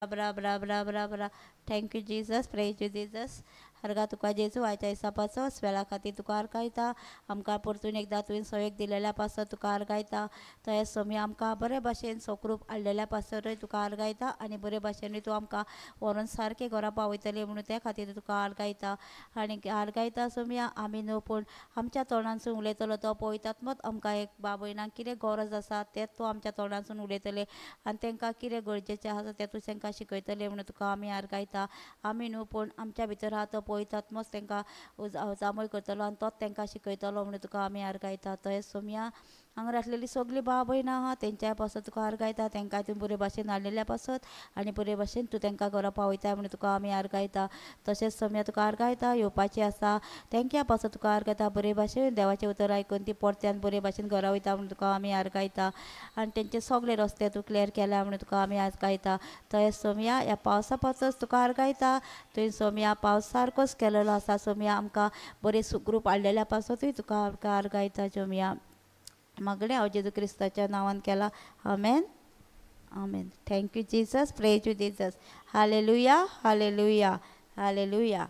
Bra bra bra bra bra. Thank you Jesus, praise you Jesus. हरगा तुका जेजू आयच्या दिसा पासत वेळा खातीर तुका आर्गायता. आमकां परतून एकदां तुवें सोयेक दिलेल्या पासत तुका आर्गायता. तशेंच सोमी आमकां बरे भाशेन सोक्रूप हाडलेल्या पासतूय तुका आर्गायता आनी बरे भाशेनूय तूं आमकां व्हरोन सारकें घरा पावयतलें म्हणून त्या खातीर तुका आर्गायता. आनी आर्गायता सोमया आमी न्हू पूण आमच्या तोंडांसून उलयतलो तो पवित्र आमकां एक बाबयणाक कितें गरज आसा तें तूं आमच्या तोंडांसून उलयतलें आनी तांकां कितें गरजेचें आसा तें तूं तांकां शिकयतलें म्हणून तुका आमी आर्गायता. आमी न्हू पूण आमच्या भितर आहा तो पवित्र आत्मोच तांकां जामय करतलो आनी तोच तांकां शिकयतलो म्हणून तुका आमी आर्गायता. तशेंच सोमया हांगा आसलेली सगळीं भाव भयणां आहा तेंच्या पासत तुका आर्गायता. तांकां तूं बरे भाशेन हाडलेल्या पासत आनी बरे भाशेन तूं तांकां घरा पावयता म्हणून तुका आमी आर्गायता. तशेंच सोमया तुका आर्गायता येवपाचें आसा तेंच्या पासत तुका आर्गायता. बरे भाशेन देवाचें उतर आयकून ती परत्यान बरे भाशेन घरा वयता म्हणून तुका आमी आर्गायता आनी तेंचे सगळे रस्ते तूं क्लियर केल्या म्हणून तुका आमी आर्गायता. तशेंच सोमया ह्या पावसा पासत तुका आर्गायता. तुवें सोमया पावस सारकोच केलेलो आसा सोमया आमकां बरे सुग्रूप हाडलेल्या पासतूय तुका आमकां आर्गायता. सोमया मागणें हांव जेजू क्रिस्ताच्या नांवान केला. आमेन आमेन. Thank you Jesus, praise you Jesus. Hallelujah hallelujah hallelujah.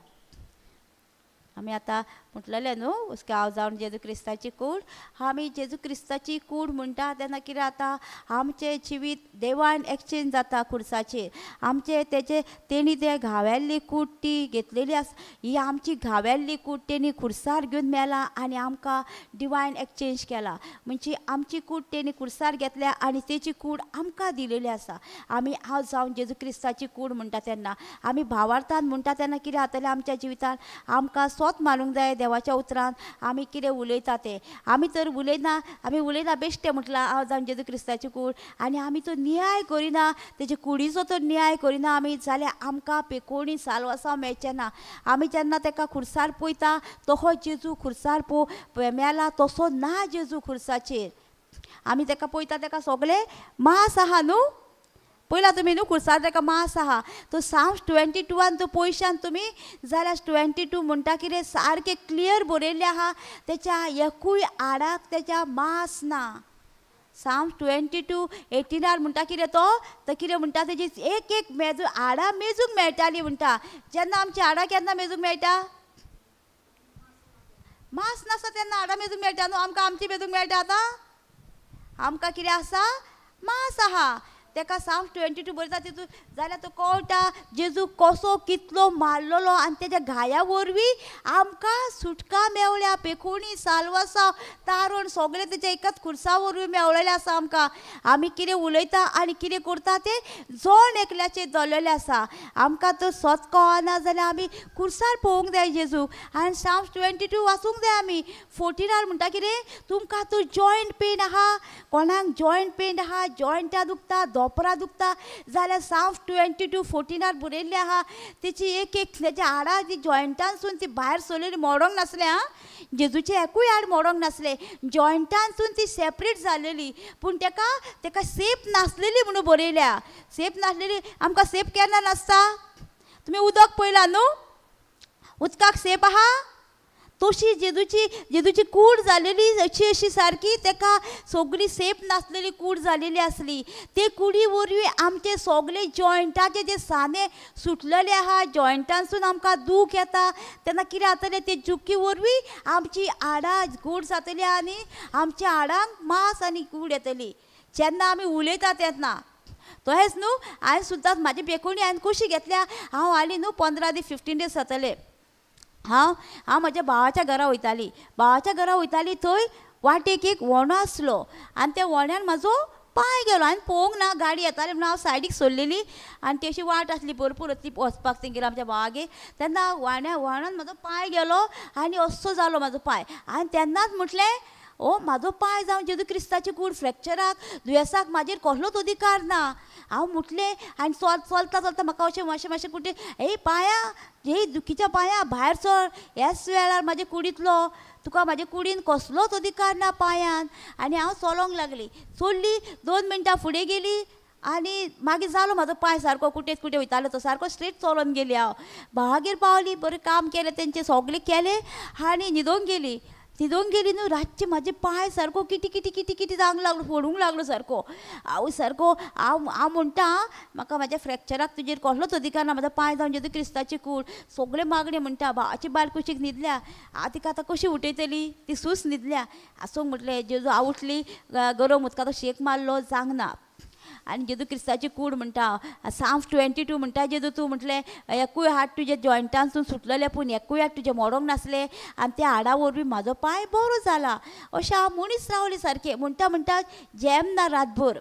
आमी आतां म्हटलेलें न्हू उसके हांव जावन जेजू क्रिस्ताची कूड. आमी जेजू क्रिस्ताची कूड म्हणटा तेन्ना कितें जाता आमचें जिवीत देवान एक्सचेंज जाता खुर्साचेर. आमचें तेजे तेणी ते घावेल्ली कूड ती घेतलेली आसा. ही आमची घावेल्ली कूड तेणी खुर्सार घेवन मेला आनी आमकां डिवायन एक्सचेंज केला. म्हणजे आमची कूड तेणी खुर्सार घेतल्या आनी तेची कूड आमकां दिलेली आसा. आमी हांव जावन जेजू क्रिस्ताची कूड म्हणटा तेन्ना आमी भावार्थान म्हणटा तेन्ना कितें जातलें आमच्या जिवितान आमकां सोत मारूंक जाय देवाच्या उतरान. आमी कितें उलयता तें आमी तर उलयना, आमी उलयना बेश्टें म्हटलां हांव जावन जेजू क्रिस्ताची कूड आनी आमी तो न्याय करिना, तेजे कुडीचो तर न्याय करिना आमी जाल्यार आमकां पेकोणी साल्वासांव मेळचें ना. आमी जेन्ना ताका खुर्सार पळयता तसो जेजू खुर्सार मेला तसो ना जेजू खुर्साचेर. आमी ताका पळयता ताका सगळें मास आहा न्हू, पयला तुमी न्हू खुर्सार ताका मास आहा. तो साम्स 22 तो पयशान तुमी जाल्यार 22 म्हणटा कितें सारकें क्लियर बरयल्लें आहा तेच्या एकूय आडाक तेच्या मास ना. साम्स 22:18 म्हणटा कितें तो कितें म्हणटा तेजी एक एक मेजू आडां मेजूंक मेळटाली म्हणटा. जेन्ना आमची आडां केन्ना मेजूंक मेळटा? मास नासता तेन्ना आडां मेजूंक मेळटा न्हू. आमकां आमची मेजूंक मेळटा आतां? आमकां कितें आसा? मास आहा. तेका साम्स 22 बरयता तितून जाल्यार तो कळटा जेजू कसो कितलो मारलेलो आनी तेज्या घाया वरवीं आमकां सुटका मेवल्या. पेखोणी साल्वासांव तारण सगळें तेज्या एकाच खुर्सा वरवीं मेवलेलें आसा आमकां. आमी कितें उलयता आनी कितें करता तें जण एकल्याचेर दवरलेलें आसा. आमकां तो सत कळना जाल्यार आमी खुर्सार पळोवंक जाय जेजू आनी साम्स 22 वाचूंक जाय आमी. 14 म्हणटा कितें तुमकां तो जॉयंट पेन आहा, कोणाक जॉयंट पेन आहा, जॉयंटां दुखता, दोपरां दुखता जाल्यार साम्स 22:14 बरयल्लें आहा तेची एक एक तेच्या हाडां ती जॉयंटांसून ती भायर सरलेली मोडोंक नासलें. आं, जेजूचें एकूय हाड मोडोंक नासलें, जॉयंटांसून ती सेपरेट जालेली पूण तेका तेका सेप नासलेली म्हणून बरयल्या. सेप नासलेली आमकां सेप केन्ना नासता? तुमी उदक पळयलां न्हू, उदकाक सेप आहा तशी जेजूची जेजूची कूड जालेली अशी अशी सारकी तेका सगळी सेप नासलेली कूड जालेली आसली. ते कुडी वरवीं आमचे सगळे जॉयंटाचे जे साने सुटलेले आहा, जॉयंटांसून आमकां दूख येता तेन्ना कितें जातलें ते जुकी वरवीं आमची हाडां गूड जातली आनी आमच्या हाडांक मास आनी गूड येतली जेन्ना आमी उलयता तेन्ना. तशेंच न्हू हांवें सुद्दां म्हाजी बेकोणी हांवें कशी घेतल्या. हांव हालीं न्हू 15 दीस 15 दीस जातले हांव हांव म्हज्या भावाच्या घरा वयताली. भावाच्या घरा वयताली थंय वाटेक एक वणो आसलो आनी त्या वण्यान म्हाजो पांय गेलो. हांवें पळोवंक ना, गाडी येताली म्हणून हांव सायडीक सरलेली आनी ती अशी वाट आसली भरपूर ती वचपाक तेंगेर आमच्या भावागेर. तेन्ना वण्यान म्हाजो पांय गेलो आनी असो जालो म्हाजो पांय. आनी तेन्नाच म्हटलें ओ म्हाजो पांय जावन जेजू क्रिस्ताची कूड फ्रॅक्चराक दुयेंसाक म्हाजेर कसलोच अधिकार ना. हांव म्हटलें आनी चलता चलता म्हाका अशें मातशें मातशें कुटी हे पांया हे दुखीच्या पांया भायर सर, ह्याच वेळार म्हाजे कुडींतलो तुका म्हाजे कुडीन कसलोच अधिकार ना पांयान. आनी हांव चलोंक लागली, चल्ली 2 मिनटां फुडें गेली आनी मागीर जालो म्हाजो पांय सारको कुटेत कुटे वयतालो तो सारको स्ट्रेट चलोन गेली. हांव भावागेर पावली, बरें काम केलें तेंचें सगळें केलें आनी न्हिदोंक गेली. न्हिदोंक गेली न्हू रातचें म्हाजे पांय सारको किटी किटी किटी किटी जावंक लागलो, फोडूंक लागलो सारको. हांव सारको हांव हांव म्हणटा म्हाका म्हाज्या फ्रॅक्चराक तुजेर कसलोच अधिकार ना, म्हाजो पांय जावन जेजू क्रिस्ताची कूड. सगळें मागणें म्हणटा, भावाची बायल कुशीक न्हिदल्या, हांव तिका आतां कशी उठयतली, ती सूस न्हिदल्या. आसूंक म्हटलें जेजू, हांव उठली, गरम उदकाचो शेक मारलो, जावंक ना. आनी जेजू क्रिस्ताची कूड म्हणटा, साम्स 22 म्हणटा जेजू तूं म्हटलें एकूय हात तुजे जॉयंटांसून सुटलेले पूण एकूय हात तुजें मोडोंक नासलें आनी त्या हाडा वरवीं म्हाजो पांय बरो जाला. अशें हांव म्हणीत रावलें सारकें, म्हणटा म्हणटा जेम ना रातभर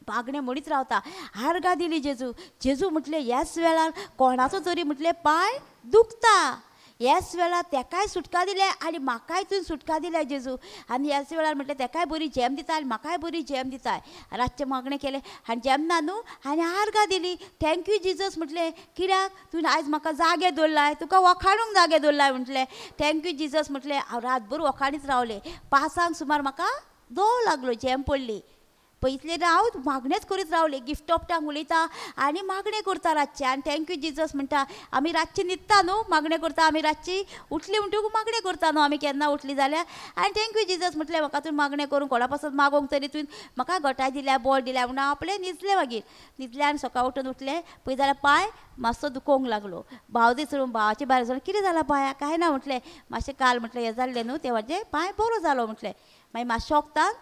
मागणें म्हणीत रावता. आर्गां दिली जेजू. जेजू म्हटलें ह्याच वेळार कोणाचो तरी म्हटलें पांय दुखता, ह्याच वेळार तेकाय सुटका दिल्या आनी म्हाकाय तुवें सुटका दिल्या जेजू. आनी ह्याच वेळार म्हटलें तेकाय बरी जेम दिता आनी म्हाकाय बरी जेम दिता. रातचें मागणें केलें आनी जेम ना न्हू आनी आर्गां दिली. Thank you Jesus म्हटलें, कित्याक तुवें आयज म्हाका जागे दवरलाय, तुका वखाणूंक जागे दवरलाय म्हटलें. Thank you Jesus म्हटलें. हांव रातभर वखाणीत रावलें. 5 सुमार म्हाका दव लागलो, जेम पडली. पयतले हांव मागणेंच करीत रावलें, गिफ्ट ऑफ टांग उलयता आनी मागणें करता रातचें आनी thank you Jesus म्हणटा. आमी रातची न्हिदता न्हू, मागणें करता आमी, रातची उठली म्हणटकूच मागणें करता न्हू आमी केन्ना उठली जाल्यार. आनी thank you Jesus म्हटलें म्हाका तुवें मागणें करूंक कोणा पासत मागोंक तरी तुवें म्हाका घटाय दिल्या, बळ दिल्या म्हणून हांव आपलें न्हिदलें. मागीर न्हिदलें आनी सकाळ उठून उठलें पळय जाल्यार पांय मातसो दुखोवंक लागलो. भाव दिसलो, भावाचे भायर सरून कितें जालां पांयाक, कांय ना म्हटलें, मातशें काल म्हटलें हें जाल्लें न्हू तें म्हाजें पांय बरो जालो म्हटलें. मागीर मातशें वखदान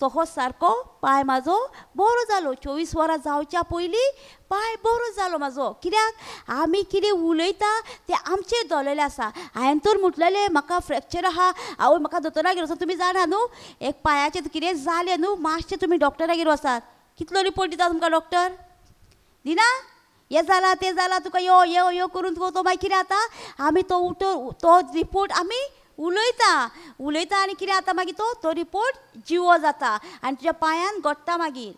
तसो सारको पांय म्हाजो बरो जालो. 24 वरां जावच्या पयलीं पांय बरो जालो म्हाजो. कित्याक आमी कितें उलयता तें आमचेर दवरलेलें आसा. हांवें तर म्हटलेलें म्हाका फ्रॅक्चर आहा, आवय म्हाका दोतोरागेर वचोन, तुमी जाणा न्हू एक पांयाचें कितें जालें न्हू मातशें तुमी डॉक्टरागेर वचात, कितलो रिपोर्ट दिता तुमकां डॉक्टर, दिना हें जालां तें जालां तुका यो यो यो करून तुका तो मागीर कितें जाता, आमी तो उठो तो रिपोर्ट आमी उलयता उलयता आनी कितें जाता मागीर तो तो रिपोर्ट जिवो जाता आनी तुज्या पांयान गोडटा मागीर.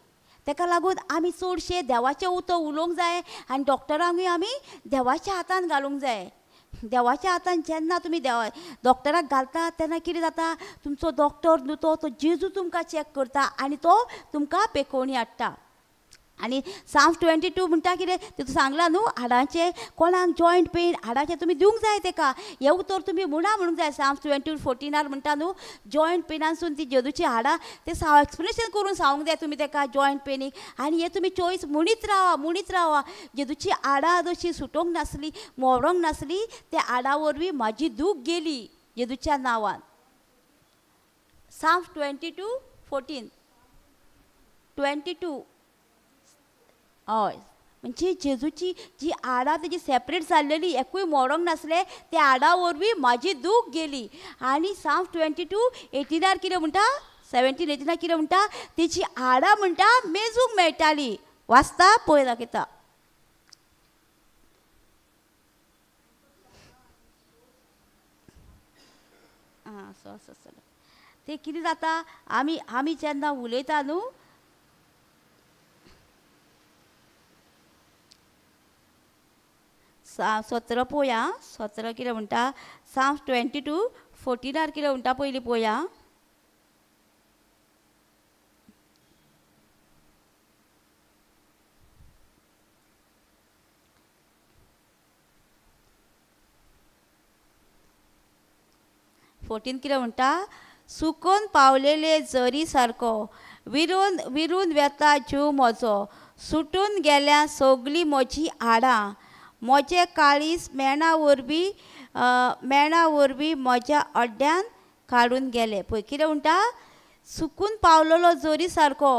तेका लागून आमी चडशें देवाचें उतर उलोवंक जाय आनी डॉक्टरांकूय आमी देवाच्या हातान घालूंक जाय. देवाच्या हातान जेन्ना तुमी देवा डॉक्टराक घालता तेन्ना कितें जाता, तुमचो डॉक्टर न्हू तो तो जेजू तुमकां चॅक करता आनी तो तुमकां पेकोवणी हाडटा. आनी साम्स 22 म्हणटा कितें तितून सांगलां न्हू हाडांचें, कोणाक जॉयंट पेन हाडाचें तुमी दिवंक जाय तेका, हें उतर तुमी म्हणा म्हणूंक जाय. साम्स 22:14 म्हणटा न्हू जॉयंट पेनानसून ती जेजूची हाडां तें एक्सप्लेनेशन करून सांगूंक जाय तुमी तेका जॉयंट पेनीक. आनी हें तुमी चॉयस म्हणीत रावा म्हणीत रावा. जेजूची हाडां जशी सुटोवंक नासली, मोडोंक नासली, त्या हाडां वरवीं म्हाजी दूख गेली जेजूच्या नांवान. साम्स 22:14 22. हय, म्हणजे जेजूची जी हाडां तेजी सेपरेट जाल्लेली, एकूय मोडोंक नासलें, त्या हाडां वरवीं म्हाजी दूख गेली. आनी साम्स 22:18 कितें म्हणटा, 17-18 कितें म्हणटा, तेजी हाडां म्हणटा मेजूंक मेळटाली. वाचता पळय दाखयता. आं सो सो तें कितें जाता, आमी आमी जेन्ना उलयता न्हू 17 पळोवया, 17 कितें म्हणटा, साम्स 22:14 कितें म्हणटा पयलीं पळोवया. फोर्टीन कितें म्हणटा, सुकून पावलेले जरी सारको विरून विरून वेता जीव म्हजो, सुटून गेल्या सगळीं म्हजी हाडां, म्हजें काळीज मेणा वरवीं मेणा वरवीं म्हज्या अड्ड्यान काडून गेले. पळय कितें म्हणटा, सुकून पावलेलो जोरी सारको,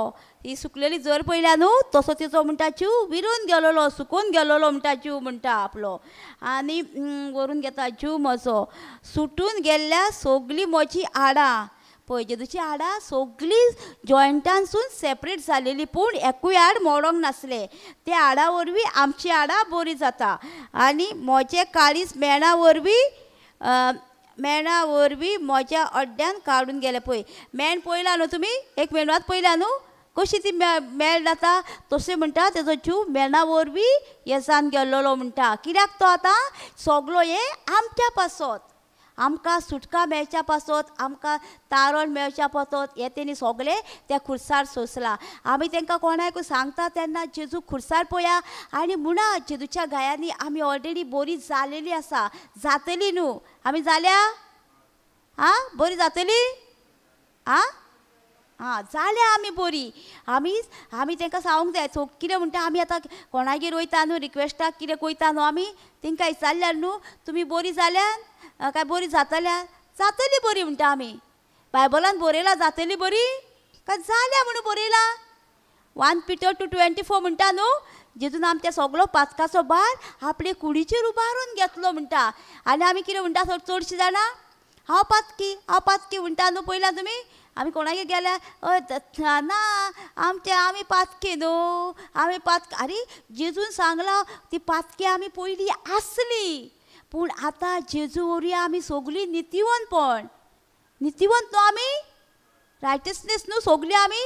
ही सुकलेली जोर पळयल्या न्हू तसो तिचो म्हणटा जीव विरून गेलोलो, सुकून गेलोलो म्हणटा जीव म्हणटा आपलो, आनी व्हरून घेता जीव म्हजो, सुटून गेल्ल्या सगळीं म्हजी हाडां. पळय जेजूची हाडां सगळीं जॉयंटानसून सेपरेट जालेली, पूण एकूय हाड मोडोंक नासलें, त्या हाडां वरवीं आमची हाडां बरी जाता. आनी म्हजें काळीज मेणा वरवीं मेणा वरवीं म्हज्या अड्ड्यान काडून गेलें. पळय मेण पळयला न्हू तुमी, एक मेणवात पळयला न्हू कशी ती मेळ जाता, तशें म्हणटा तेजो जीव मेणा वरवीं येसान गेल्लोलो म्हणटा. कित्याक तो आतां सगलो हें आमच्या पासत, आमकां सुटका मेळच्या पासत, आमकां तारण मेळच्या पासत हें तेणी सगलें त्या खुर्सार सोंसलां. आमी तांकां कोणाकूय सांगता तेन्ना जेजू खुर्सार पळया आनी म्हणा जेजूच्या गायांनी आमी ऑलरेडी बरी जालेली आसा, जातली न्हू आमी जाल्या, आं बरी जातली? आं आं जाल्या आमी बरी. आमी आमी तांकां सांगूंक जाय. सो कितें म्हणटा आमी आतां कोणागेर वयता न्हू रिक्वेस्टाक कितें वयता न्हू आमी तांकां विचारल्यार न्हू तुमी बरी जाल्यान काय बरी जातल्या? जातली बरी म्हणटा आमी. बायबलान बरयलां जातली बरी काय जाल्या म्हणून बरयलां? 1 Peter 2:24 म्हणटा न्हू जेजून आमच्या सगलो पातकाचो भार आपले कुडीचेर उबारून घेतलो म्हणटा. आनी आमी कितें म्हणटा चडशीं जाणां हांव पातकी हांव पातकी म्हणटा न्हू. पयला तुमी आमी कोणागेर गेल्यार ना आमचे आमी पातकी न्हू आमी पातकी. आरे जेजून सांगलां ती पातकी आमी पयलीं आसली पूण आतां जेजू वरवीं आमी सगळीं नितिवंतपण नितिवंत न्हू आमी रायटसनेस न्हू सगळीं आमी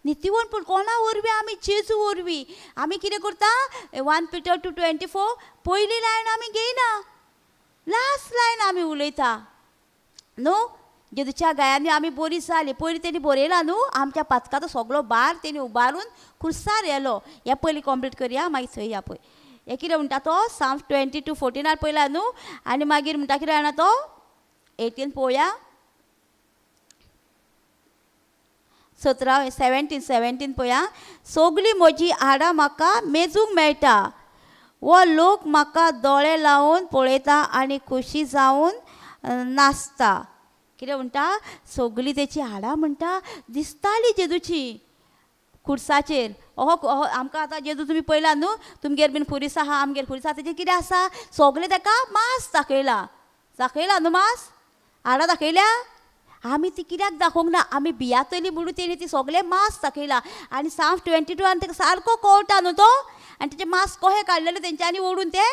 नितिवंत. पूण कोणा वरवीं आमी? जेजू वरवीं. आमी कितें करता 1 Peter 2:24 पयली लायन आमी घेयना, लास्ट लायन आमी उलयता न्हू. जेजूच्या गायांनी आमी बरी जाली. पयलीं तेणी बरयलां न्हू आमच्या पातकाचो सगळो भार तेणी उबारून खुर्सार येलो. हें पयलीं कंप्लीट करया मागीर थंय या. पळय हें कितें म्हणटा तो Psalm 22:14 पयला न्हू. आनी मागीर म्हणटा कितें जाणा तो 18 पळोवया 17 17 पळया. सगळीं म्हजी हाडां म्हाका मेजूंक मेळटा, वो लोक म्हाका दोळे लावन पळयता आनी खोशी जावन नाचता. कितें म्हणटा? सगळीं तेची हाडां म्हणटा दिसताली जेजूची खुर्साचेर. अहो आमकां आतां जेजू तुमी पळयला न्हू, तुमगेर बीन खुरीस आहा आमगेर खुरीस आहा, तेजें कितें आसा सगळें ताका मांस दाखयला. दाखयला न्हू मांस? हाडां दाखयल्या? आमी ती कित्याक दाखोवंक ना? आमी भियातली म्हणून तेणी ती सगळें मांस दाखयला. आनी Psalm 22 ताका सारको कळटा न्हू तो. आनी तेजें मांस कशें काडलेलें तेंच्यांनी ओडून ते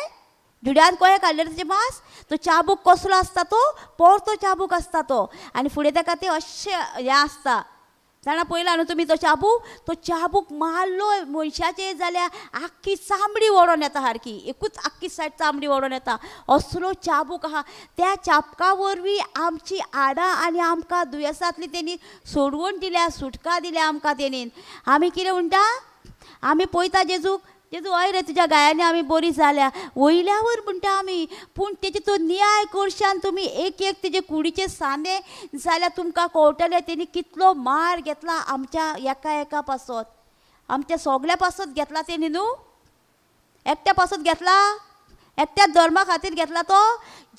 जुड्यान कशें काडलेलें तेजें मांस. तो चाबूक कसलो आसता तो? परतो चाबूक आसता तो. आनी फुडें ताका तें अशें हें आसता जाणा. पळयला न्हू तुमी तो चाबूक? तो चाबूक मारलो मनशाचेर जाल्यार आख्खी चामडी ओडोन येता सारकी, एकूच आख्खी सायड चामडी ओडोन येता असलो चाबूक आहा. त्या चाबका वरवीं आमची हाडां आनी आमकां दुयेंसांतली तेणी सोडवण दिल्या, सुटका दिल्या आमकां तेणीन. आमी कितें म्हणटा? आमी पळयता जेजूक, जेजू हय रे तुज्या गायांनी आमी बरी जाल्या वयल्यावर म्हणटा आमी. पूण तेजे तो नियाळ करशान तुमी एक एक तेजे कुडीचे सांदे जाल्यार तुमकां कळटलें तेणी कितलो मार घेतला आमच्या एका एका पासत, आमच्या सगल्या पासत घेतला तेणी न्हू. एकट्या पासत घेतला? एकट्या धर्मा खातीर घेतला तो?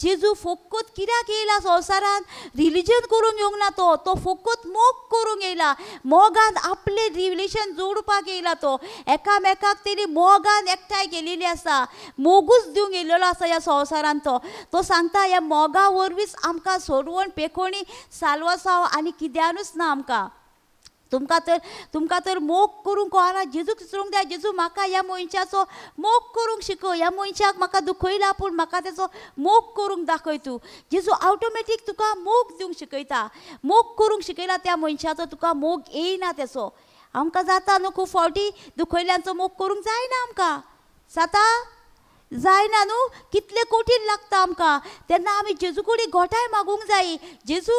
जेजू फकत कित्याक येयला संवसारान? रिलीजन करूंक येवंक ना तो, तो फकत मोग करूंक येयला. मोगान आपलें रिलेशन जोडपाक येयला तो. एकामेकाक तेणी मोगान एकठांय केलेली आसा, मोगूच दिवंक येयलेलो आसा ह्या संवसारान तो. तो सांगता ह्या मोगा वरवींच आमकां सोडवण पेखोणी साल्वासांव आनी कित्यानूच ना आमकां. तुमकां तर मोग करूंक कळना. जेजूक विचारूंक जाय, जेजू म्हाका ह्या मनशाचो मोग करूंक शिकय, ह्या मनशाक म्हाका दुखयला पूण म्हाका तेचो मोग करूंक दाखय तूं. जेजू ऑटोमॅटीक तुका मोग दिवंक शिकयता. मोग करूंक शिकयला त्या मनशाचो तुका मोग येयना तेचो. आमकां जाता न्हू खूब फावटी दुखयल्यांचो मोग करूंक जायना आमकां. जाता? जायना न्हू? कितलें कठीण लागता आमकां. तेन्ना आमी जेजू कडेन गोठाय मागूंक जाय, जेजू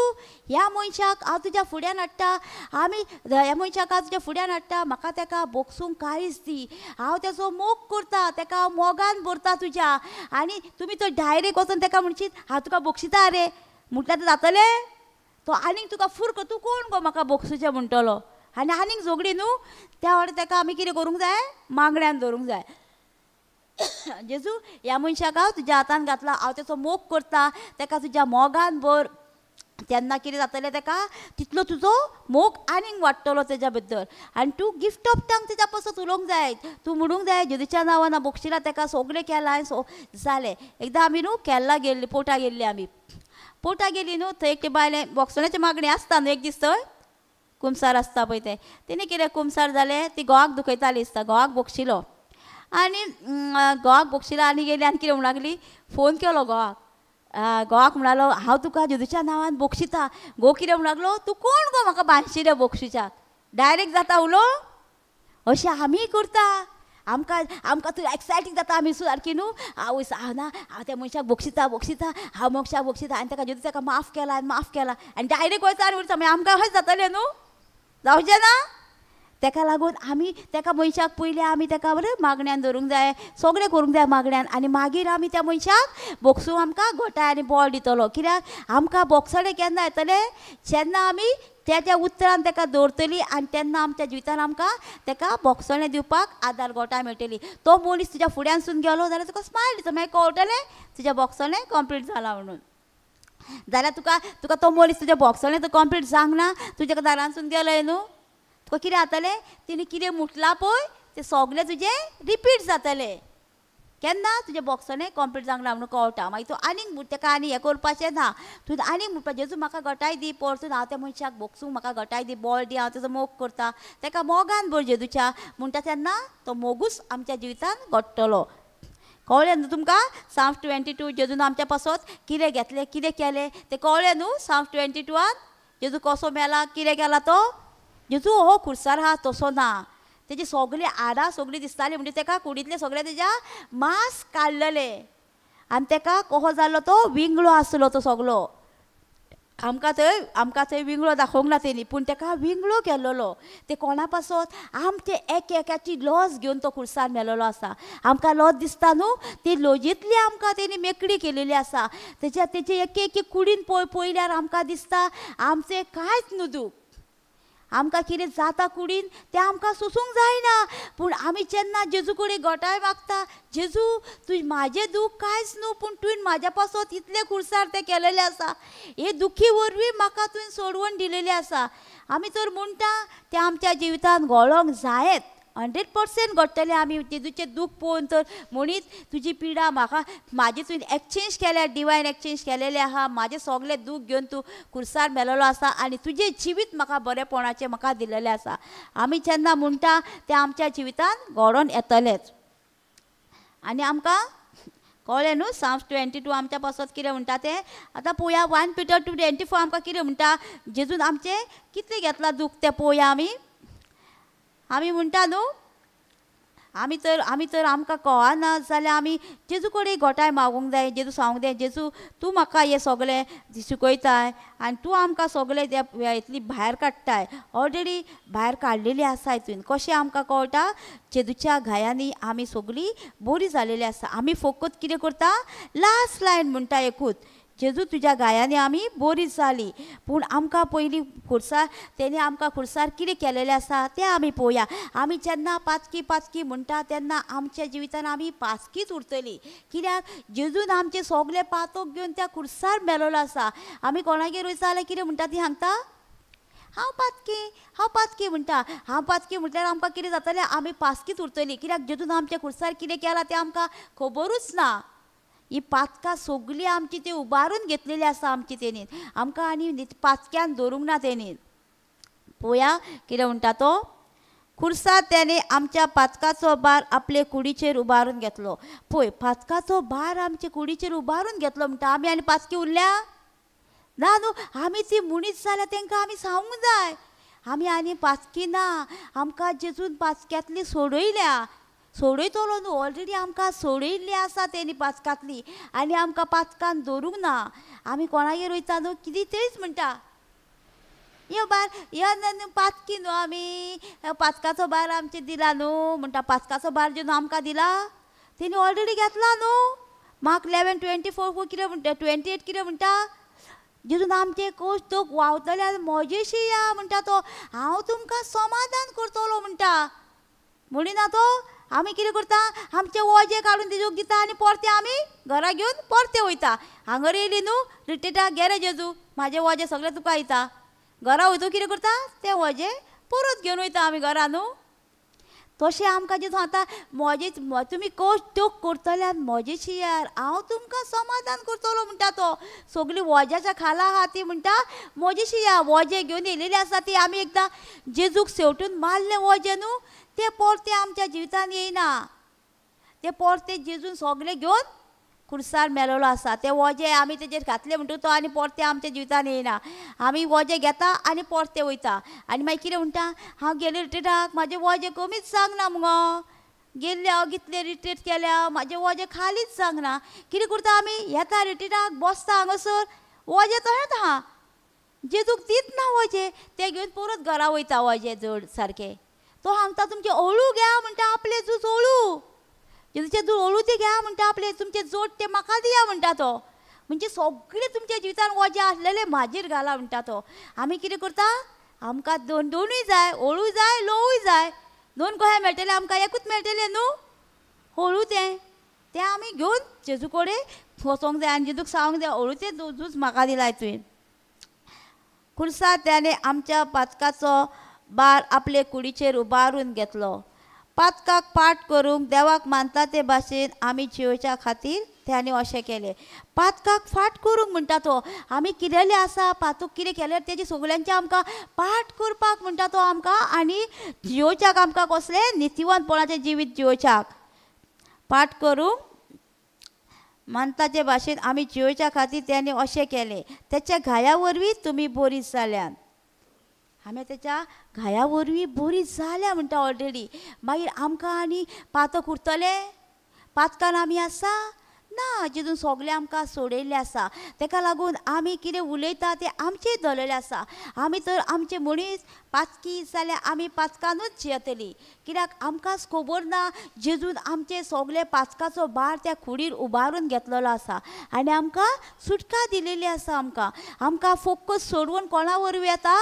ह्या मनशाक हांव तुज्या फुड्यान हाडटा, आमी ह्या मनशाक हांव तुज्या फुड्यान हाडटा, म्हाका ताका बोगसूंक कांयच दी, हांव तेचो मोग करता, ताका हांव मोगान भरता तुज्या. आनी तुमी तो डायरेक्ट वचून ताका म्हणशीत हांव तुका बोगशिता रे म्हटल्यार जातलें? तो आनीक तुका फुरक, तूं कोण गो म्हाका बोगसुचें म्हणटलो. आनी आनीक झगडी न्हू. त्या वाटेन ताका आमी कितें करूंक जाय? मागण्यान धरूंक जाय. जेजू ह्या मनशाक हांव तुज्या हातान घातला, हांव तेचो मोग करता, ताका तुज्या मोगान भर. तेन्ना कितें जातलें ताका? तितलो तुजो मोग आनीक वाडटलो तेज्या बद्दल. आनी तूं गिफ्ट ऑफ टंग तेज्या पासत उलोवंक जाय. तूं म्हणूंक जाय जेजूच्या नांवान बोगशिला ताका सगळें केलां सो जालें. एकदां आमी न्हू केरला गेल्ली, पोटा गेल्ली आमी. पोटा गेली न्हू थंय एकटे बायलें बोगसण्याची मागणी आसता न्हू एक दीस थंय कुमसार आसता पळय तें. तेणी कितें कुमसार जालें ती घोवाक दुखयताली दिसता, घोवाक बोगशिलो. आनी घोवाक बोगशिलो आनी गेली आनी कितें म्हणूंक लागली, फोन केलो घोवाक. घोवाक म्हणालो हांव तुका जेजूच्या नांवान बोगशिता. घोव कितें म्हणूंक लागलो, तूं कोण गो म्हाका बांदशी रे बोगशिच्याक? डायरेक्ट जाता उलो. अशें आमीय करता. आमकां आमकां तूं एक्सायटींग जाता आमी सारकी न्हू, आवय ना हांव त्या मनशाक बोगशिता बोगशिता, हांव मनशाक बोगशिता आनी ताका जेजू ताका माफ केला आनी माफ केला आनी डायरेक्ट वयता आनी उरता. मागीर आमकां अशें जातलें न्हू? जावचें ना? तेका लागून आमी तेका मनशाक पयलीं आमी तेका बरें मागण्यान धरूंक जाय, सगळें करूंक जाय मागण्यान, आनी मागीर आमी त्या मनशाक बोगसूंक आमकां घोटाय आनी बळ दितलो. कित्याक आमकां बोगसणें केन्ना येतलें, जेन्ना आमी त्या त्या उतरान तेका दवरतली आनी तेन्ना आमच्या जिवितान आमकां तेका बोगसणें दिवपाक आदार घोटाय मेळटली. तो मनीस तुज्या फुड्यानसून गेलो जाल्यार तुका स्मायल दिता, मागीर कळटलें तुजें बोगसणें कंप्लीट जालां म्हणून. जाल्यार तुका तुका तो मनीस तुज्या बोगसणें तो कंप्लीट जावंक ना, तुज्या दारानसून गेलो न्हू, तुका कितें जातलें, तिणें कितें म्हटलां पळय तें सगळें तुजें रिपीट जातलें. केन्ना तुजें बोगसणें कंप्लीट जावंक ना म्हणून कळटा. मागीर तूं आनीक तेका आनी हें करपाचें ना, तूं आनीक म्हणपा जेजू म्हाका घटाय दी, परतून हांव त्या मनशाक बोगसूंक म्हाका घटाय दी, बळ दी, हांव तेजो मोग करता, तेका मोगान भर जेजूच्या म्हणटा, तेन्ना तो मोगूच आमच्या जिवितान घडटलो. कळ्ळें न्हू तुमकां? साम्स 22 जेजून आमच्या पासत कितें घेतलें कितें केलें तें कळ्ळें न्हू? साम्स 22 जेजू कसो मेला कितें केला तो, जेजू हो खुर्सार आहा तसो ना, तेजी सगळीं हाडां सगळीं दिसतालीं, म्हणजे तेका कुडींतलें सगळें तेज्या मांस काडलेलें आनी तेका कसो जाल्लो तो विंगळो आसलो तो सगळो. आमकां थंय विंगळो दाखोवंक ना तेणी, पूण तेका विंगळो केल्लो. ते कोणा पासत आमचे एक एकाची लॉस घेवन तो खुर्सार मेलोलो आसा. आमकां लॉस दिसता न्हू, ती लॉजींतली आमकां तेणी मेकळी केलेली आसा. तेच्या तेचे एक एक कुडीन पळयल्यार आमकां दिसता आमचें कांयच न्हू दूख, आमकां कितें जाता कुडीन तें आमकां सोसूंक जायना. पूण आमी जेन्ना जेजू कडेन घोटाय मागता, जेजू तुजें म्हाजें दूख कांयच न्हू, पूण तुवें म्हाज्या पासत इतलें खुर्सार तें केलेलें आसा, हे दुखी वरवीं म्हाका तुवें सोडवण दिलेली आसा. आमी तर म्हणटा तें आमच्या जिवितांत घोळोंक जायत, 100% घडटलें. आमी जेजूचें दूख पळोवन तर म्हणीत तुजी पिडा म्हाका म्हाजी तुवें एक्सचेंज केल्या, डिवायन एक्सचेंज केलेलें आहा, म्हाजें सगळें दूख घेवन तूं खुर्सार मेलोलो आसा आनी तुजें जिवीत म्हाका बरेपणाचें म्हाका दिलेलें आसा. आमी जेन्ना म्हणटा तें आमच्या जिवितांत घडोवन येतलेंच. आनी आमकां कळ्ळें न्हू साम्स 22 आमच्या पासत कितें म्हणटा तें. आतां पळोवया 1 Peter 2:24 आमकां कितें म्हणटा, जेजून आमचें कितलें घेतलां दूख तें पळोवया. आमी आमी म्हणटा न्हू, आमी तर आमकां कळना जाल्यार आमी जेजू कडेन घोटाय मागूंक जाय, जेजू सांगूंक जाय, जेजू तूं म्हाका हें सगळें शिकयताय आनी तूं आमकां सगळें त्या इतली भायर काडटाय, ऑलरेडी भायर काडलेली आसा हितून. कशें आमकां कळटा, जेजूच्या घायांनी आमी सगळीं बरी जालेली आसा. आमी फकत कितें करता, लास्ट लायन म्हणटा एकूच, जेजू तुज्या घायांनी आमी बरी जाली. पूण आमकां पयलीं खुर्सार तेणी आमकां खुर्सार कितें केलेलें आसा तें आमी पळोवया. आमी जेन्ना पातकी पातकी म्हणटा तेन्ना आमच्या जिवितान आमी पातकीच उरतली, कित्याक जेजून आमचें सगळें पातक घेवन त्या खुर्सार मेलोलो आसा. आमी कोणागेर वयता जाल्यार कितें म्हणटा ती सांगता, हांव पातकी, हांव पातकी म्हणटा. हांव पातकी म्हटल्यार आमकां कितें जातलें, आमी पातकीच उरतली, कित्याक जेजून आमच्या खुर्सार कितें केलां तें आमकां खबरूच ना. ही पातकां सगळीं आमची ती उबारून घेतलेली आसा आमची तेणीन, आमकां आनी पातक्यान दवरूंक ना तेणीन. पळोवया कितें म्हणटा तो, खुर्सार तेणें आमच्या पातकाचो भार आपले कुडीचेर उबारून घेतलो. पळय, पातकाचो भार आमचे कुडीचेर उबारून घेतलो म्हणटा, आमी आनी पातकी उरल्या ना न्हू. आमी ती म्हणीत जाल्यार तेंकां आमी सांगूंक जाय, आमी आनी पातकी ना, आमकां जेजून पातक्यांतली सोडयल्या, सोडयतलो न्हू, ऑलरेडी आमकां सोडयल्ली आसा तेणी पातकांतली, आनी आमकां पातकान दवरूंक ना. आमी कोणागेर वयता न्हू कितें तेच म्हणटा, यो बार यो न्हू पातकी न्हू, आमी पातकाचो भार आमचेर दिला न्हू म्हणटा. पातकाचो भार जेन्ना आमकां दिला तेणी ऑलरेडी घेतला न्हू. मार्क 11:24 कितें म्हणटा, 28 कितें म्हणटा, जेजून आमचे कोश दोख व्हांवतले आनी म्हजेशी या म्हणटा तो, हांव तुमकां समाधान करतलो म्हणटा. म्हणिना तो, आमी कितें करता, आमचें वजें काडून तेजूक दिता आनी परतें आमी घरा घेवन परतें वयता. हांगर येयली न्हू रिट्रीटाक गेले जेजू, म्हाजें वजें सगळें तुका दिता. घरा वयता कितें करता, तें वजें परत घेवन वयता आमी घरा न्हू. तशें आमकां जेजू सांगता, म्हजे तुमी कश्ट दुख करतले आनी म्हजेशी यार, हांव तुमकां समाधान करतलो म्हणटा तो. सगळीं वज्याच्या खाला आहा ती म्हणटा म्हजेशी या, वजें घेवन येयलेली आसा ती आमी एकदां जेजूक शेवटून मारलें वजें न्हू, तें परतें आमच्या जिवितान येयना. तें परतें जेजून सगळें घेवन खुर्सार मेलोलो आसा. तें वजें आमी तेजेर घातलें म्हणटकूच तो आनी परतें आमच्या जिवितान येयना. आमी वजें घेता आनी परतें वयता आनी मागीर कितें म्हणटा, हांव गेलें रिट्रीटाक म्हाजें वजें कमीच जावंक मुगो, गेल्लें हांव कितलें रिट्रीट केल्या म्हाजें वजें खालीच जावंक ना. कितें करता आमी, येता रिट्रीटाक बसता हांगासर, वजें तशेंच आहा, जेजूक दीत ना वजें, तें घेवन परत घरा वयता वजें जड सारकें. तो सांगता तुमचें ओळू घ्या म्हणटा आपलें जूस ओळू, जेजूचें दूद ओळू तें घ्या म्हणटा आपलें, तुमचें जोड तें म्हाका दिया म्हणटा तो. म्हणजे सगळें तुमच्या जिवितान वजें आसलेलें म्हाजेर घाला म्हणटा तो. आमी कितें करता, आमकां दोन दोनूय जाय, ओळू जाय लोवूय जाय. दोन कशें मेळटलें आमकां? एकूच मेळटलें न्हू, ओळू तें तें आमी घेवन जेजू कडेन वचोंक जाय आनी जेजूक सांगूंक जाय ओळू तें जूस म्हाका दिलाय तुवें. खुर्सा त्याने आमच्या पातकाचो बार आपले कुडीचेर उबारून घेतलो. पातकाक पाठ करूंक देवाक मानता ते भाशेन आमी जियोच्या खातीर त्याने अशें केलें. पातकाक फाट करूंक म्हणटा तो. आमी कितें आसा पातूक कितें केल्यार तेजी सगल्यांचें आमकां पाठ करपाक म्हणटा तो आमकां, आनी जियोच्याक आमकां कसलें नितीवंतपणाचें जिवीत जियोच्याक पाठ करूंक मानता ते भाशेन आमी जियोच्या खातीर त्याने अशें केलें. तेच्या घाया वरवीं तुमी बरी जाल्यात. आमी तेच्या घाया वरवीं बरी जाल्या म्हणटा ऑलरेडी. मागीर आमकां आनी पातक उरतलें? पातकान आमी आसा ना, जितून सगळें आमकां सोडयल्लें आसा. तेका लागून आमी कितें उलयता तें आमचें धरलेलें आसा. आमी तर आमचे मनीस पातकी जाल्यार आमी पातकानूच जियेतली, कित्याक आमकांच खबर ना जेजून आमचे सगळे पातकाचो भार त्या कुडीर उबारून घेतलेलो आसा आनी आमकां सुटका दिलेली आसा. आमकां आमकां फोकस सोडवून कोणा वरवीं येता?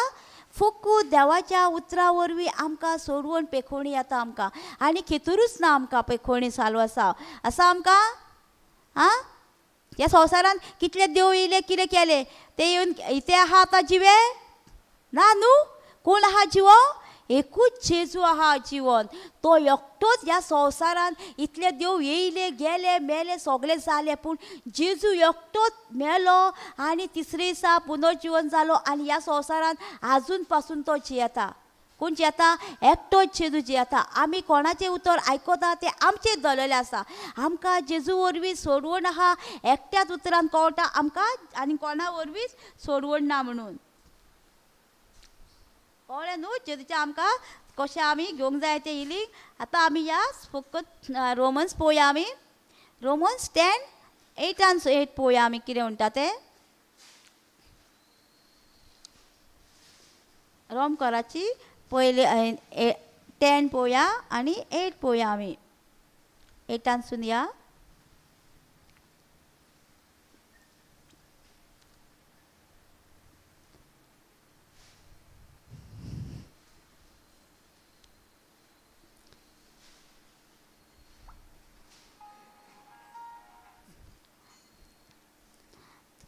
फोकू देवाच्या उतरा वरवीं आमकां सोडवून पेखोणी येता आमकां, आनी खेतूरूच ना आमकां पेखोणी चालू आसा आसा आमकां. आं, ह्या संवसारान कितले देव येयले कितें केलें ते येवन ते आहा आतां जिवे ना न्हू. कोण आहा जिवो? एकूच जेजू आहा जिवन. तो एकटोच ह्या संवसारान इतले देव येयले गेले मेले सगळे जाले, पूण जेजू एकटोच मेलो आनी तिसरे दिसा पुनर्जिवन जालो आनी ह्या संवसारान आजून पासून तो जियेता. कोण जियेता? एकटोच जेजू जियेता. आमी कोणाचें उतर आयकता तें आमचें धरलेलें आसा. आमकां जेजू वरवीं सोडवण आहा, एकट्याच उतरान कळटा आमकां आनी कोणा वरवींच सोडवण ना म्हणून. कळ्ळें न्हू जेजूचें आमकां कशें आमी घेवंक जाय तें हिलींग. आतां आमी ह्या फकत रोमन्स पळोवया. आमी रोमन्स 10:8 आनी 8 पळोवया आमी कितें म्हणटा तें. रोमकराची पयले 10 पळोवया आनी 8 पळोवया आमी. 8 या.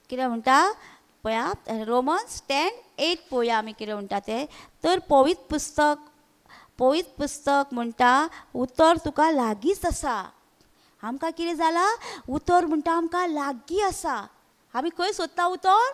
कितें म्हणटा पळया, रोमन्स 10:8 पळोवया आमी कितें म्हणटा तें. तर पवित्र पुस्तक म्हणटा उतर तुका लागींच आसा. आमकां कितें जालां? उतर म्हणटा आमकां लागीं आसा. आमी खंय सोदता उतर?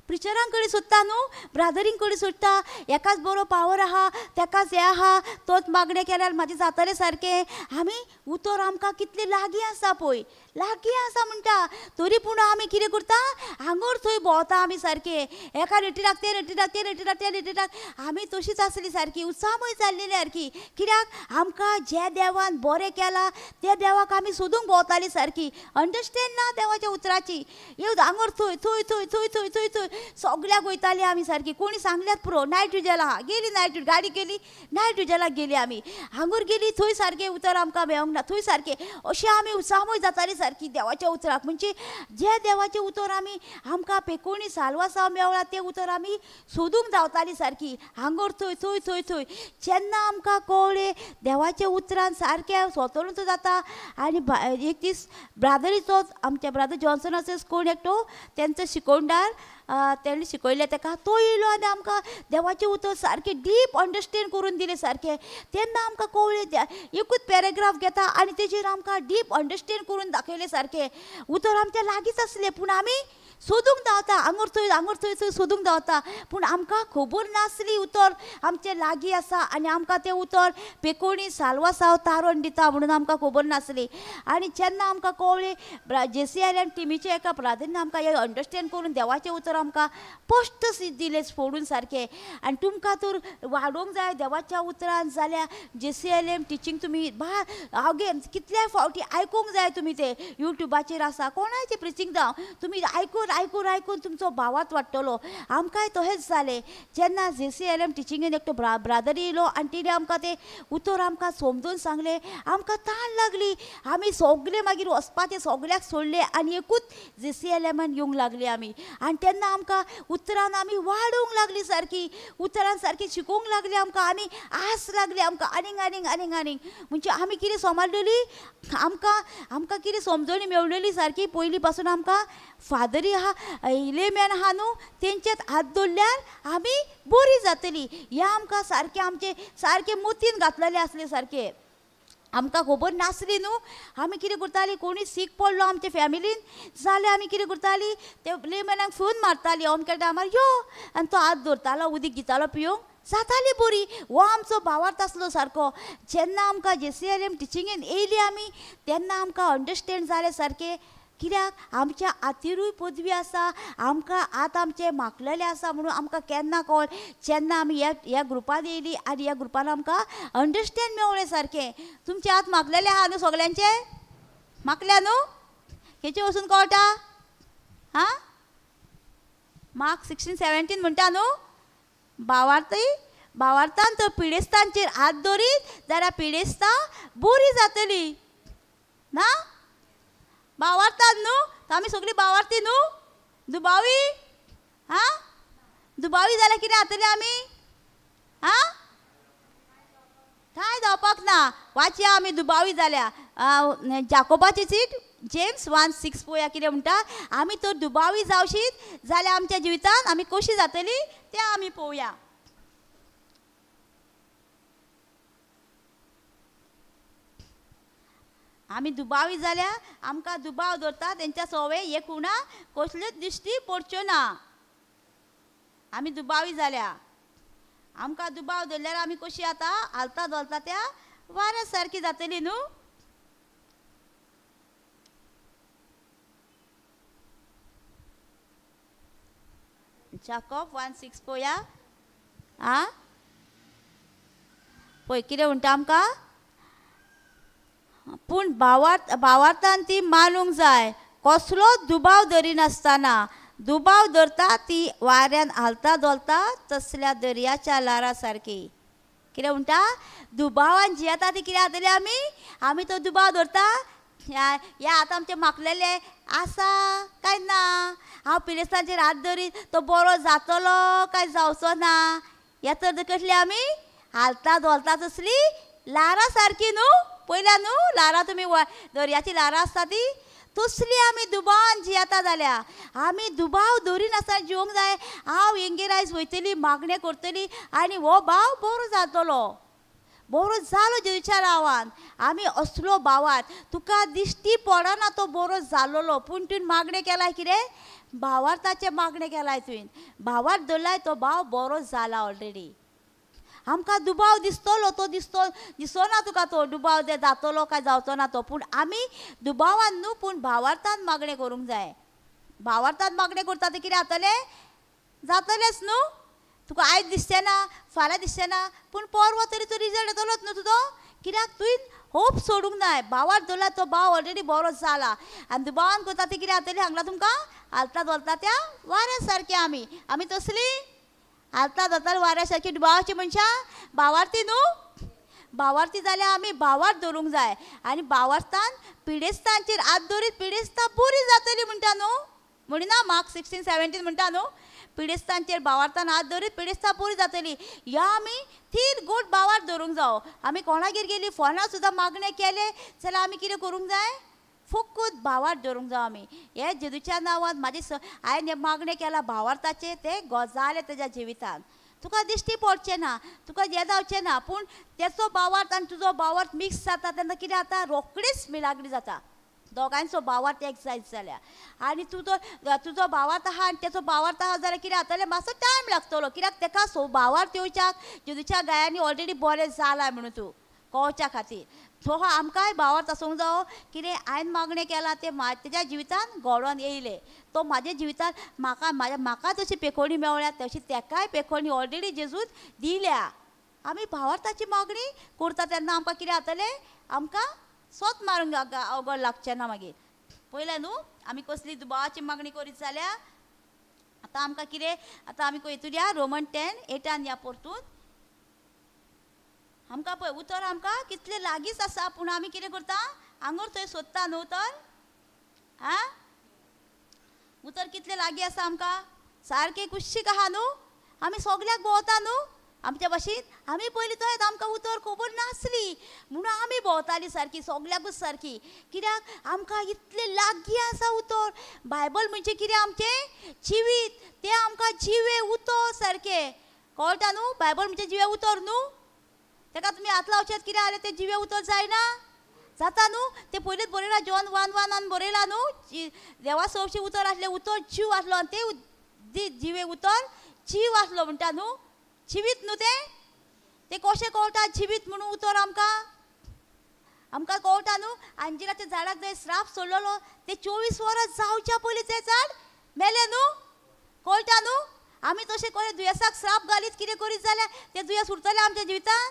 प्रिचरां कडेन सोदता न्हू, ब्रादरीं कडेन सोदता. एकाच बरो पावर आहा, तेकाच हें आहा, तोच मागणें केल्यार म्हाजें जातलें सारकें. आमी उतर आमकां कितलें लागीं आसा पळय, लागीं आसा म्हणटा, तरी पूण आमी कितें करता? हांगर थंय भोंवता आमी सारकें. एका रिट्रिटाक ते रिट्रिटाक ते रिट्रिटाक ते रिट्रिटाक आमी तशीच आसली सारकी, उत्साहमय जाल्लेली सारकी. कित्याक आमकां जे देवान बरें केलां त्या देवाक आमी सोदूंक भोंवताली सारकी. अंडरस्टँड ना देवाच्या उतराची. येवन हांगर थंय थंय थंय थंय थंय थंय थंय सगळ्याक वयताली आमी सारकी. कोणी सांगल्यात पुरो नायट विजला आहा, गेली नायट गाडी गेली नायट विजलाक गेली आमी. हांगर गेली थंय सारकें उतर आमकां मेळोंक ना, थंय सारकें अशें आमी उत्साहमय जाताली सारकी देवाच्या उतराक. म्हणजे जे देवाचें उतर आमी आमकां पेकोणी सालवासांव मेवळा तें उतर आमी सोदूंक धांवताली सारकी हांगर थंय थंय थंय थंय. जेन्ना आमकां कळ्ळें देवाच्या उतरान सारकें स्वतंत्र जाता. आनी एक दीस ब्रादरीचो आमच्या ब्रादर जॉन्सनाचो कोण एकटो तेंचो शिकोवणदार तेणें शिकयलें तेका, तो येयलो आनी आमकां देवाचें उतर सारकें डीप अंडरस्टँड करून दिलें सारकें. तेन्ना आमकां कळ्ळें, एकूच पॅरेग्राफ घेता आनी तेजेर आमकां डीप अंडरस्टँड करून दाखयलें सारकें. उतर आमच्या लागींच आसलें पूण आमी सोदूंक धांवता हांगर थंय हांगर थंय थंय सोदूंक धांवता, पूण आमकां खबर नासली उतर आमचें लागीं आसा आनी आमकां तें उतर पेकोणी सालवासांव तारण दिता म्हणून आमकां खबर नासली. आनी जेन्ना आमकां कळ्ळें जेसी आयल्यान टिमीच्या एका ब्रादरीन आमकां हें अंडरस्टँड करून देवाचें उतर आमकां स्पश्ट दिलें फोडून सारकें. आनी तुमकां तर वाडोवंक जाय देवाच्या उतरान जाल्यार जेसी आयल्यान टिचींग तुमी अगेन कितल्या फावटी आयकूंक जाय. तुमी तें युट्यूबाचेर आसा कोणाचें प्रिचींग जावं तुमी आयकून आयकून आयकून आयकून तुमचो भावार्थ वाडटलो. आमकांय तशेंच जालें जेन्ना JCLM टिचिंगेन एकटो ब्रादर येयलो आनी तिणें आमकां तें उतर आमकां समजून सांगलें. आमकां ताण लागली, आमी सगळे मागीर वचपाचें सगळ्याक सोडलें आनी एकूच JCLM येवंक लागली आमी. आनी तेन्ना आमकां उतरान आमी वाडूंक लागली सारकी, उतरान सारकी शिकूंक लागली आमकां, आनी आस लागली आमकां आनीक आनीक आनीक आनीक. म्हणजे आमी कितें समजलेली, आमकां आमकां कितें समजणी मेवलेली सारकी पयलीं पासून. आमकां फादरी आहा लेमॅन आहा न्हू, तेंचेच हात दवरल्यार आमी बरी जातली ह्या आमकां सारकें आमचें सारकें मोतीन घातलेलें आसलें सारकें. आमकां खबर नासली न्हू, आमी कितें करतालीं, कोणी सीक पडलो आमच्या फॅमिलीन जाल्यार आमी कितें करतालीं, ते लेमॅनाक फोन मारतालीं अमक्या टायमार यो, आनी तो हात दवरतालो, उदीक दितालो पिवंक, जाताली बरी. हो आमचो भावार्थ आसलो सारको. जेन्ना आमकां JCLM टिचिंगेन येयली आमी तेन्ना आमकां अंडरस्टँड जालें सारकें, कित्याक आमच्या हातीरूय पदवी आसा, आमकां आतां आमचें मागलेलें आसा म्हणून आमकां केन्ना कळ जेन्ना आमी ह्या ह्या ग्रुपान येयली आनी ह्या ग्रुपान आमकां अंडरस्टँड मेवळें सारकें. तुमचे हात मागलेले आहा न्हू सगल्यांचे, मागल्या न्हू, हेचे वचून कळटा हां. मार्क 16 17 म्हणटा न्हू, भावार्थी भावार्थान तर पिडेस्तांचेर हात दवरीत जाल्यार पिडेस्तां बरी जातली ना. भावार्थान न्हू, आमी सगळीं भावार्थी न्हू, दुबावी हां, दुबावी जाल्यार कितें जातलें आमी हां, कांय जावपाक ना. वाचया आमी दुबावी जाल्या. जाकोबाची चीट जेम्स 1:6 पळोवया कितें म्हणटा. आमी तर दुबावी जावशीत जाल्यार आमच्या जिवितान आमी कशी जातली तें आमी पळोवया. आमी दुबावी जाल्यार आमकां दुबाव दवरता तेंच्या सवे हे खुणा कसल्योच दिश्टी पडच्यो ना. आमी दुबावी जाल्या, आमकां दुबाव दवरल्यार आमी कशी आतां हालता धोलता त्या वाऱ्या सारकी जातली न्हू. जाकोब 1:6 पळोवया. आं पळय कितें म्हणटा आमकां, पूण भावार्थ भावार्थान ती मानूंक जाय, कसलो दुबाव धरिनासतना. दुबाव धरता ती वाऱ्यान हालता धोलता तसल्या दर्याच्या ल्हारा सारकी. कितें म्हणटा, दुबावान जियेता ती कितें जातली आमी, आमी तो दुबाव धरता ह्या आतां आमचें मागलेलें आसा काय ना, हांव पिडेस्तांचेर हात दवरीत तो बरो जातलो काय जावचो ना, ह्या तर कसली आमी हालता धोलता तसली ल्हारां सारकी न्हू. पयल्या न्हू ल्हारां, तुमी दर्याची ल्हारां आसता ती तसली आमी दुबावान जियेता जाल्या आमी दुबाव दवरिनासतना जिवंक जाय. हांव हेंगेर आयज वयतली, मागणें करतली आनी हो भाव बरो जातलो, बरो जालो जेजूच्या नांवान. आमी असलो भावार्थ, तुका दिश्टी पडना तो बरो जालोलो, पूण तुवें मागणें केलां कितें, भावार्थाचें मागणें केलां तुवें, भावार्थ दवरलाय तो भाव बरो जाला ऑलरेडी. आमकां दुबाव दिसतलो तो दिसतो दिसना तुका तो दुबाव जातलो काय जावचो ना तो, पूण आमी दुबावान न्हू पूण भावार्थान मागणें करूंक जाय. भावार्थान मागणें करता तें कितें जातलें, जातलेंच न्हू. तुका आयज दिसचें ना, फाल्यां दिसचें ना, पूण परवां तरी तो रिजल्ट येतलोच न्हू तुजो, कित्याक तुवें होप सोडूंक नाय. भावार्थ दवरला तो भाव ऑलरेडी बरो जाला. आनी दुबावान करता तें कितें जातलें सांगलां तुमकां, हालता धोलता त्या वाऱ्या सारकी आमी, आमी तसली हालता धोलता वाऱ्या सारकी दुबावाची मनशां भावार्थी न्हू. भावार्थी जाल्यार आमी भावार्थ दवरूंक जाय आनी भावार्थान पिडेस्तांचेर हात दवरीत पिडेस्तां बरी जातली म्हणटा न्हू, म्हणिना मार्क 16 17 म्हणटा न्हू, पिडेस्तांचेर भावार्थान हात दवरीत पिडेस्तां बरी जातली. ह्या आमी थीर गोड भावार्थ दवरूंक जावो. आमी कोणागेर गेली फोनार सुद्दां मागणें केलें जाल्यार आमी कितें करूंक जाय, फकत भावार्थ दवरूंक जावो आमी. हे जेजूच्या नांवान म्हाजे हांवें हें मागणें केलां भावार्थाचें, तें गजालें तेज्या जिवितान. तुका दिश्टी पडचें ना, तुका हें जावचें ना, पूण तेचो भावार्थ आनी तुजो भावार्थ मिक्स जाता तेन्ना कितें जाता, रोखडीच मिलागडी जाता. दोगांयचो भावार्थ एक जायत जाल्यार आनी तुजो तुजो भावार्थ आहा आनी तेचो भावार्थ आहा जाल्यार कितें जातलें, मातसो टायम लागतलो, कित्याक तेका सो भावार्थ येवच्याक जेजूच्या गायांनी ऑलरेडी बरें जालां म्हणून तूं कळच्या खातीर. सो आमकांय भावार्थ आसूंक जावो कितें हांवें मागणें केलां तें तेज्या जिवितान घडोवन येयलें, तो म्हाज्या जिवितान म्हाका म्हाज्या म्हाका जशी पेखोणी मेवळ्या तशी तेकाय पेखोणी ऑलरेडी जेजून दिल्या. आमी भावार्थाची मागणी करता तेन्ना आमकां कितें जातलें, आमकां सोत मारूंक अवघड लागचें ना मागीर. पयलें न्हू आमी कसली दुबावाची मागणी करीत जाल्यार आतां आमकां कितें, आतां आमी हितून या रोमन 10:8 या परतून. आमकां पळय उतर आमकां कितलें लागींच आसा, पूण आमी कितें करता आंगोर थंय सोदता न्हू उतर. आं, उतर कितलें लागीं आसा आमकां, सारकें कुशीक आहा न्हू. आमी सगल्याक भोंवता न्हू आमच्या भाशेन. आमी पयलीं थंय आमकां उतर खबर नासली म्हणून आमी भोंवतालीं सारकी सगल्याकूच सारकी. कित्याक आमकां इतलें लागीं आसा उतर. बायबल म्हणजे कितें आमचें जिवीत, तें आमकां जिवें उतर सारकें कळटा न्हू. बायबल म्हणजे जिवें उतर न्हू, ताका तुमी हात लावचें कितें जाल्यार तें जिवें उतर जायना, जाता न्हू. तें पयलींच बरयलां, जॉन 1:1 बरयलां न्हू, देवा सवशीं उतर आसलें, उतर जीव आसलो आनी तें जिवें उतर जीव आसलो म्हणटा न्हू, जिवीत न्हू तें. तें कशें कळटा जिवीत म्हणून उतर आमकां, आमकां कळटा न्हू. अंजिराच्या झाडाक जंय श्राप सोडलेलो तें 24 वरां जावच्या पयलीं तें झाड मेलें न्हू, कळटा न्हू. आमी तशें कळ्ळें दुयेंसाक श्राप घालीत कितें करीत जाल्यार तें दुयेंस उरतलें आमच्या जिवितान.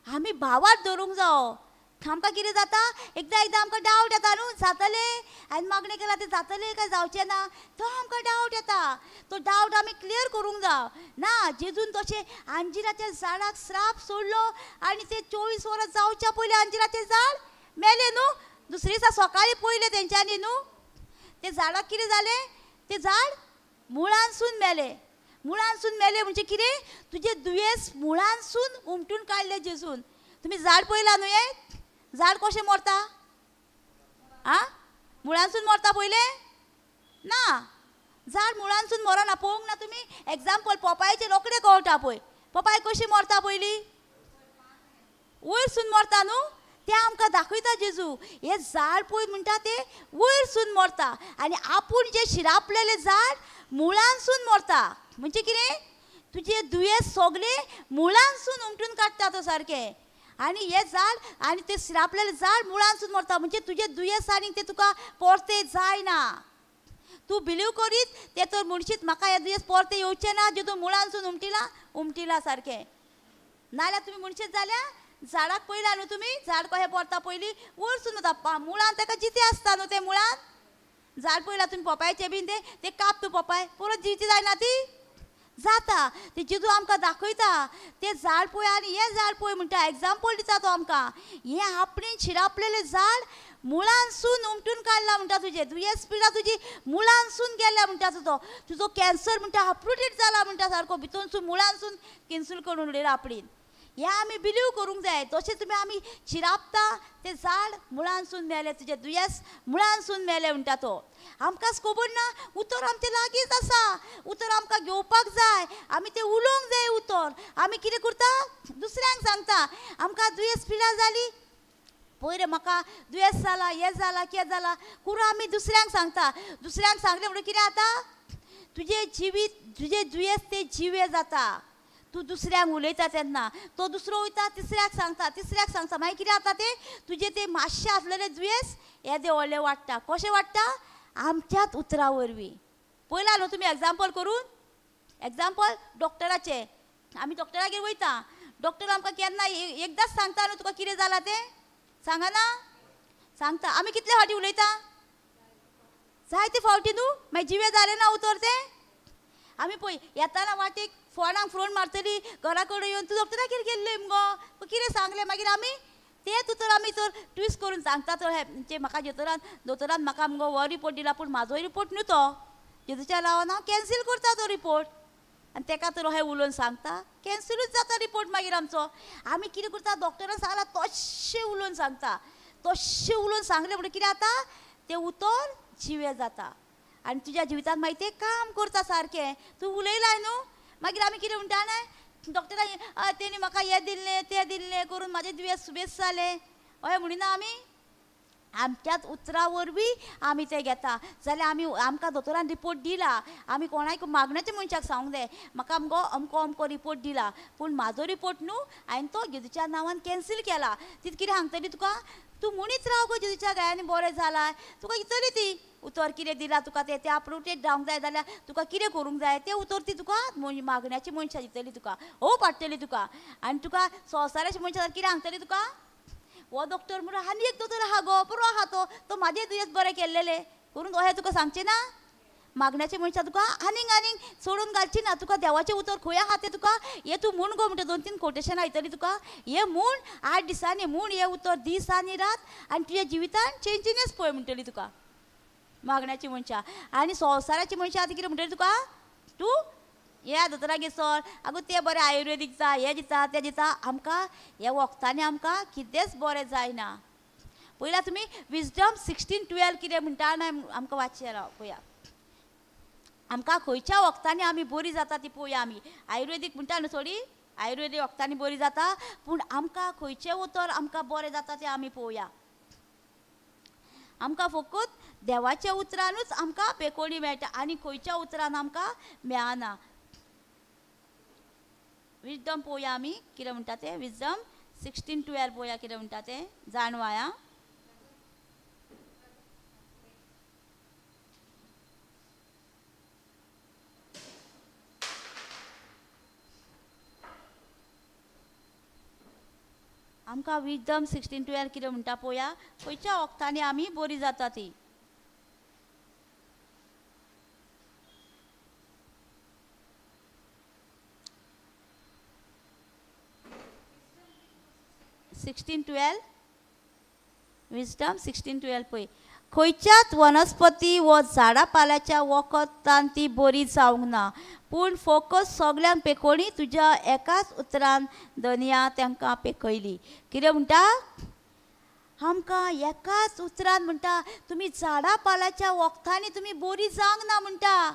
आमी भावार्थ धरूंक जावो. आमकां कितें जाता एकदां एकदां आमकां डावट येता न्हू, जातलें हांवें मागणें केलां तें जातलें काय जावचें ना, तो आमकां डावट येता. तो डावट आमी क्लियर करूंक जाव ना. जेजून तशें अंजिराच्या झाडाक श्राप सोडलो आनी तें 24 वरां जावच्या पयलीं अंजिराचें झाड मेलें न्हू. दुसरे दिसा सकाळीं पयलें तेंच्यांनी न्हू, तें झाडाक कितें जालें, तें झाड मुळांसून मेलें. मुळांसून मेलें म्हणजे कितें, तुजें दुयेंस मुळांसून उमटून काडलें जेजून. तुमी झाड पळयलां न्हू, हें झाड कशें मरता? आं, मुळांसून मरता पयलें ना, झाड मुळांसून मरना. पळोवंक ना तुमी एग्जाम्पल पोपायचें रोखडें कळटा पळय, पोपाय कशी मरता पयलीं, वयरसून मरता न्हू. तें आमकां दाखयता जेजू, हें झाड पळय म्हणटा तें वयरसून मरता आनी आपूण जें शिरापलेलें झाड मुळांसून मरता. म्हणजे कितें, तुजें दुयेंस सगळें मुळांसून उमटून काडटा तो सारकें. आनी हें झाड आनी तें शिरापलेलें झाड मुळांसून मरता म्हणजे तुजें दुयेंस आनी तें तुका परतें जायना. तूं बिलीव करीत तें तर म्हणशीत म्हाका हें दुयेंस परतें येवचें ना, जें तूं मुळांसून उमटिलां उमटिलां सारकें. नाजाल्यार तुमी म्हणशीत जाल्यार झाडाक पळयलां न्हू तुमी, झाड कशें पडटा पयलीं वयरसून वता, मुळान ताका जितें आसता न्हू तें मुळान. झाड पळयलां तुमी पोपायचें बीन तें, तें काप तूं पोपाय परत जिती जायना ती, जाता. ते जेजू आमकां दाखयता तें झाड पळय आनी हें झाड पळय म्हणटा, एग्जाम्पल दिता तो आमकां. हें आपणें शिरापलेलें झाड मुळांसून उमटून काडलां म्हणटा, तुजें दुयेंस पिडा तुजी मुळांसून गेल्या म्हणटा. तुजो तुजो कॅन्सर म्हणटा अपरुटेड जाला म्हणटा सारको, भितूनसून मुळांसून कॅन्सल करून उडयला आपणें. हें आमी बिलीव करूंक जाय. तशें तुमी आमी शिरापता तें झाड मुळांसून मेलें, तुजें दुयेंस मुळांसून मेलें म्हणटा तो. आमकांच खबर ना उतर आमचें लागींच आसा, उतर आमकां घेवपाक जाय, आमी तें उलोवंक जाय उतर. आमी कितें करता दुसऱ्यांक सांगता, आमकां दुयेंस पिडा जाली पयर म्हाका दुयेंस जालां, हें जालां, कितें जालां करून आमी दुसऱ्यांक सांगता. दुसऱ्यांक सांगलें म्हणून कितें जाता, तुजें जिवीत तुजें दुयेंस तें जिवें जाता. तूं दुसऱ्यांक उलयता तेन्ना तो दुसरो वयता तिसऱ्याक सांगता, तिसऱ्याक सांगता, मागीर कितें जाता तें तुजें तें मातशें आसलेलें दुयेंस येदें व्हडलें वाडटा. कशें वाडटा, आमच्याच उतरां वरवीं. पळयलां न्हू तुमी एग्जाम्पल करून, एग्जाम्पल डॉक्टराचें. आमी डॉक्टरागेर वयता, डॉक्टर आमकां केन्ना एकदांच सांगता न्हू तुका कितें जालां तें, सांगना सांगता. आमी कितले फावटी उलयता, जायते फावटी न्हू, मागीर जिवें जालें ना उतर तें. आमी पळय येताना वाटेक फोनाक फोन मारतली, घरा कडेन येवन तूं डॉक्टरागेर गेल्ली मुगो कितें सांगलें, मागीर आमी तेंच उतर आमी तर ट्विस्ट करून सांगता. तर हें म्हाका दोतोरान दोतोरान म्हाका मुगो हो रिपोर्ट दिला पूण म्हाजो रिपोर्ट न्हू तो, जेजूच्या नांवान हांव कॅन्सील करता तो रिपोर्ट. आनी तेका तर अहें उलोवन सांगता, कॅन्सिलूच जाता रिपोर्ट मागीर आमचो. आमी कितें करता डॉक्टरान सांगला तशें उलोवन सांगता, तशें उलोवन सांगलें म्हणून कितें जाता तें उतर जिवें जाता आनी तुज्या जिवितांत मागीर तें काम करता सारकें. तूं उलयलाय न्हू, मागीर आमी कितें म्हणटा न्हय डॉक्टरान तेणी म्हाका हें दिल्लें तें दिल्लें करून म्हाजें दुयेंस सुबेज जालें अशें म्हणिना आमी. आमच्याच उतरां वरवीं आमी तें घेता. जाल्यार आमी आमकां दोतोरान रिपोर्ट दिला, आमी कोणाक मागण्याच्या मनशाक सांगूंक जाय म्हाका मुगो अमको अमको रिपोर्ट दिला पूण म्हाजो रिपोर्ट न्हू हांवें तो जेजूच्या नांवान कॅन्सील केला. ती कितें सांगतली तुका, तूं म्हणीत राव गो जेजूच्या गायांनी बरें जालां, तुका इतली ती उतर कितें दिलां तुका तें तें अपरुटेड जावंक जाय जाल्यार तुका कितें करूंक जाय तें उतर ती तुका मागण्याची मनशां दितली तुका, हो पाडटली तुका. आनी तुका संवसाराची मनशां कितें सांगतली तुका, हो डॉक्टर म्हणून आनी एक दोतोर आहा गो, बरो आहा तो, तो म्हाजें दुयेंस बरें केल्लेलें करून अहें तुका सांगचें ना. मागण्याचे मनशां तुका आनीक आनीक सोडून घालची ना. तुका देवाचें उतर खंय आहा तें तुका हे तूं म्हूण गो म्हणटा 2-3 कोटेशनां येतलीं तुका, हे म्हूण 8 दिसांनी म्हूण हें उतर दीस आनी रात आनी तुज्या जिवितान चेंजीनस पळय म्हणटली तुका मागण्याची मनशां. आनी संवसाराची मनशां आतां कितें म्हणटली तुका, तूं ह्या दोतोरागेर चल, आगो ते बरें आयुर्वेदीक दिता, हें दिता तें दिता. आमकां ह्या वखदांनी आमकां कितेंच बरें जायना. पयला तुमी विजडम 16:12 कितें म्हणटा ना आमकां वाचचें राव पळया. आमकां खंयच्या वखदांनी आमी बरी जाता ती पळोवया. आमी आयुर्वेदीक म्हणटा न्हू थोडी आयुर्वेदीक वखदांनी बरी जाता, पूण आमकां खंयचें उतर आमकां बरें जाता तें आमी पळोवया. आमकां फकत देवाच्या उतरानूच आमकां पेकोणी मेळटा आनी खंयच्या उतरान आमकां मेळना. विजडम पळोवया आमी कितें म्हणटा तें, विजडम 16:12 पळोवया कितें म्हणटा तें, जाणवाया. आमकां विजडम 16:12 कितें म्हणटा पळोवया, खंयच्या वखदांनी आमी बरी जाता ती. विजडम 16:12 पळय. खंयच्याच वनस्पती व झाडां पाल्याच्या वखदान ती बरी जावंक ना, पूण फकत सगल्यांक पेकोणी तुज्या एकाच उतरान दनया तांकां पेकयली. कितें म्हणटा आमकां एकाच उतरान म्हणटा तुमी झाडां पाल्याच्या वखदांनी तुमी बरी जावंक ना म्हणटा,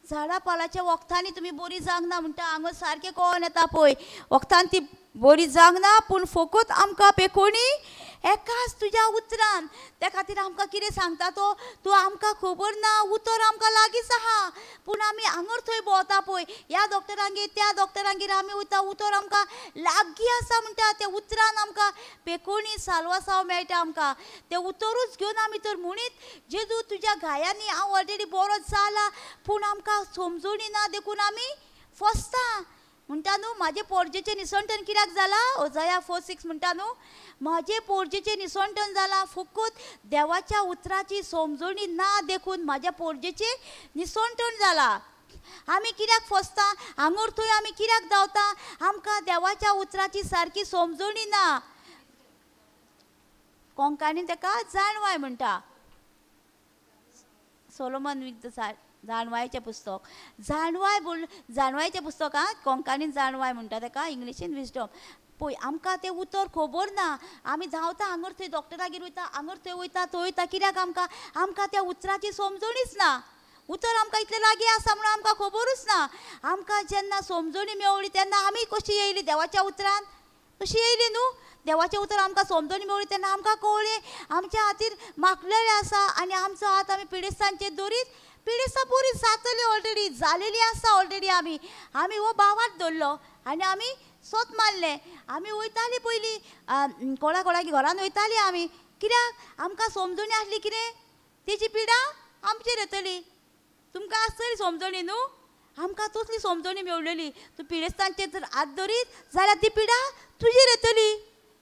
झाडां पाल्याच्या वखदांनी तुमी बरी जावंक ना म्हणटा. हांगा सारकें कळोन येता पळय, वखदान ती बरी जावंक ना, पूण फकत आमकां पेकोणी एकाच तुज्या उतरान. त्या खातीर आमकां कितें सांगता तो, तूं आमकां खबर ना, उतर आमकां लागींच आहा, पूण आमी हांगर थंय भोंवता पळय, ह्या डॉक्टरांगेर त्या डॉक्टरांगेर आमी वयता, उतर आमकां लागीं आसा म्हणटा. त्या उतरान आमकां पेकोणी साल्वासांव मेळटा आमकां. तें उतरूच घेवन आमी तर म्हणीत जेजू तुज्या घायांनी हांव ऑलरेडी बरो जाला, पूण आमकां समजूनी ना देखून आमी फसता. म्हणटा न्हू म्हाजे पोरजेचें निसणटन कित्याक जालां, ओजया 4:6 म्हणटा न्हू म्हाजे पोरजेचें निसणटन जालां फकत देवाच्या उतराची समजणी ना देखून म्हाज्या पोरजेचें निसणटन जालां. आमी कित्याक फसता, हांगर थंय आमी कित्याक धांवता, आमकां देवाच्या उतराची सारकी समजणी ना. कोंकणीन ताका जाणवाय म्हणटा, सोलोमन विथ जाणवायचें पुस्तक, जाणवाय बोल जाणवायचें पुस्तक आं, कोंकणीन जाणवाय म्हणटा ताका, इंग्लिशीन विजडम. पळय आमकां तें उतर खबर ना, आमी धांवता हांगर थंय डॉक्टरागेर वयता, हांगर थंय वयता थंय वयता, कित्याक आमकां आमकां त्या उतराची समजणीच ना. उतर आमकां इतलें लागीं आसा म्हणून आमकां खबरूच ना. आमकां जेन्ना समजणी मेवली तेन्ना आमी कशी येयली देवाच्या उतरान, कशी येयली न्हू देवाचें उतर आमकां समजणी मेवली तेन्ना आमकां कळ्ळें आमच्या हातीर मागलेलें आसा आनी आमचो हात आमी पिडेस्तांचेर दवरीत पिडेस्तां बरी जातली ऑलरेडी जालेली आसा ऑलरेडी. आमी आमी हो बावाट दवरलो आनी आमी सोत मारलें. आमी वयतालीं पयलीं कोणा कोणाक घरान वयतालीं आमी, कित्याक आमकां समजणी आसली कितें तेजी पिडा आमचेर येतली. तुमकां आसतली समजणी न्हू, आमकां तसली समजणी मेवलेली, तूं पिडेस्तांचेर जर हात दवरीत जाल्यार ती पिडा तुजेर येतली,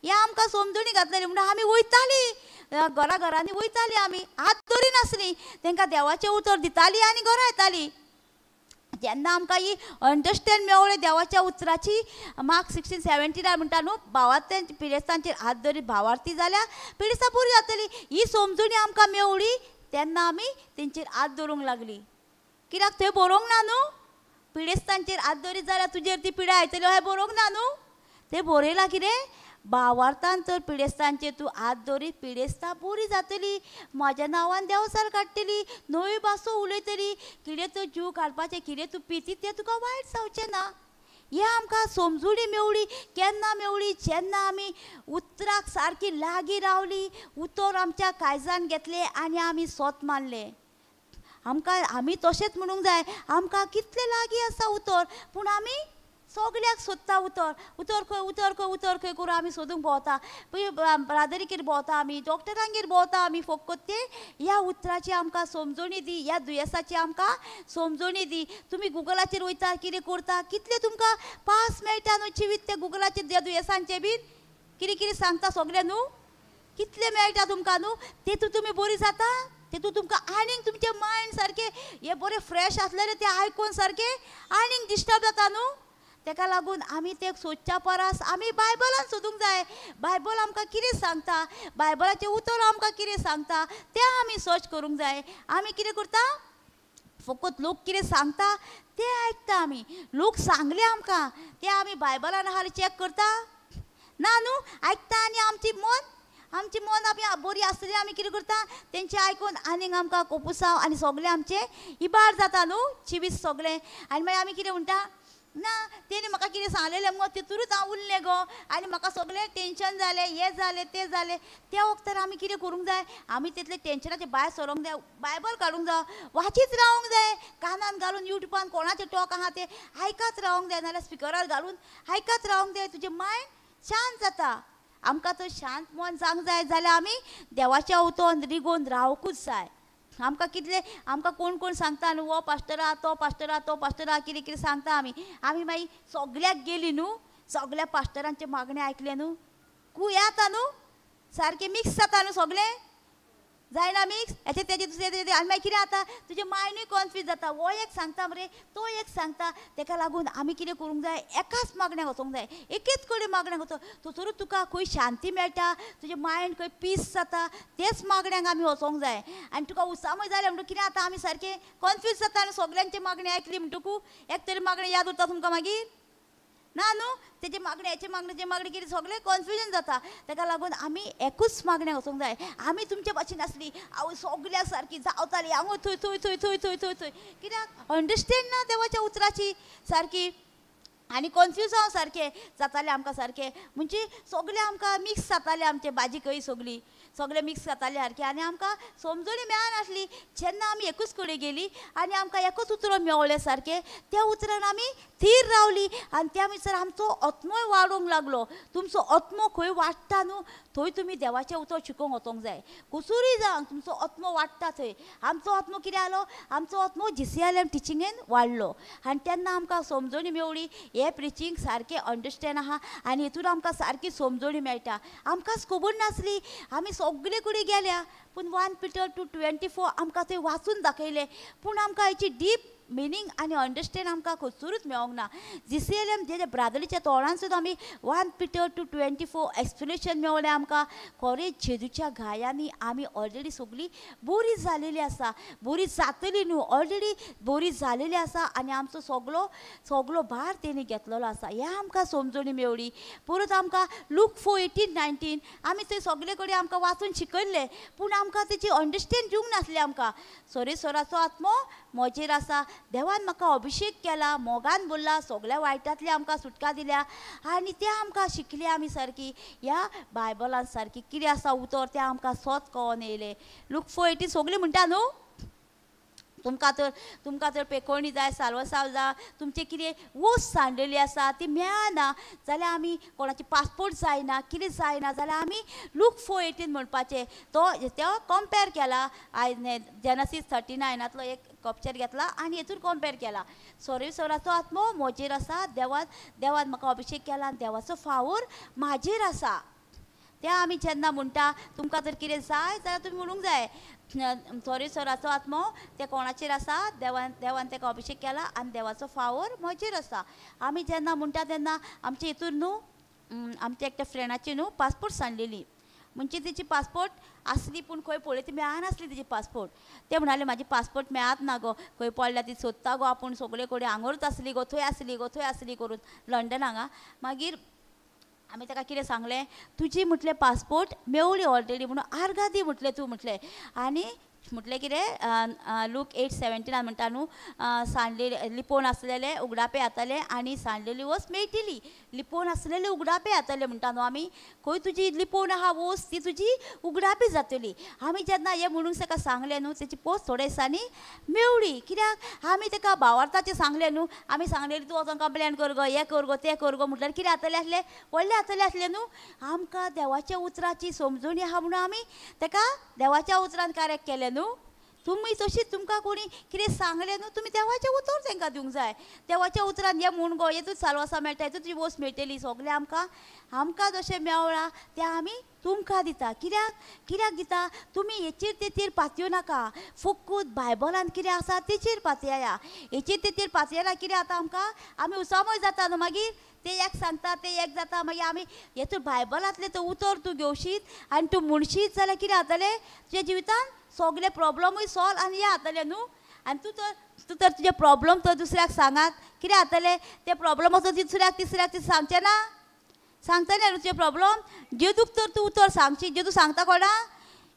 हें आमकां समजणी घातलेली. म्हणून आमी वयतालीं घरा घरांनी वयतालीं, आमी हात दवरिनासलीं, तांकां देवाचें उतर दितालीं आनी घरा येतालीं. जेन्ना आमकां ही अंडरस्टँड मेवळें देवाच्या उतराची, मार्क 16:17 म्हणटा न्हू भावार्थ्यां पिडेस्तांचेर हात दवरीत भावार्थी जाल्यार पिडेस्तां बरी जातली, ही समजणी आमकां मेवळी तेन्ना आमी तेंचेर हात दवरूंक लागली. कित्याक थंय बरोवंक ना न्हू पिडेस्तांचेर हात दवरीत जाल्यार तुजेर ती पिडा येतली अशें बरोवंक ना न्हू, तें बरयलां कितें भावार्थान तर पिडेस्तांचेर तूं हात दवरीत पिडेस्तां बरी जातली, म्हाज्या नांवान देंवचार काडटली, नव्यो भासो उलयतली, कितें तूं जीव काडपाचें कितें तूं पिती तें तुका वायट जावचें ना. हें आमकां समजणी मेवली केन्ना मेवली, जेन्ना आमी उतराक सारकी लागीं रावली, उतर आमच्या काळजान घेतलें आनी आमी सोत मारलें. आमकां आमी तशेंच म्हणूंक जाय, आमकां कितलें लागीं आसा उतर, पूण आमी सगल्याक सोदता उतर, उतर खंय उतर खंय उतर खंय करून आमी सोदूंक भोंवता, पळय ब्रादरीगेर भोंवता आमी, डॉक्टरांगेर भोंवता आमी, फकत ते ह्या उतराची आमकां समजणी दी, ह्या दुयेंसाची आमकां समजणी दी. तुमी गुगलाचेर वयता कितें करता, कितलें तुमकां पास मेळटा न्हू जिवीत ते गुगलाचेर त्या दुयेंसांचें बीन. कितें कितें सांगता सगळें न्हू, कितलें मेळटा तुमकां न्हू, तेतून तुमी बरी जाता, तेतून तुमकां आनीक तुमचें मायंड सारकें हें बरें फ्रेश आसलेलें तें आयकून सारकें आनीक डिस्टर्ब जाता न्हू. तेका लागून आमी तें सोदच्या परस आमी बायबलान सोदूंक जाय. बायबल आमकां कितें सांगता, बायबलाचें उतर आमकां कितें सांगता तें आमी सर्च करूंक जाय. आमी कितें करता, फकत लोक कितें सांगता तें आयकता आमी. लोक सांगले आमकां तें आमी बायबलान आहा चॅक करता ना न्हू, आयकता आनी आमची मन आमी बरी आसतली आमी कितें करता तेंचें आयकून आनीक आमकां कोपुसांव आनी सगळें आमचें इबाड जाता न्हू जिवीत सगळें. आनी मागीर आमी कितें म्हणटा, ना तेणी म्हाका कितें सांगलेलें मुगो तितूरूच हांव उरलें गो आनी म्हाका सगळें टेंशन जालें, हें जालें तें जालें. त्या वखदार आमी कितें करूंक जाय, आमी तितलें टेंशनाचें भायर सरोंक जाय, बायबल काडूंक जाय, वाचीत रावंक जाय, कानान घालून युट्यूबान कोणाचें टॉक आहा तें आयकत रावंक जाय, नाल्यार स्पिकरार घालून आयकत रावंक जाय. तुजें मायंड शांत जाता. आमकां तर शांत मन जावंक जाय जाल्यार आमी देवाच्या उतोन रिगोवन रावंकूच जाय. आमकां कितले आमकां कोण कोण सांगता न्हू, हो पास्टर आहा तो पास्टर आहा तो पास्टर आहा कितें कितें सांगता. आमी आमी मागीर सगल्याक गेली न्हू, सगल्या पास्टरांचें मागणें आयकलें न्हू, कूय येता न्हू सारकें मिक्स जाता न्हू सगळें, जायना मिक्स हेचें तेजें दुसरें तेजें. आनी मागीर कितें जाता तुजें मायंडूय कन्फ्यूज जाता, हो एक सांगता मरे तो एक सांगता. तेका लागून आमी कितें करूंक जाय, एकाच मागण्याक वचोंक जाय, एकेच कडेन मागण्याक वचो, थंयसरूच तुका खंय शांती मेळटा, तुजें मायंड खंय पीस जाता, तेच मागण्याक आमी वचोंक जाय. आनी तुका उसामय जालें म्हणटकूच कितें जाता, आमी सारकें कन्फ्यूज जाता आनी सगल्यांचें मागणें आयकली म्हणटकूच एक तरी मागणें याद उरता तुमकां मागीर ना न्हू, तेजें मागणें हेचें मागणें तेजें मागणें कितें सगळें कन्फ्युजन जाता. तेका लागून आमी एकूच मागण्याक वचोंक जाय. आमी तुमचे भाशेन आसली हांव सगल्या सारकी जावताली हांव थंय थंय थंय थंय थंय थंय थंय, कित्याक अंडरस्टँड ना देवाच्या उतराची सारकी आनी कन्फ्यूज हांव सारकें जातालें आमकां सारकें, म्हणजे सगळें आमकां मिक्स जातालें, आमचें भाजी कही सगळी सगळें मिक्स जातालें सारकें आनी आमकां समजणी मेळनासली. जेन्ना आमी एकूच कडेन गेली आनी आमकां एकूच उतर मेवलें सारकें, त्या उतरान आमी थीर रावली आनी त्या भितर आमचो आत्मोय वाडूंक लागलो. तुमचो आत्मो खंय वाडटा न्हू थंय तुमी देवाचें उतर शिकोवंक वचोंक जाय. कुसूरय जावं तुमचो आत्मो वाडटा थंय. आमचो आत्मो कितें जालो, आमचो आत्मो GCLM टिचिंगेन वाडलो आनी तेन्ना आमकां समजणी मेवली. हे प्रिचींग सारकें अंडरस्टँड आहा आनी हितून आमकां सारकी समजणी मेळटा. आमकांच खबर नासली, आमी सगळे कडेन गेल्या पूण 1 Peter 2:24 आमकां थंय वाचून दाखयलें, पूण आमकां हेची डीप मिनींग आनी अंडरस्टँड आमकां खंयसरूच मेळोंक ना. GCLM जेजे ब्रादरीच्या तोंडान सुद्दां आमी 1 Peter 2:24 explanation मेवलें आमकां. खरें जेजूच्या घायांनी आमी ऑलरेडी सगळीं बरी जालेली आसा, बरी जातली न्हू, ऑलरेडी बरी जालेली आसा आनी आमचो सगलो सगलो भार तेणी घेतलेलो आसा. हें आमकां समजणी मेवली. परत आमकां लूक 4:18-19 आमी थंय सगळे कडेन आमकां वाचून शिकयल्लें, पूण आमकां तेची अंडरस्टँड दिवंक नासलें. आमकां सरेसराचो आत्मो म्हजेर आसा, देवान म्हाका अभिशेक केला, मोगान बोल्ला, सगळ्या वायटांतली आमकां सुटका दिल्या आनी तें आमकां शिकले आमी सारकी ह्या बायबलान सारकी कितें आसा उतर तें आमकां सोत कळोन येयलें. लूक 4:18 सगळीं म्हणटा न्हू, तुमकां तर पेकोणी जाय, साल्वसाव जाय, तुमचें कितें वस्त सांडलेली आसा ती मेळना जाल्यार आमी कोणाची पासपोर्ट जायना कितें जायना जाल्यार आमी लूक 4:18 म्हणपाचें. तो तो कंपेर केला जेनसीस 39 एक कप्चर घेतला आनी हेतून कंपेर केला. सरेसराचो आत्मो म्हजेर आसा, देवान देवान म्हाका अभिशेक केला आनी देवाचो फावोर म्हाजेर आसा. तें आमी जेन्ना म्हणटा तुमकां जर कितें जाय जाल्यार तुमी म्हणूंक जाय सरेसराचो आत्मो ते कोणाचेर आसा, देवान देवान तेका अभिशेक केला आनी देवाचो फावोर म्हजेर आसा. आमी जेन्ना म्हणटा तेन्ना आमचे हितून न्हू आमच्या एकट्या फ्रेंडाची न्हू पासपोर्ट सांडलेली, म्हणजे तेची पासपोर्ट आसली पूण खंय पळय ती मेळनासली तेजी पासपोर्ट. ते म्हणाले म्हाजी पासपोर्ट मेळत ना गो, खंय पडल्या ती सोदता गो आपूण सगळे कडेन, हांगरूच आसली गो, थंय आसली गो, थंय आसली करून लंडन हांगा. मागीर आमी ताका कितें सांगलें, तुजी म्हटलें पासपोर्ट मेवली ऑलरेडी म्हणून आर्गां दी म्हटलें तूं म्हटलें. आनी म्हटलें कितें लूक 8:17 म्हणटा न्हू, सांडलेले लिपोवन आसलेले उगडापे जातले आनी सांडलेली वस्त मेळटली, लिपोवन आसलेले उगडापे जातले म्हणटा न्हू आमी, खंय तुजी लिपोवन आहा वस्त ती तुजी उगडापी जातली. आमी जेन्ना हें म्हणून ताका सांगलें न्हू तेची पोस्ट थोड्या दिसांनी मेवली. कित्याक आमी ताका भावार्थाचें सांगलें न्हू, आमी सांगलें तूं वचोन कंप्लेन कर गो, हें कर गो, तें कर गो म्हटल्यार कितें जातलें आसलें, व्हडलें जातलें आसलें न्हू. आमकां देवाच्या उतराची समजणी आहा म्हणून आमी ताका देवाच्या उतरान करेक्ट केलें न्हू. तुमी तशीच तुमकां कोणी कितें सांगलें न्हू तुमी देवाचें उतर तांकां दिवंक जाय. देवाच्या उतरान हें म्हूण गो हेतूच साल्वासां मेळटा, हेतूच तुजी वस्त मेळटली. सगळें आमकां आमकां जशें मेवळां तें आमी तुमकां दिता. कित्याक कित्याक दिता? तुमी हेचेर तेचेर पातयो नाका, फकत बायबलान कितें आसा तेचेर पातया. हेचेर तेचेर पातयेला कितें जाता आमकां, आमी उसामय जाता न्हू. मागीर ते एक सांगता ते एक जाता, मागीर आमी हेतून बायबलांतलें तें उतर तूं घेवशीत आनी तूं म्हणशीत जाल्यार कितें जातलें तुज्या जिवितान सगळे प्रॉब्लमूय सॉल्व आनी हें जातलें न्हू. आनी तूं तर तुजे प्रॉब्लम तर दुसऱ्याक सांगात कितें जातलें, ते प्रॉब्लमाचो दुसऱ्याक तिसऱ्याक ती सांगचें ना, सांगतलें न्हू तुजे प्रॉब्लम. जेदूक तर तूं उतर सांगशी, जेदू सांगता कोणा,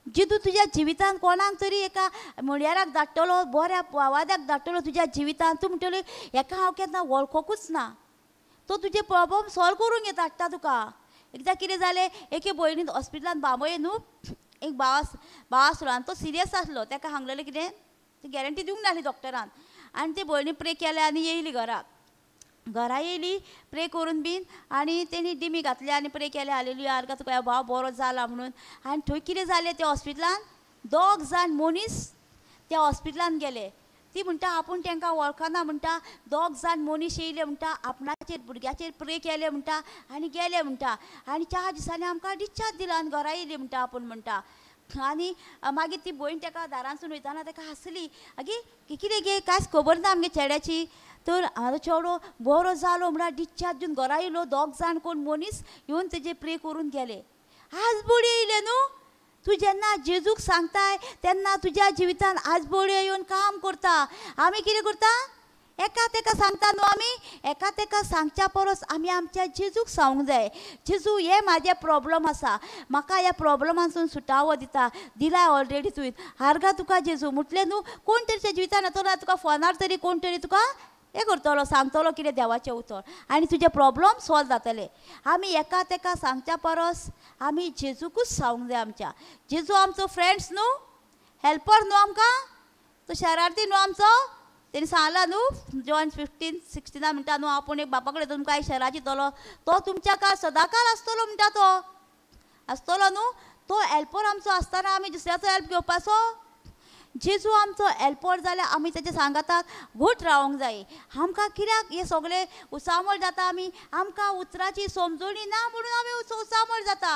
जेदू तुज्या जिवितान कोणाक तरी एका म्हणयाराक धाडटलो, बऱ्या वाद्याक धाडटलो तुज्या जिवितान, तूं म्हणटली हेका हांव केन्ना वळखोकूच ना, तो तुजे प्रॉब्लम सॉल्व करूंक येता हाडटा तुका. एकदां कितें जालें, एके भयणीन हॉस्पिटलान बांबोळे न्हू एक भाव आसलो आनी तो सिरियस आसलो. ताका सांगलेलें कितें ती गॅरंटी दिवंक नासली डॉक्टरान. आनी ते भयणी प्रे केले आनी येयली घराक. घरा येयली प्रे करून बीन आनी तेणी डिमी घातली आनी प्रे केले हालेलुया आर्गां तुका भाव बरो जाला म्हणून. आनी थंय कितें जालें, त्या हॉस्पिटलान दोग जाण मनीस त्या हॉस्पिटलान गेले. ती म्हणटा आपूण तांकां वळखना म्हणटा, दोग जाण मनीस येयले म्हणटा, आपणाचेर भुरग्याचेर प्रे केले म्हणटा आनी गेले म्हणटा. आनी 4 दिसांनी आमकां डिस्चार्ज दिला आनी घरा येयली म्हणटा आपूण म्हणटा. आनी मागीर ती भयण ताका दारांतसून वयताना ताका हांसली, आगे कितें गे कांयच खबर ना आमगे चेड्याची, तर हाजो चेडो बरो जालो म्हळ्यार डिस्चार्ज दिवन घरा येयलो. दोग जाण कोण मनीस येवन तेजे प्रे करून गेले. आज बडी येयले न्हू. तूं जेन्ना जेजूक सांगताय तेन्ना तुज्या जिवितान आज बळयो येवन काम करता. आमी कितें करता, एका तेका सांगता न्हू. आमी एका तेका सांगच्या परस आमी आमच्या जेजूक सांगूंक जाय, जेजू हे म्हाजे प्रॉब्लम आसा, म्हाका ह्या प्रॉब्लमांसून सुटावो दिता, दिला ऑलरेडी तुवें, आर्गां तुका जेजू म्हटलें न्हू. कोण तरी जिवितान येतलो ना तुका फोनार तरी कोण तरी तुका हें करतलो, सांगतलो कितें देवाचें उतर आनी तुजे प्रॉब्लम सॉल्व जातले. आमी एका तेका सांगच्या परस आमी जेजूकूच सांगूंक जाय. आमच्या जेजू आमचो फ्रेंड्स न्हू, हेल्पर न्हू आमकां, तो शरार्थी न्हू आमचो. तेणी सांगला न्हू जॉन 15:16 म्हणटा न्हू, आपूण एक बापा कडेन तुमकां एक शराची दितलो, तो तुमच्या काळ सदांकाळ आसतलो म्हणटा, तो आसतलो न्हू. तो हेल्पर आमचो आसतना आमी दुसऱ्याचो हेल्प घेवपाचो. जेजू आमचो हेल्पर जाल्यार आमी तेच्या सांगाताक घट रावंक जाय. आमकां कित्याक हे सगळे उसामळ जाता, आमी आमकां उतराची समजणी ना म्हणून आमी उसामळ जाता.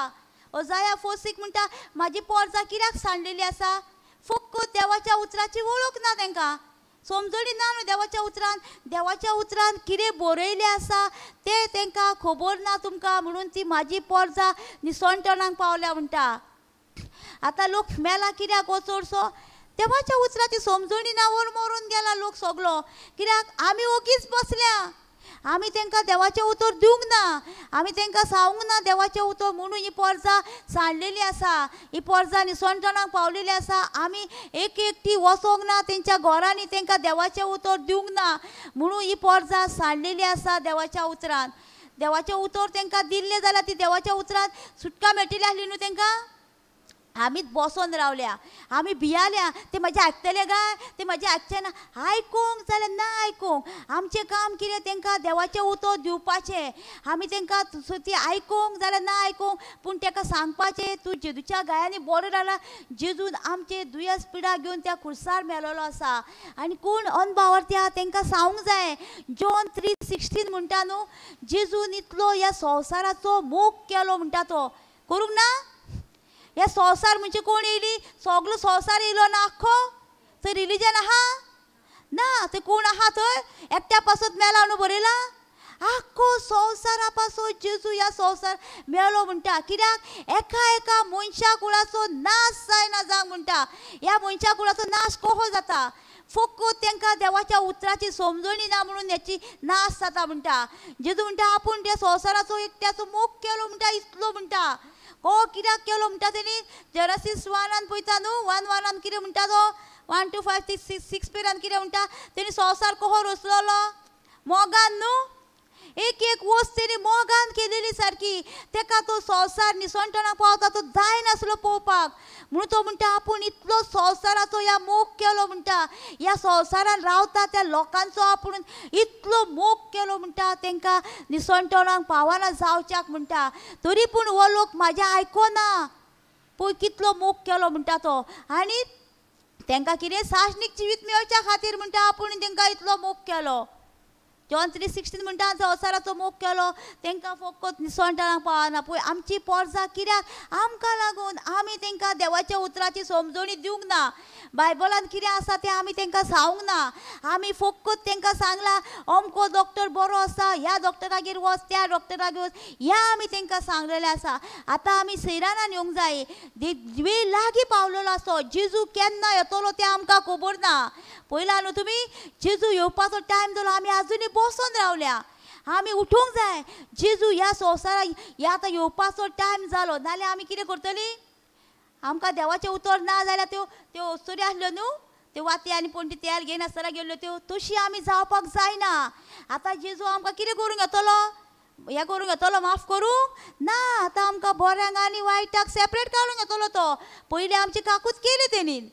अजाया 4:6 म्हणटा म्हाजी पोरसां कित्याक सांडलेली आसा, फक्त देवाच्या उतराची वळख ना तांकां, समजणी ना न्हू देवाच्या उतरान. देवाच्या उतरान कितें बरयलें आसा तें तांकां खबर ना तुमकां, म्हणून ती म्हाजी पोरसां निसणटणाक पावल्या म्हणटा. आतां लोक मेला कित्याक हो चडसो, देवाच्या उतराची समजणी ना वर मरून गेला लोक सगलो. कित्याक आमी ओगीच बसल्या, आमी तांकां देवाचें उतर दिवंक ना, आमी तांकां सांगूंक ना देवाचें उतर, म्हणून ही पोरसां सांडलेली आसा, ही पोरसां निसणटणाक पावलेली आसा. आमी एक एकटी वचोंक ना तेंच्या घरांनी, तांकां देवाचें उतर दिवंक ना, म्हणून ही पोरसां सांडलेली आसा देवाच्या उतरान. देवाचें उतर तांकां दिल्लें जाल्यार ती देवाच्या उतरान सुटका मेळटली आसली न्हू तांकां. आमीच बसोन रावल्या, आमी भियाल्या, ते म्हाजें आयकतले काय, ते म्हाजें आयकचें ना. आयकूंक जाल्यार ना आयकूंक, आमचें काम कितें, तांकां देवाचें उतर दिवपाचें. आमी तांकां ती आयकूंक जाल्यार ना आयकूंक, पूण ताका सांगपाचें तूं जेजूच्या गायांनी बरो जाला, जेजून आमचे दुयेंस पिडा घेवन त्या खुर्सार मेलोलो आसा. आनी कोण अनभावार्थी आहा तांकां सांगूंक जाय. जॉन 3:16 म्हणटा न्हू, जेजून इतलो ह्या संवसाराचो मोग केलो म्हणटा, तो करूंक ना. हे संवसार म्हणजे कोण येयली, सगलो संवसार येयलो ना आख्खो, थंय रिलीजन आहा ना, थंय कोण आहा, थंय एकट्या पासत मेला न्हू बरयला, आख्खो संवसारा पासत जेजू ह्या संवसार मेलो म्हणटा. कित्याक एका एका मनशा कुळाचो नाश जायना जावंक म्हणटा. ह्या मनशा कुळाचो नाश कसो जाता, फक्त तांकां देवाच्या उतराची समजणी ना म्हणून हेची नाश जाता म्हणटा. जेजू म्हणटा आपूण त्या संवसाराचो एकट्याचो मोग केलो म्हणटा, इतलो म्हणटा. को कित्याक केलो म्हणटा तेणी, जेनसीस 1 पळयता न्हू, 1:1 कितें म्हणटा तो, 1, 2, 5, 6, 6 पेरान कितें म्हणटा, तेणी संवसार कसो रचलोलो मोगान न्हू. एक एक वस्त तेणी मोगान केलेली सारकी, तेका तो संवसार निसणटणाक पावता तो जायनासलो पळोवपाक, म्हणून तो म्हणटा आपूण इतलो संवसाराचो ह्या मोग केलो म्हणटा, ह्या संवसारान रावता त्या लोकांचो आपूण इतलो मोग केलो म्हणटा, तांकां निसणटणाक पावना जावच्याक म्हणटा, तरी पूण हो लोक म्हाजें आयकोना. पळय कितलो मोग केलो म्हणटा तो. आनी तांकां कितें सासणीक जिवीत मेळच्या खातीर म्हणटा आपूण तांकां इतलो मोग केलो. जॉन 3:16 म्हणटा संवसाराचो मोग केलो तांकां फकत निसणटांक पावना. पळय आमची पोरसां कित्याक आमकां लागून आमी तांकां देवाच्या उतराची समजणी दिवंक ना. बायबलान कितें आसा तें आमी तांकां सांगूंक ना. आमी फकत तांकां सांगलां अमको डॉक्टर बरो आसा, ह्या डॉक्टरागेर वच, त्या डॉक्टरागेर वच, ह्या आमी तांकां सांगलेलें आसा. आतां आमी सैरानान येवंक जाय. वेळ लागीं पावलेलो आसा. जेजू केन्ना येतलो तें आमकां खबर ना. पयला न्हू तुमी जेजू येवपाचो टायम जालो, आमी आजुनूय बसून रावल्या. आमी उठूंक जाय. जेजू ह्या संवसाराक ह्या आतां येवपाचो टायम जालो, नाल्यार आमी कितें करतलीं? आमकां देवाचें उतर ना जाल्यार त्यो त्यो अस्तुरी आसल्यो न्हू, त्यो वाती आनी पणटी तेल घेयनासतना गेल्ल्यो त्यो, तशी आमी जावपाक जायना. आतां जेजू आमकां कितें करूंक येतलो? हें करूंक येतलो? माफ करूंक ना. आतां आमकां बऱ्यांक आनी वायटाक सेपरेट काडूंक येतलो तो. पयलीं आमची काकूत केली तेणीन,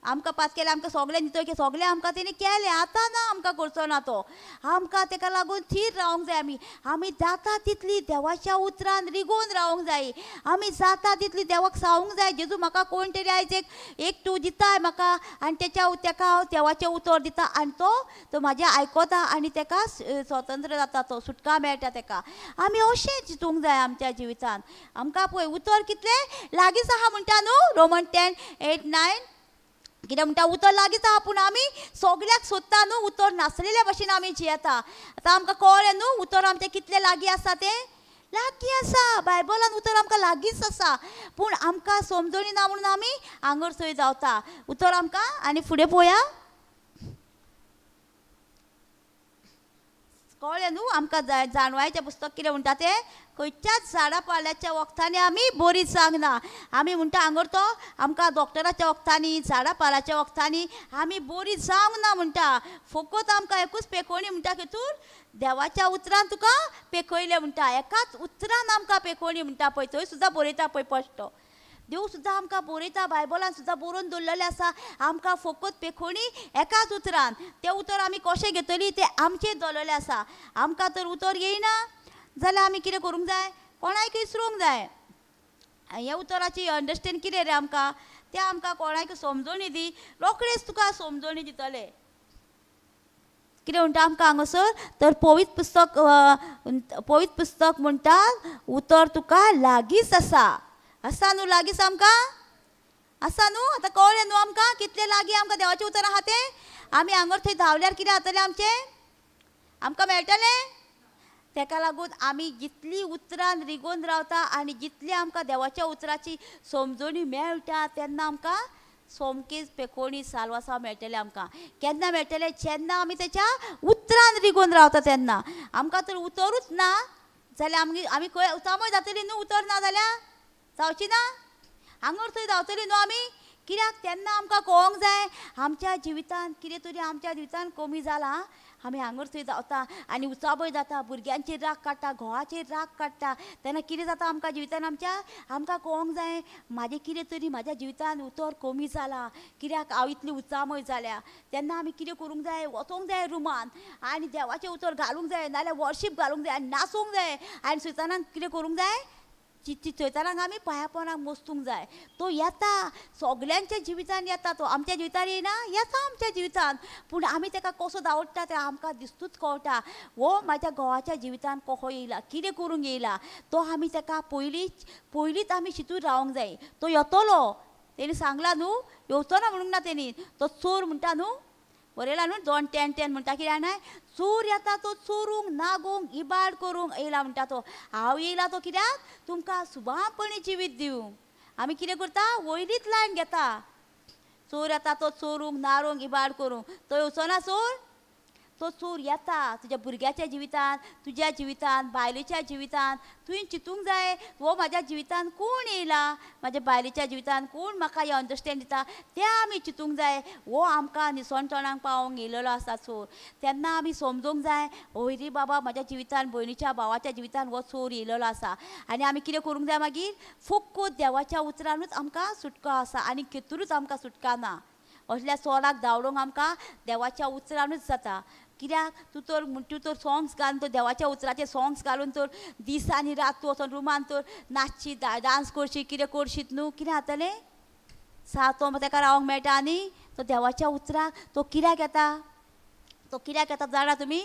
आमकां पास केलें, आमकां सगळें न्हितो सगळें आमकां तेणी केलें. आतां ना आमकां करचो ना तो. आमकां तेका लागून थीर रावंक जाय. आमी आमी जाता तितली देवाच्या उतरान रिगोवन रावंक जाय. आमी जाता तितली देवाक सांगूंक जाय, जेजू म्हाका कोण तरी आयज एक एक तूं दिताय म्हाका आनी तेच्या तेका हांव देवाचें उतर दिता आनी तो तो म्हाजें आयकता आनी तेका स्वतंत्र जाता, तो सुटका मेळटा तेका. आमी अशें चिंतूंक जाय आमच्या जिवितान. आमकां पळय उतर कितलें लागींच आहा म्हणटा न्हू, रोमन 10:8-9 कितें म्हणटा? उतर लागींच आहा, पूण आमी सगळ्याक सोदता न्हू, उतर नासलेल्या भशेन आमी जियेता. आतां आमकां कळ्ळें न्हू उतर आमचें कितलें लागीं आसा तें? लागीं आसा. बायबलान उतर आमकां लागींच आसा, पूण आमकां समजणी ना म्हणून आमी आंगर थंय जावता. उतर आमकां आनी फुडें पळोवया. कळ्ळें न्हू आमकां जाणवायचें पुस्तक कितें म्हणटा तें? खंयच्याच झाडां पाल्याच्या वखदांनी आमी बरी जावंक. आमी म्हणटा हांगर तो आमकां डॉक्टराच्या वखदांनी, झाडां पाल्याच्या वखदांनी आमी बरी जावंक ना म्हणटा. फकत आमकां एकूच पेकोवणी म्हणटा हेतूर देवाच्या उतरान तुका पेखयलें म्हणटा. एकाच उतरान आमकां पेकोवणी म्हणटा. पळय थंय सुद्दां बरयता पळय स्पश्ट. देव सुद्दां आमकां बरयता, बायबलान सुद्दां बरोवन दवरलेलें आसा. आमकां फकत पेखोवणी एकाच उतरान. तें उतर आमी कशें घेतली तें आमचें दवरलेलें आसा. आमकां तर उतर येयना जाल्यार आमी कितें करूंक जाय? कोणाक विसरूंक जाय. ह्या उतराची अंडरस्टँड कितें रे आमकां तें आमकां कोणाक समजोणी दी, रोखडेच तुका समजोणी दितले. कितें म्हणटा आमकां हांगासर? तर पवित्र पुस्तक, पवित्र पुस्तक म्हणटा उतर तुका लागींच आसा. आसा न्हू लागींच आमकां? आसा न्हू? आतां कळ्ळें न्हू आमकां कितलें लागीं आमकां देवाचें उतर आहा तें? आमी हांगर थंय धांवल्यार कितें जातलें आमचें? आमकां मेळटलें? तेका लागून आमी जितली उतरान रिगोवन रावता आनी जितली आमकां देवाच्या उतराची समजणी मेळटा तेन्ना आमकां सोमकीच पेकोवणी साल्वासांव मेळटलें. आमकां केन्ना मेळटलें? जेन्ना आमी तेच्या उतरान रिगोवन रावता तेन्ना. आमकां तर उतरूच ना जाल्यार आमगे आमी खंय उचामय जातली न्हू? उतर ना जाल्यार जावची ना, हांगर थंय धांवतली न्हू आमी. कित्याक तेन्ना आमकां कळोंक जाय आमच्या जिवितान कितें तरी आमच्या जिवितान कमी जालां. आमी हांगर थंय धांवता आनी उचाबय जाता, भुरग्यांचेर राग काडटा, घोवाचेर राग काडटा. तेन्ना कितें जाता आमकां जिवितान? आमच्या आमकां कळोंक जाय म्हाजें कितें तरी म्हाज्या जिवितान उतर कमी जालां, कित्याक हांव इतली उचामय जाल्या. तेन्ना आमी कितें करूंक जाय? वचोंक जाय रुमान आनी देवाचें उतर घालूंक जाय, नाल्यार वर्शीप घालूंक जाय आनी नाचूंक जाय आनी सैतानाक कितें करूंक जाय? सैतानाक आमी पांयापोनाक मस्तूंक जाय. तो येता सगल्यांच्या जिवितान येता, तो आमच्या जिवितान येयना, येता आमच्या जिवितान, पूण आमी तेका कसो धांवडटा तें आमकां दिस्तूच कळटा. हो म्हाज्या घोवाच्या जिवितान कसो येयला, कितें करूंक येयला, तो आमी तेका पयलींच पयलींच आमी शितून रावंक जाय. तो येतलो तेणी सांगलां न्हू, येवचो ना म्हणूंक ना तेणी. तो चोर म्हणटा न्हू, बरयला न्हू जॉन 10:10 म्हणटा कितें जाणाय? चोर येता तो चोरूंक, नागोवंक, इबाड करूंक येयला म्हणटा तो. हांव येयला तो कित्याक? तुमकां सुभापणी जिवीत दिवंक. आमी कितें करता? वयलीच लायन घेता. चोर येता तो चोरूंक, नारोवंक, इबाड करूंक. तो येवचो ना चोर? तो चोर येता तुज्या भुरग्याच्या जिवितान, तुज्या जिवितान, बायलेच्या जिवितान. तुवें चिंतूंक जाय हो म्हाज्या जिवितान कोण येयला, म्हाज्या बायलेच्या जिवितान कोण म्हाका हें अंडरस्टँड दिता तें आमी चिंतूंक जाय. हो आमकां निसणटणाक पावोवंक येयलेलो आसा चोर. तेन्ना आमी समजूंक जाय हय रे बाबा म्हाज्या जिवितान, भयणीच्या, भावाच्या जिवितान हो चोर येयलेलो आसा. आनी आमी कितें करूंक जाय मागीर? फकत देवाच्या उतरानूच आमकां सुटका आसा आनी खेतूरूच आमकां सुटका ना. असल्या चोराक धांवडोवंक आमकां देवाच्या उतरानूच जाता. कित्याक तूं तर तूं तर सोंग्स घालून, तर देवाच्या उतराचे सोंग्स घालून तर दीस आनी रात तूं वचोन रुमान तर नाचशी, डांस करशी, कितें करशीत न्हू, कितें जातलें? सा तो तेका रावंक मेळटा आनी तो देवाच्या उतराक तो कित्याक येता, तो कित्याक येता जाणा तुमी?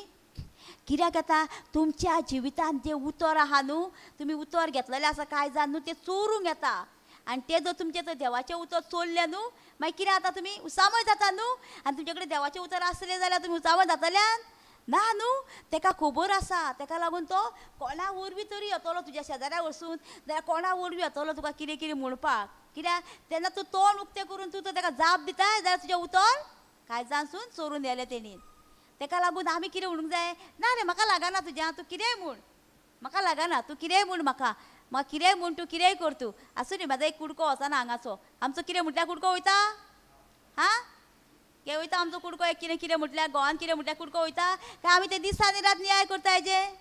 कित्याक येता? तुमच्या जिवितांत जें उतर आहा न्हू, तुमी उतर घेतलेलें आसा कांय जाण न्हू, तें चोरूंक येता. आनी तें जर तुमचें जर देवाचें उतर चोरलें न्हू, मागीर कितें जाता? तुमी उसामय जाता न्हू. आनी तुमचे कडेन देवाचें उतर आसलें जाल्यार तुमी उसामय जातल्यान ना न्हू. तेका खबर आसा, तेका लागून तो कोणा वरवीं तरी येतलो, तुज्या शेजाऱ्या वचून जाल्यार कोणा वरवीं येतलो तुका कितें कितें म्हणपाक. कित्याक तेन्ना तूं तोंड उक्तें करून तूं तेका जाप दिता जाल्यार तुजें उतर कांय जाणसून चोरून येलें तेणीन. तेका लागून आमी कितें म्हणूंक जाय? ना रे म्हाका लागना तुज्या, तूं कितेंय म्हूण, म्हाका लागना, तूं कितेंय म्हूण, म्हाका म्हाका कितेंय म्हूण, तूं कितेंय कर, तूं आसूं न्ही. म्हाजो एक कुडको वचना हांगाचो, आमचो कितें म्हटल्यार कुडको वयता? हां के वयता आमचो कुडको? एक कितें कितें म्हटल्यार गोवान कितें म्हटल्यार कुडको वयता? काय आमी ते दिसा आनी रात नियाळ करता? हेजें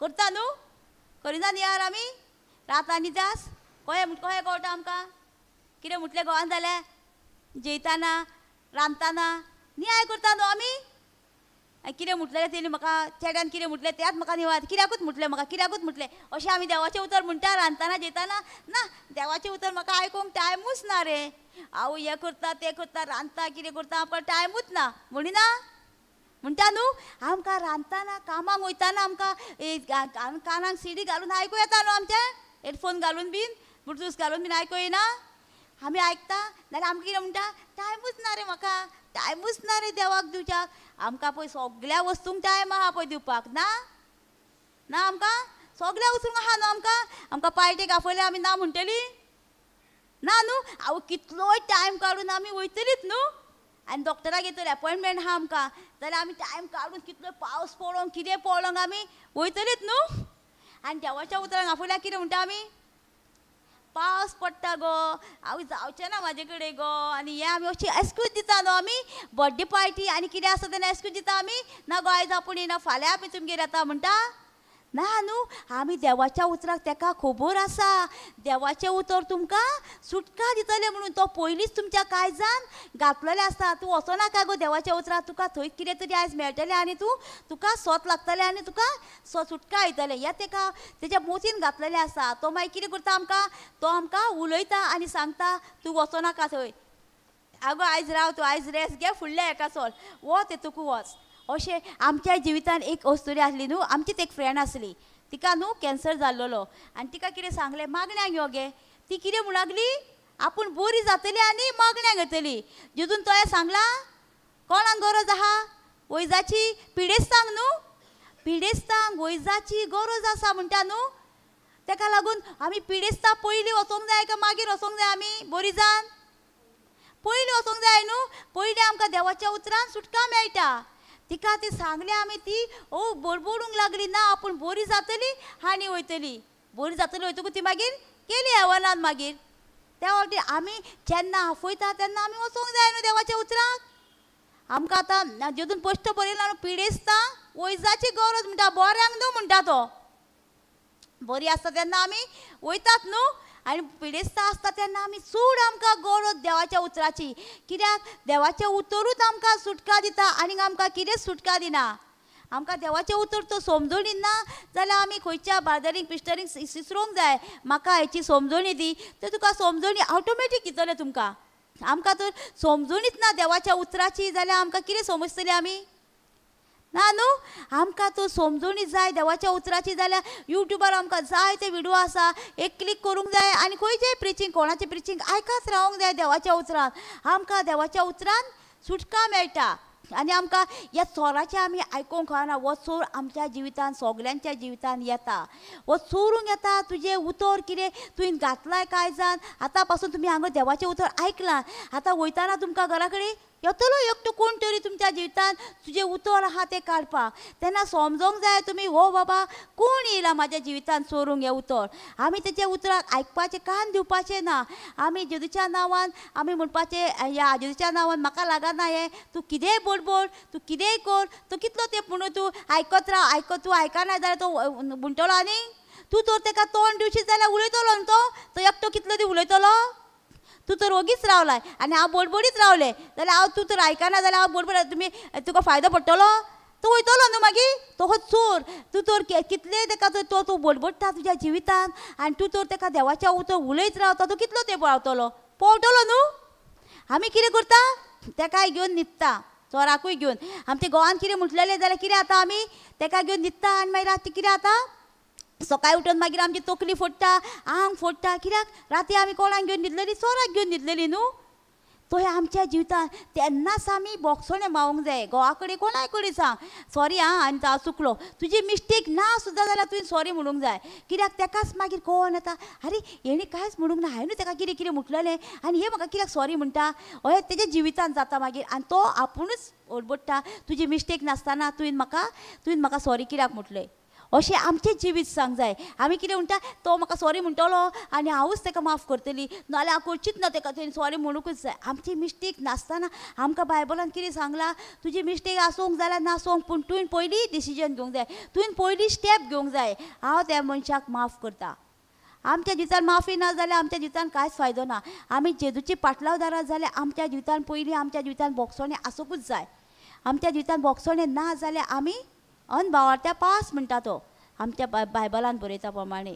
करता न्हू, करिना नियाळ आमी रात आनी दास. कहें कहें कळटा आमकां कितें म्हटलें गोवान जाल्यार? जेयताना रांदताना नियाळ करता न्हू आमी. कितें म्हटलें तेणी म्हाका चेड्यान कितें म्हटलें त्याच म्हाका निवाद, कित्याकूच म्हटलें म्हाका, कित्याकूच म्हटलें. अशें आमी देवाचें उतर म्हणटा रांदतना जेयतना. ना देवाचें उतर म्हाका आयकूंक टायमूच ना रे, हांव हें करता तें करता, रांदता कितें करता, आमकां टायमूच ना म्हणिना म्हणटा न्हू. आमकां रांदतना कामाक वयताना आमकां कानाक सिडी घालून आयकूं येता न्हू, आमचें हेडफोन घालून बीन ब्लुटूथ घालून बीन आयकूं येना? आमी आयकता नाल्यार आमकां कितें म्हणटा? टायमूच ना रे म्हाका, टायमूच ना रे देवाक दिवच्याक. आमकां पळय सगळ्या वस्तूंक टायम आहा पळय दिवपाक. ना ना आमकां सगळ्या वस्तूंक आहा न्हू. आमकां आमकां पार्टेक आपयल्यार आमी ना म्हणटली ना न्हू. हांव कितलोय टायम काडून आमी वयतलीच न्हू. आनी डॉक्टराक येतली एपॉयंटमेंट आहा आमकां जाल्यार आमी टायम काडून कितलो पावस पडोंक कितें पडोंक आमी वयतलीच न्हू. आनी देवाच्या उतरांक आपयल्यार कितें म्हणटा आमी? पावस पडटा गो, हांव जावचें ना म्हाजे कडेन गो. आनी हें आमी अशी एक्सक्यूज दिता न्हू आमी. बर्थडे पार्टी आनी कितें आसा तेन्ना एक्सक्यूज दिता आमी, ना गो आयज आपूण येना, फाल्यां आमी तुमगेर येता म्हणटा ना न्हू. आमी देवाच्या उतराक तेका खबर आसा, देवाचें उतर तुमकां सुटका दितलें म्हणून तो पयलींच तुमच्या काळजान घातलेलें आसता. तूं वचनाका गो देवाच्या उतराक, तुका थंय कितें तरी आयज मेळटलें आनी तूं तुका सोत लागतलें आनी तुका सुटका येतलें. ह्या तेका तेज्या मोतीन घातलेलें आसा. तो मागीर कितें करता आमकां? तो आमकां उलयता आनी सांगता तूं वचनाका थंय, आगो आयज राव, तूं आयज रेस्ट घे, फुडल्या हेका चल, वच तेतूक वच. अशें आमच्या जिवितान एक अस्तुरी आसली न्हू, आमचीच एक फ्रेंड आसली, तिका न्हू कॅन्सर जाल्लोलो. आनी तिका कितें सांगलें, मागण्याक यो गे. ती कितें म्हणूंक लागली, आपूण बरी जातली आनी मागण्याक येतली. जितून तुवें सांगलां कोणाक गरज आहा वैजाची? पिडेस्तांक न्हू, पिडेस्तांक वैजाची गरज आसा म्हणटा न्हू. तेका लागून आमी पिडेस्तां पयलीं वचोंक जाय काय मागीर वचोंक जाय? आमी बरी जावन पयलीं वचोंक जाय न्हू. पयलीं आमकां देवाच्या उतरान सुटका मेळटा. तिका ती सांगलें आमी, ती ओ बडबडूंक लागली, ना आपूण बरी जातली आनी वयतली, बरी जातली वयतकूच ती मागीर केली हेवनान. मागीर त्या वाटेन आमी जेन्ना आफयता तेन्ना आमी वचोंक जाय न्हू देवाच्या उतराक. आमकां आतां जेतून पश्ट बरयलां न्हू, पिडेस्तां वैजाची गरज म्हणटा, बऱ्यांक न्हू म्हणटा तो. बरी आसता तेन्ना आमी वयतात न्हू, आनी पिडेस्तां आसता तेन्ना आमी चड आमकां गरज देवाच्या उतराची. कित्याक देवाचें उतरूच आमकां सुटका दिता आनी आमकां कितेंच सुटका दिना. आमकां देवाचें उतर तो समजणी ना जाल्यार आमी खंयच्या बाजारीक पिश्टरीक विसरूंक जाय, म्हाका हेची समजणी दी, तर तुका समजणी ऑटोमॅटीक दितलें तुमकां. आमकां तर समजणीच ना देवाच्या उतराची जाल्यार आमकां कितें समजतलें आमी? ना न्हू. आमकां तो समजणी जाय देवाच्या उतराची जाल्यार यूट्यूबार आमकां जाय ते विडियो आसा, एक क्लिक करूंक जाय आनी खंयचेय प्रिचींग कोणाचें प्रिचींग आयकत रावंक जाय देवाच्या उतरान. आमकां देवाच्या उतरान सुटका मेळटा. आनी आमकां ह्या चोराचें आमी आयकूंक कळना. हो चोर आमच्या जिवितान सगल्यांच्या जिवितान येता, हो चोरूंक येता. तुजें उतर कितें तुवें घातलां काळजान, आतां पासून तुमी हांगा देवाचें उतर आयकलां, आतां वयताना तुमकां घरा कडेन येतलो एकटो कोण तरी तुमच्या जिवितान तुजें उतर आहा तें काडपाक. तेन्ना समजोंक जाय तुमी, हो बाबा कोण येयला म्हाज्या जिवितान चोरूंक हें उतर. आमी तेच्या उतराक आयकपाचें कान दिवपाचें ना. आमी जेजूच्या नांवान आमी म्हणपाचें, ह्या जेजूच्या नांवान म्हाका लागना हें, तूं कितेंय बडबड, तूं कितेंय कर, तूं कितलो तेंप म्हणून तूं आयकत राव, आयकत तूं आयकना जाल्यार तो म्हणटलो आनी तूं तर तेका तोंड दिवशीत जाल्यार उलयतलो न्हू तो, तो एकटो कितलो दी उलयतलो? तूं तर ओगीच रावलाय आनी हांव बडबडीत रावलें जाल्यार हांव तूं तर आयकना जाल्यार हांव बडबड, तुमी तुका फायदो पडटलो? तूं वयतलो न्हू मागीर. तो हो चोर, तूं तर कितलें तेका तो तूं बडबडटा तुज्या जिवितान आनी तूं तर तेका देवाच्या उतर उलयत रावता, तूं कितलो तेंप रावतलो? पळटलो न्हू. आमी कितें करता तेकाय घेवन न्हिदता, चोराकूय घेवन. आमच्या गोवान कितें म्हटलेलें जाल्यार कितें जाता, आमी तेका घेवन न्हिदता आनी मागीर राती कितें जाता, सकाळी उठून मागीर आमची तकली फोडटा, आंग फोडटा. कित्याक राती आमी कोणाक घेवन न्हिदलेली, चोराक घेवन न्हिदलेली न्हू. तो हे आमच्या जिवितान तेन्नाच आमी बोगसोणें मावूंक जाय. घोवा कडेन कोणाय कडेन सांग सॉरी आं आनी हांव चुकलो, तुजी मिस्टेक ना सुद्दां जाल्यार तुवें सॉरी म्हणूंक जाय. कित्याक तेकाच मागीर कळोन येता, आरे हेणी कांयच म्हणूंक ना, हांवें न्हू तेका कितें कितें म्हटलेलें आनी हे म्हाका कित्याक सॉरी म्हणटा. अहें तेज्या जिवितान जाता मागीर आनी तो आपुणूच ओडबडटा, तुजी मिस्टेक नासतना तुवें म्हाका सॉरी कित्याक म्हटलें. अशें आमचें जिवीत सांग जाय. आमी कितें म्हणटा, तो म्हाका सॉरी म्हणटलो आनी हांवूच तेका माफ करतली, नाजाल्यार हांव करचीच ना तेका, तुवें सॉरी म्हणूंकच जाय. आमची मिस्टेक नासतना आमकां बायबलान कितें सांगलां, तुजी मिस्टेक आसूंक जाल्यार नासूंक, पूण तुवें पयलीं डिसिजन घेवंक जाय, तुवें पयलीं स्टेप घेवंक जाय, हांव त्या मनशाक माफ करता. आमच्या जिवितान माफी ना जाल्यार आमच्या जिवितान कांयच फायदो ना. आमी जेजूची पाटलावदारां जाल्यार आमच्या जिवितान पयलीं आमच्या जिवितान बोगसोणें आसूंकूच जाय. आमच्या जिवितान बोगसोणें ना जाल्यार आमी अनभावार्थ्या पास म्हणटा तो आमच्या बायबलान बरयता प्रमाणे.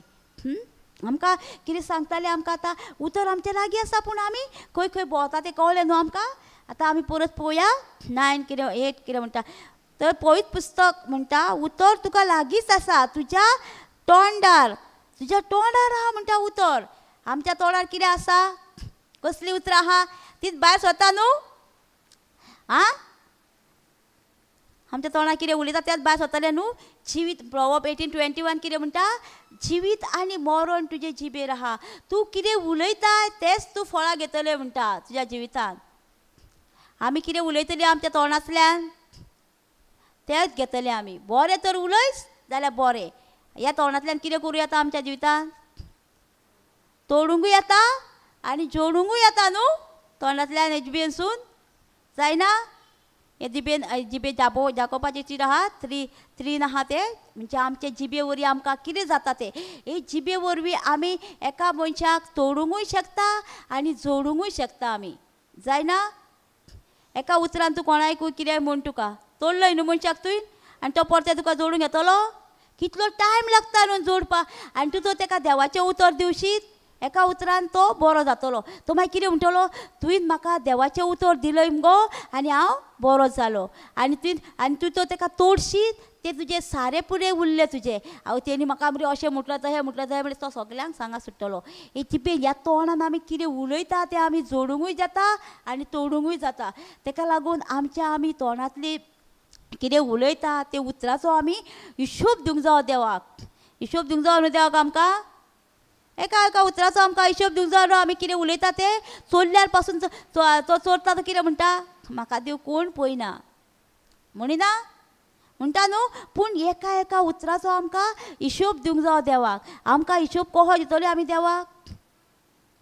आमकां कितें सांगतालें, आमकां आतां उतर आमच्या लागीं आसा, पूण आमी खंय खंय भोंवता तें कळ्ळें न्हू आमकां. आतां आमी परत पळोवया 9 कितें 8 कितें म्हणटा. तर पवित्र पुस्तक म्हणटा उतर तुका लागींच आसा, तुज्या तोंडार, तुज्या तोंडार आहा म्हणटा उतर. आमच्या तोंडार कितें आसा, कसलीं उतरां आहा तीच भायर सरता न्हू. आं आमच्या तोंडार कितें उलयता त्याच भायर सरतलें न्हू. जिवीत, प्रोवर्ब 18:21 कितें म्हणटा, जिवीत आनी मरण तुजे जिबेर आहा, तूं कितें उलयता तेंच तूं फळां घेतलें म्हणटा तुज्या जिवितान. आमी कितें उलयतलीं आमच्या तोंडांतल्यान तेंच घेतलें आमी. बरें तर उलयच जाल्यार बरें. ह्या तोंडांतल्यान कितें करूं येता आमच्या जिवितान, तोडुंकूय येता आनी जोडुंकूय येता न्हू. तोंडांतल्यान हे जिबेनसून जायना. हे जिबेन जिबे जाबो जाकोबाचे चीर आहा 3 आहा ते, म्हणजे आमचे जिबे वरवीं आमकां कितें जाता तें. हे जिबे वरवीं आमी एका मनशाक तोडुंकूय शकता आनी जोडुंकूय शकता आमी, जायना. एका उतरान तूं कोणाकूय कितें म्हण तुका तोडलोय न्हू मनशाक तुवें, आनी तो परते तुका जोडूंक येतलो. कितलो टायम लागता न्हू जोडपाक. आनी तूं तो तेका देवाचें उतर दिवशीत, एका उतरान तो बरो जातलो. तो मागीर कितें म्हणटलो, तुवें म्हाका देवाचें उतर दिलय मुगो आनी हांव बरो जालो. आनी तुवें आनी तूं तो तेका तोडशीत, ते तुजे सारे पुरे उरले तुजे. हांव तेणी म्हाका मरे अशें म्हटलें तशें म्हटलें तशें म्हणल्यार तो सगल्यांक सांगा सुट्टलो. हे जिबेन ह्या तोंडान आमी कितें उलयता तें आमी जोडुंकूय जाता आनी तोडुंकूय जाता. तेका लागून आमच्या आमी तोंडांतली कितें उलयता ते उतराचो आमी हिशोब दिवंक जावो देवाक. हिशोब दिवंक जावो न्हू देवाक आमकां. एका एका उतराचो आमकां हिशोब दिवंक जावो न्हू. आमी कितें उलयता तें चोरल्यार पासून तो चोरता तो कितें म्हणटा, म्हाका देव कोण पळयना म्हणिना म्हणटा न्हू. पूण एका एका उतराचो आमकां हिशोब दिवंक जावो देवाक. आमकां हिशोब कसो दितले आमी देवाक?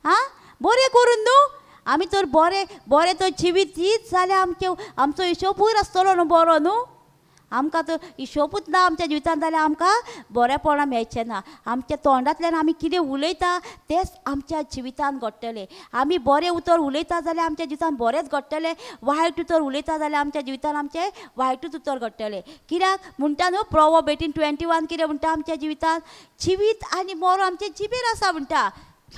आं बरें करून न्हू. आमी तर बरें बरें तर जिवीत दीत जाल्यार आमचे आमचो हिशोब वयर आसतलो न्हू बरो न्हू. आमकां तर हिशोबूच ना आमच्या जिवितान जाल्यार आमकां बरेंपणां मेळचें ना. आमच्या तोंडांतल्यान आमी कितें उलयता तेंच आमच्या जिवितान घडटलें. आमी बरें उतर उलयता जाल्यार आमच्या जिवितान बरेंच घडटलें, वायट उतर उलयता जाल्यार आमच्या जिवितान आमचें वायटूच उतर घडटलें. कित्याक म्हणटा न्हू प्रोवर्ब 18:21 कितें म्हणटा, आमच्या जिवितान जिवीत आनी मरण आमचे जिबेर आसा म्हणटा.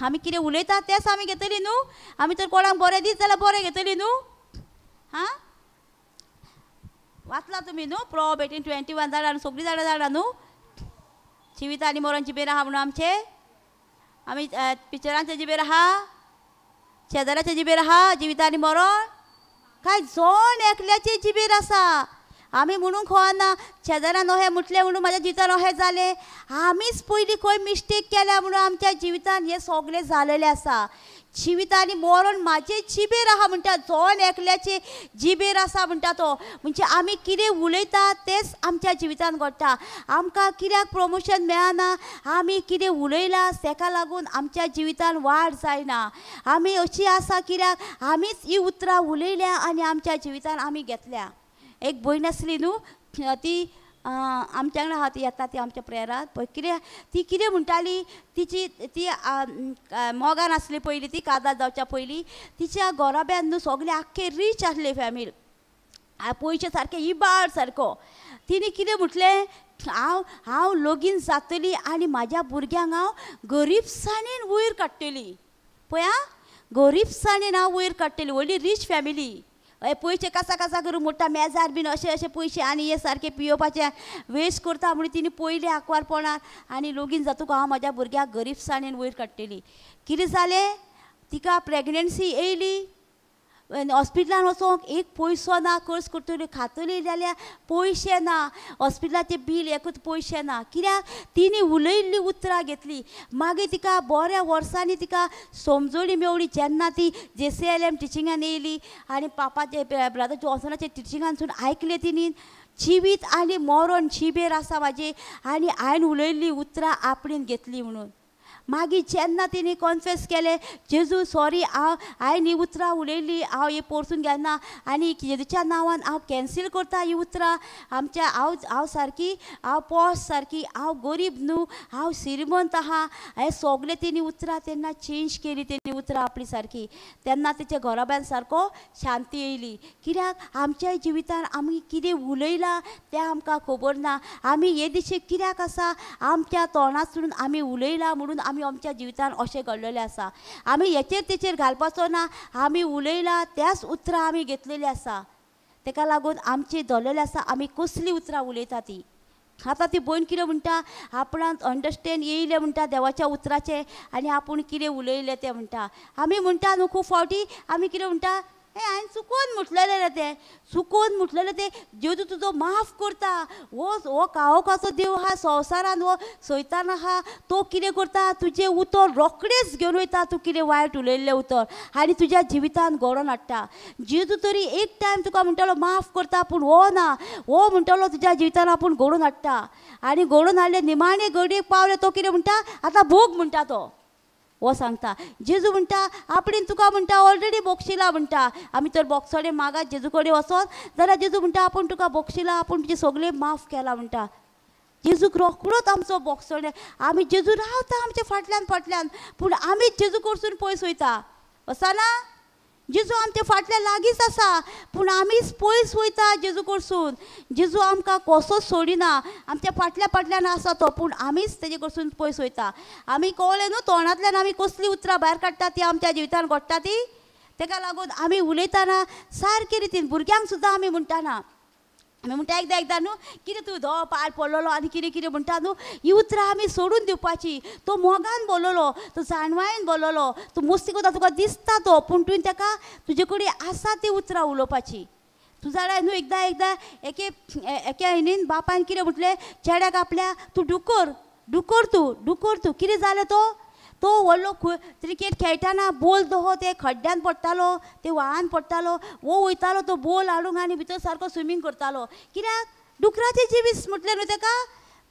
आमी कितें उलयता तेंच आमी घेतली न्हू. आमी तर कोणाक बरें दीत जाल्यार बरें घेतली न्हू. हां वाचला तुमी न्हू प्रोवर्ब 18:21 जाणा न्हू, सगळीं जाणां जाणा न्हू. जिवीत आनी मरण जिबेर आहा म्हणून आमचे आमी पिक्चरांच्या जिबेर आहा, शेजाऱ्याच्या जिबेर आहा जिवीत आनी मरण. काय जण एकल्याचे जिबेर आसा. आमी म्हणूंक खबर शेजाऱ्यान अहें म्हटलें म्हणून म्हाज्या जिवितान अहें जालें. आमीच पयलीं खंय मिस्टेक केल्या म्हणून आमच्या जिवितान हें सगळें जालेलें आसा. जिवीत आनी मरण म्हाजे जिबेर आहा म्हणटा, जण एकल्याचे जिबेर आसा म्हणटा तो. म्हणजे आमी कितें उलयता तेंच आमच्या जिवितान घडटा. आमकां कित्याक प्रमोशन मेळना, आमी कितें उलयलां तेका लागून आमच्या जिवितान वाड जायना. आमी अशी आसा कित्याक आमीच ही उतरां उलयल्या आनी आमच्या जिवितान आमी घेतल्या. एक भयण आसली न्हू, ती आमच्या वांगडा आहा, ती येता ती आमच्या प्रेयराक. पळय कितें ती कितें म्हणटाली, तिची ती मोगान आसली पयलीं, ती काजार जावच्या पयलीं तिच्या घराब्यान न्हू सगळे आख्खे रीच आसले फॅमिली, पयशे सारके इबाड सारको. तिणें कितें म्हटलें, हांव हांव लगीन जातली आनी म्हाज्या भुरग्यांक हांव गरिबसाणेन वयर काडटली. पळय आं, गरीबसाणेन हांव वयर काडटली. व्हडली रीच फॅमिली, हय पयशे कासा कासा करून मोडटा मेजार बीन अशे अशे पयशे आनी हे सारके पियोवपाचे वेस्ट करता म्हणून तिणें पयलें आंकवारपणान आनी लगीन जातकूच हांव म्हाज्या भुरग्याक गरीबसाणेन वयर काडटली. कितें जालें, तिका प्रेगनेन्सी येयली, हॉस्पिटलान वचोंक एक पयसो ना, खर्च करतली खातली जाल्यार पयशे ना, हॉस्पिटलाचें बील एकूच पयशे ना. कित्याक तिणें उलयल्लीं उतरां घेतली. मागीर तिका बऱ्या वर्सांनी तिका समजणी मेवली जेन्ना ती JCLM टिचिंगान येयली आनी पापाचे ब्रदर जॉन्सनाचे टिचिंगानसून आयकलें तिणें, जिवीत आनी मरण जिबेर आसा म्हाजी आनी हांवें उलयल्लीं उतरां आपणेन घेतली म्हणून. मागीर जेन्ना तिणें कॉन्फेस केलें, जेजू सॉरी हांव हांवें ही उतरां उलयलीं, हांव ही परतून घेना आनी जेजूच्या नांवान हांव कॅन्सील करता ही उतरां. आमच्या हांव हांव सारकी हांव पॉश सारकी हांव गरीब न्हू, हांव श्रीमंत आहा. हें सगळें तिणें उतरां तेन्ना चेंज केली, तेणी उतरां आपली सारकी. तेन्ना तिच्या घराब्यान सारको शांती येयली. कित्याक आमच्या जिवितान आमी कितें उलयलां तें आमकां खबर ना. आमी हे दिशेक कित्याक आसा, आमच्या तोंडांतसून आमी उलयलां म्हणून आमी आमच्या जिवितान अशें घडलेलें आसा. आमी हेचेर तेचेर घालपाचो ना, आमी उलयलां त्याच उतरां आमी घेतलेलीं आसा. तेका लागून आमची धरलेलें आसा आमी कसलीं उतरां उलयता ती. आतां ती भयण कितें म्हणटा, आपणाक अंडरस्टँड येयलें म्हणटा देवाच्या उतराचें आनी आपूण कितें उलयलें तें म्हणटा. आमी म्हणटा न्हू खूब फावटी आमी कितें म्हणटा, हें हांवें चुकोन म्हटलेलें तें, चुकोन म्हटलेलें तें. जेजू तुजो माफ करता, हो हो काळोखाचो देव आहा संवसारान, हो सैतान आहा, तो कितें करता तुजें उतर रोखडेंच घेवन वयता, तूं कितें वायट उलयल्लें उतर आनी तुज्या जिवितान घडोवन हाडटा. जेजू तरी एक टायम तुका म्हणटालो माफ करता, पूण हो ना, हो म्हणटालो तुज्या जिवितान आपूण घडोवन हाडटा. आनी घडोवन हाडलें निमाणे घडयेक पावलें तो कितें म्हणटा, आतां भोग म्हणटा तो. हो सांगता जेजू म्हणटा आपणेन तुका म्हणटा ऑलरेडी बोगशिला म्हणटा. आमी तर बोगसोडे मागात जेजू कडेन वचोन जाल्यार जेजू म्हणटा आपूण तुका बोगशिला, आपूण तुजें सगळें माफ केलां म्हणटा. जेजूक रोखडोच आमचो बोगसोडे, आमी जेजू रावता आमच्या फाटल्यान फाटल्यान, पूण आमी जेजू कडसून पयस वयता. वचना, जेजू आमच्या फाटल्यान लागींच आसा, पूण आमीच पयस वयता जेजू कडसून. जेजू आमकां कसोच सोडिना, आमच्या फाटल्या फाटल्यान आसा तो, पूण आमीच तेजे कडसून पयस वयता. आमी कळ्ळें न्हू तोंडांतल्यान आमी कसलीं उतरां भायर काडटा ती आमच्या जिवितान घडटा ती. तेका लागून आमी उलयतना सारके रितीन भुरग्यांक सुद्दां आमी म्हणटाना, आमी म्हणटा एकदां एकदां न्हू कितें तूं धो पाड पडलेलो आनी कितें कितें म्हणटा न्हू, ही उतरां आमी सोडून दिवपाची. तो मोगान बोललो, तो जाणवायेन बोललो, तो मस्ती करता तुका दिसता तो, पूण तुवें ताका तुजे कडेन आसा ती उतरां उलोवपाची. तूं जाणा न्हू एकदां एकदां एके एके हायनीन बापायन कितें म्हटलें चेड्याक आपल्या, तूं डुकोर डुकोर तूं डुकोर तूं. कितें जालें, तो तो व्हडलो क्रिकेट खेळटाना बोल दहो ते खड्ड्यान पडटालो, ते व्हाळान पडटालो, वो वयतालो तो बोल हाडूंक आनी भितर सारको स्विमींग करतालो. कित्याक डुकराचें जिवीस म्हटलें न्हू तेका,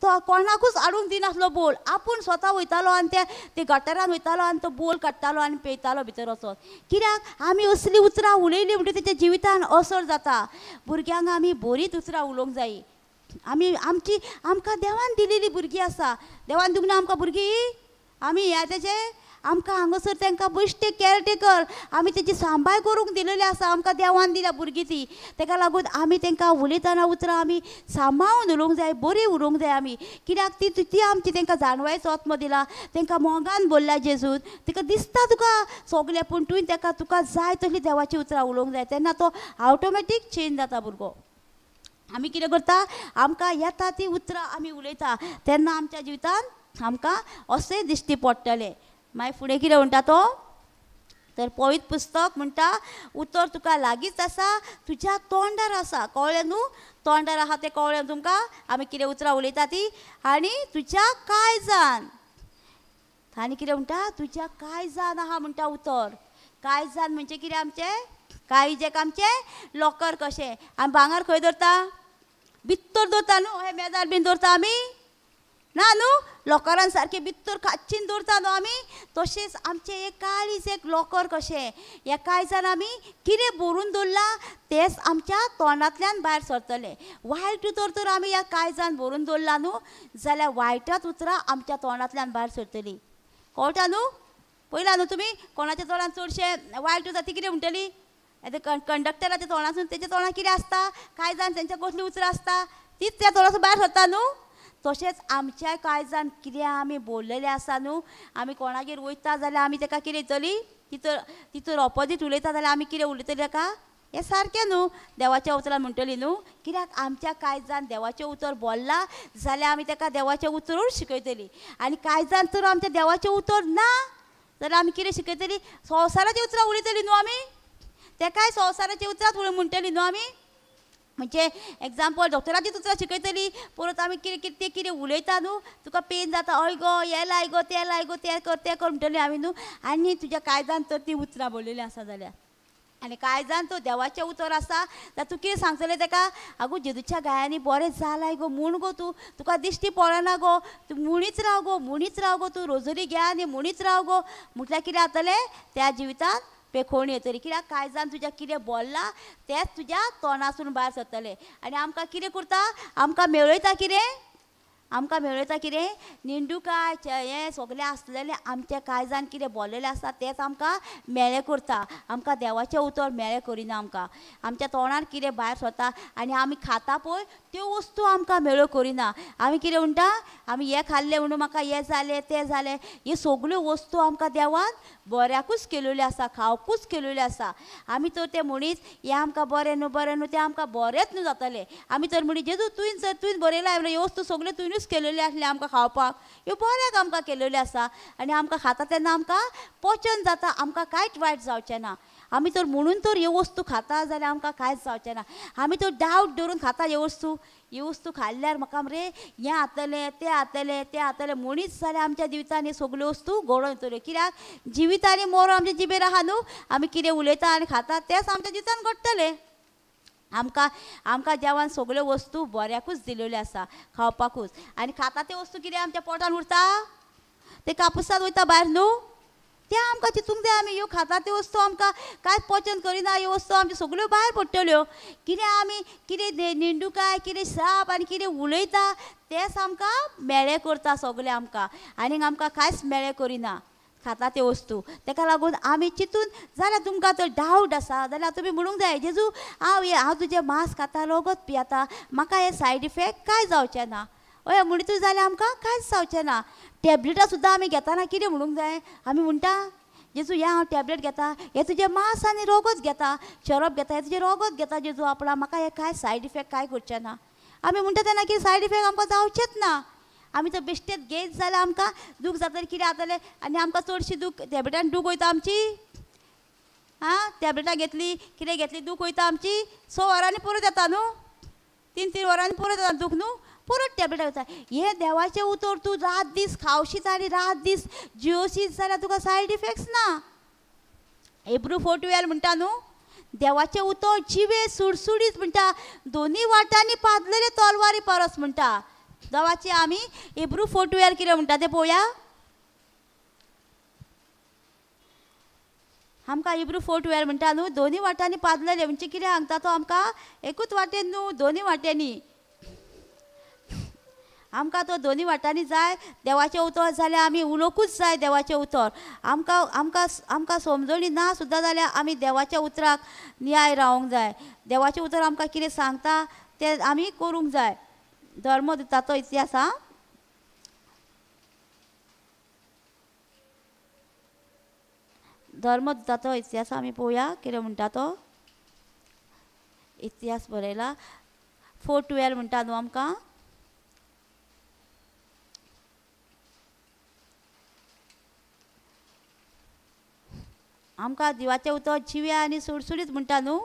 तो कोणाकूच हाडूंक दिनासलो बोल, आपूण स्वता वयतालो आनी ते गटारान वयतालो आनी तो बोल काडटालो आनी पेयतालो भितर वचोन. कित्याक आमी असलीं उतरां उलयलीं म्हणटकीर तेच्या जिवितान असर जाता. भुरग्यांक आमी बरीच उतरां उलोवंक जायी. आमी आमची आमकां देवान दिलेली भुरगीं आसा, देवान दिवंक ना आमकां भुरगीं, आमी ह्या तेजे आमकां हांगासर तांकां बेश्टे केअरटेकर आमी तेजी सांबाळ करूंक दिलेली आसा, आमकां देवान दिल्या भुरगीं ती. तेका लागून आमी तांकां उलयतना उतरां आमी सांबाळून उलोवंक जाय, बरी उलोवंक जाय आमी. कित्याक ती ती आमची तांकां जाणवायचो आत्मो दिला, तांकां मोगान बोल्ल्या जेजून, ताका दिसता तुका सगलें, पूण तुवें ताका तुका जाय तसली देवाची उतरां उलोवंक जाय, तेन्ना तो ऑटोमॅटीक चेंज जाता भुरगो. आमी कितें करता, आमकां येता ती उतरां आमी उलयता, तेन्ना आमच्या जिवितान आमकां अशें दिश्टी पडटलें. मागीर फुडें कितें म्हणटा तो, तर पवित्र पुस्तक म्हणटा उतर तुका लागींच आसा, तुज्या तोंडार आसा. कळ्ळें न्हू, तोंडार आसा तें कळ्ळें तुमकां आमी कितें उतरां उलयता ती. आनी तुज्या काळजान, आनी कितें म्हणटा तुज्या काळजान आहा म्हणटा उतर. काळजान म्हणजे कितें, आमचें काळीज एक आमचें लॉकर कशें. आमी भांगर खंय दवरता, भितर दवरता न्हू, हे मेजार बीन दवरता आमी ना न्हू, लॉकरान सारकें भितर खाचीन दवरता न्हू आमी. तशेंच आमचें एक काळीज एक लॉकर कशें, ह्या काळजान आमी कितें भरून दवरलां तेंच आमच्या तोंडांतल्यान भायर सरतलें. वायट उतर तर आमी ह्या काळजान भरून दवरलां न्हू जाल्यार वायटाच उतरां आमच्या तोंडांतल्यान भायर सरतलीं. कळटा न्हू, पयला न्हू तुमी कोणाच्या तोंडान चडशें वायट उतरां ती कितें म्हणटली, आतां कंडक्टराच्या तोंडासून तेच्या तोंडान कितें आसता, काळजान तेंच्या कसलीं उतरां आसता तीच त्या तोंडासून भायर सरता न्हू. तशेंच आमच्या काळजान कितें आमी बोल्लेलें आसा न्हू, आमी कोणागेर वयता जाल्यार आमी ताका कितें दितली, ती तर ऑपोजीट उलयता जाल्यार आमी कितें उलयतली ताका? हें सारकें न्हू देवाच्या उतरान म्हणटली न्हू. कित्याक आमच्या काळजान देवाचें उतर बोल्लां जाल्यार आमी ताका देवाचें उतरूच शिकयतली. आनी काळजान तर आमच्या देवाचें उतर ना जाल्यार आमी कितें शिकयतली? संवसाराचीं उतरां उलयतली न्हू आमी. तेकाय संवसाराचीं उतरांच म्हणटली न्हू आमी. म्हणजे एग्जाम्पल डॉक्टराची उतरां शिकयतली, परत आमी कितें कितें तें कितें उलयता न्हू, तुका पेन जाता हय गो हें लाय गो तें लाय गो तें कर तें कर म्हणटली आमी न्हू. आनी तुज्या काळजान तर ती उतरां बरयलेलीं आसा जाल्यार, आनी काळजान तो देवाचें उतर आसा जाल्यार तूं कितें सांगतलें ताका? आगो जेजूच्या गायांनी बरें जालाय गो म्हूण गो तूं, तुका दिश्टी पडना गो, तूं म्हणीत राव गो, म्हणीत राव गो, तूं रोजरी घे आनी म्हणीत राव गो. म्हटल्यार कितें जातलें? त्या जिवितांत पेखोवणी येतली. कित्याक काळजान तुज्या कितें बोल्लां तेंच तुज्या तोंडासून भायर सरतलें. आनी आमकां कितें करता? आमकां मेळयता कितें? आमकां मेळयता कितें? निंदुकाय हें सगळें आसलेलें आमच्या काळजान कितें बोल्लेलें आसता तेंच आमकां मेळें करता. आमकां देवाचें उतर मेळें करिना. आमकां आमच्या तोंडार कितें भायर सरता आनी आमी खाता पळय त्यो वस्तू आमकां मेळ्यो करिना. आमी कितें म्हणटा? आमी हें खाल्लें म्हणून म्हाका हें जालें तें जालें. ह्यो सगल्यो वस्तू आमकां देवान बऱ्याकूच केलेल्यो आसा, खावकूच केलेल्यो आसा. आमी तर तें म्हणीत हें आमकां बरें न्हू बरें न्हू, तें आमकां बरेंच न्हू जातलें. आमी तर म्हणीत जेजू तुवें जर तुवें बरयलां ह्यो वस्तू सगल्यो तुवेंच केलेल्यो आसल्यो आमकां खावपाक, ह्यो बऱ्याक आमकां केलेल्यो आसा. आनी आमकां खाता तेन्ना आमकां पचन जाता, आमकां कांयच वायट जावचें ना. आमी तर म्हणून तर ह्यो वस्तू खाता जाल्यार आमकां कांयच जावचें ना. आमी तर डावट धरून खाता ह्यो वस्तू, ह्यो वस्तू खाल्ल्यार म्हाका मरे हें जातलें तें जातलें तें जातलें म्हणीत जाल्यार आमच्या जिवितान ह्यो सगल्यो वस्तू घडोवन येतल्यो. कित्याक जिवीत आनी मरण आमच्या जिबेर आहा न्हू. आमी कितें उलयता आनी खाता तेंच आमच्या जिवितान घडटलें. आमकां आमकां देवान सगल्यो वस्तू बऱ्याकूच दिलेल्यो आसा, खावपाकूच. आनी खाता त्यो वस्तू कितें आमच्या पोटान उरता? ते कापुसांत वयता भायर न्हू. तें आमकां चिंतूंक जाय. आमी ह्यो खाता त्यो वस्तू आमकां कांयच पचन करिना, ह्यो वस्तू आमच्यो सगल्यो भायर पडटल्यो. कितें आमी कितें निंदुकाय कितें साप आनी कितें उलयता तेंच आमकां मेळें करता सगळें आमकां. आनीक आमकां कांयच मेळें करिना खाता त्यो वस्तू. ताका लागून आमी चिंतून जाल्यार तुमकां तर डावट आसा जाल्यार तुमी म्हणूंक जाय, जेजू हांव हें हांव तुजें मांस खाता रगत पियेता, म्हाका हें सायड इफेक्ट कांय जावचें ना. हय म्हणीत जाल्यार आमकां कांयच जावचें ना. टॅबलेटां सुद्दां आमी घेतना कितें म्हणूंक जाय? आमी म्हणटा जेजू हें हांव टॅबलेट घेता, हें तुजें मांस आनी रगत घेता, शरप घेता, हें तुजें रगत घेता जेजू आपणा, म्हाका हें कांय सायड इफेक्ट कांय करचें ना. आमी म्हणटा तेन्ना की सायड इफेक्ट आमकां जावचेंच ना. आमी तर बेश्टेच घेयत जाल्यार आमकां दूख जातलें, कितें जातलें. आनी आमकां चडशी दूख टॅबलेटान दूख वयता आमची. आं टॅबलेटां घेतली कितें घेतली दूख वयता आमची, 6 वरांनी परत येता न्हू, 3-3 वरांनी परत येता दूख न्हू, परत टॅबलेटां घेता. हें देवाचें उतर तूं रात दीस खावशीत आनी रात दीस जियोशीत जाल्यार तुका सायड इफेक्ट्स ना. हिब्रू 4:12 म्हणटा न्हू, देवाचें उतर जिवे सुडसुडीत म्हणटा, दोनी वाटांनी पादलेले तलवारी परस म्हणटा. देवाचे आमी हिब्रू 4:12 कितें म्हणटा तें पळोवया. आमकां हिब्रू 4:12 म्हणटा न्हू, दोनी वाटांनी पादलेले म्हणजे कितें सांगता तो आमकां? एकूच वाटेन न्हू, दोनी वाटेंनी आमकां तो दोनी वाटांनी जाय देवाचें उतर जाल्यार आमी उलोवंकूच जाय देवाचें उतर. आमकां आमकां आमकां समजणी ना सुद्दां जाल्यार आमी देवाच्या उतराक न्याय रावंक जाय. देवाचें उतर आमकां कितें सांगता तें आमी करूंक जाय. धर्म दिता तो इतिहास आं. धर्म दिता तो इतिहास आमी पळोवया कितें म्हणटा तो इतिहास बरयला. 4:12 म्हणटा न्हू आमकां. आमकां देवाचें उतर जिवें आनी सुडसुडीत म्हणटा न्हू.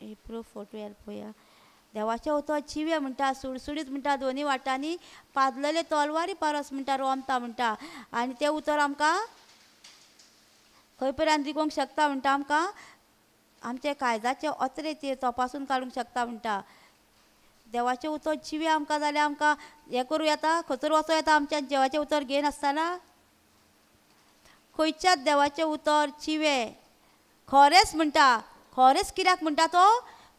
हिब्रू 4:12 पळोवया. देवाचें उतर जिवें म्हणटा, सुडसुडीत म्हणटा, दोनी वाटांनी पादलेले तलवारी परस म्हणटा, रोमता म्हणटा. आनी तें उतर आमकां खंय पर्यंत रिगोवंक शकता म्हणटा, आमकां आमचे काळजाचे ओतरे ते तपासून काडूंक शकता म्हणटा. देवाचें उतर जिवें आमकां जाल्यार आमकां हें करूं येता, खंयसर वचों येता आमच्या देवाचें उतर घेयनासतना. खंयच्याच देवाचें उतर जिवें खरेंच म्हणटा. खरेंच कित्याक म्हणटा तो?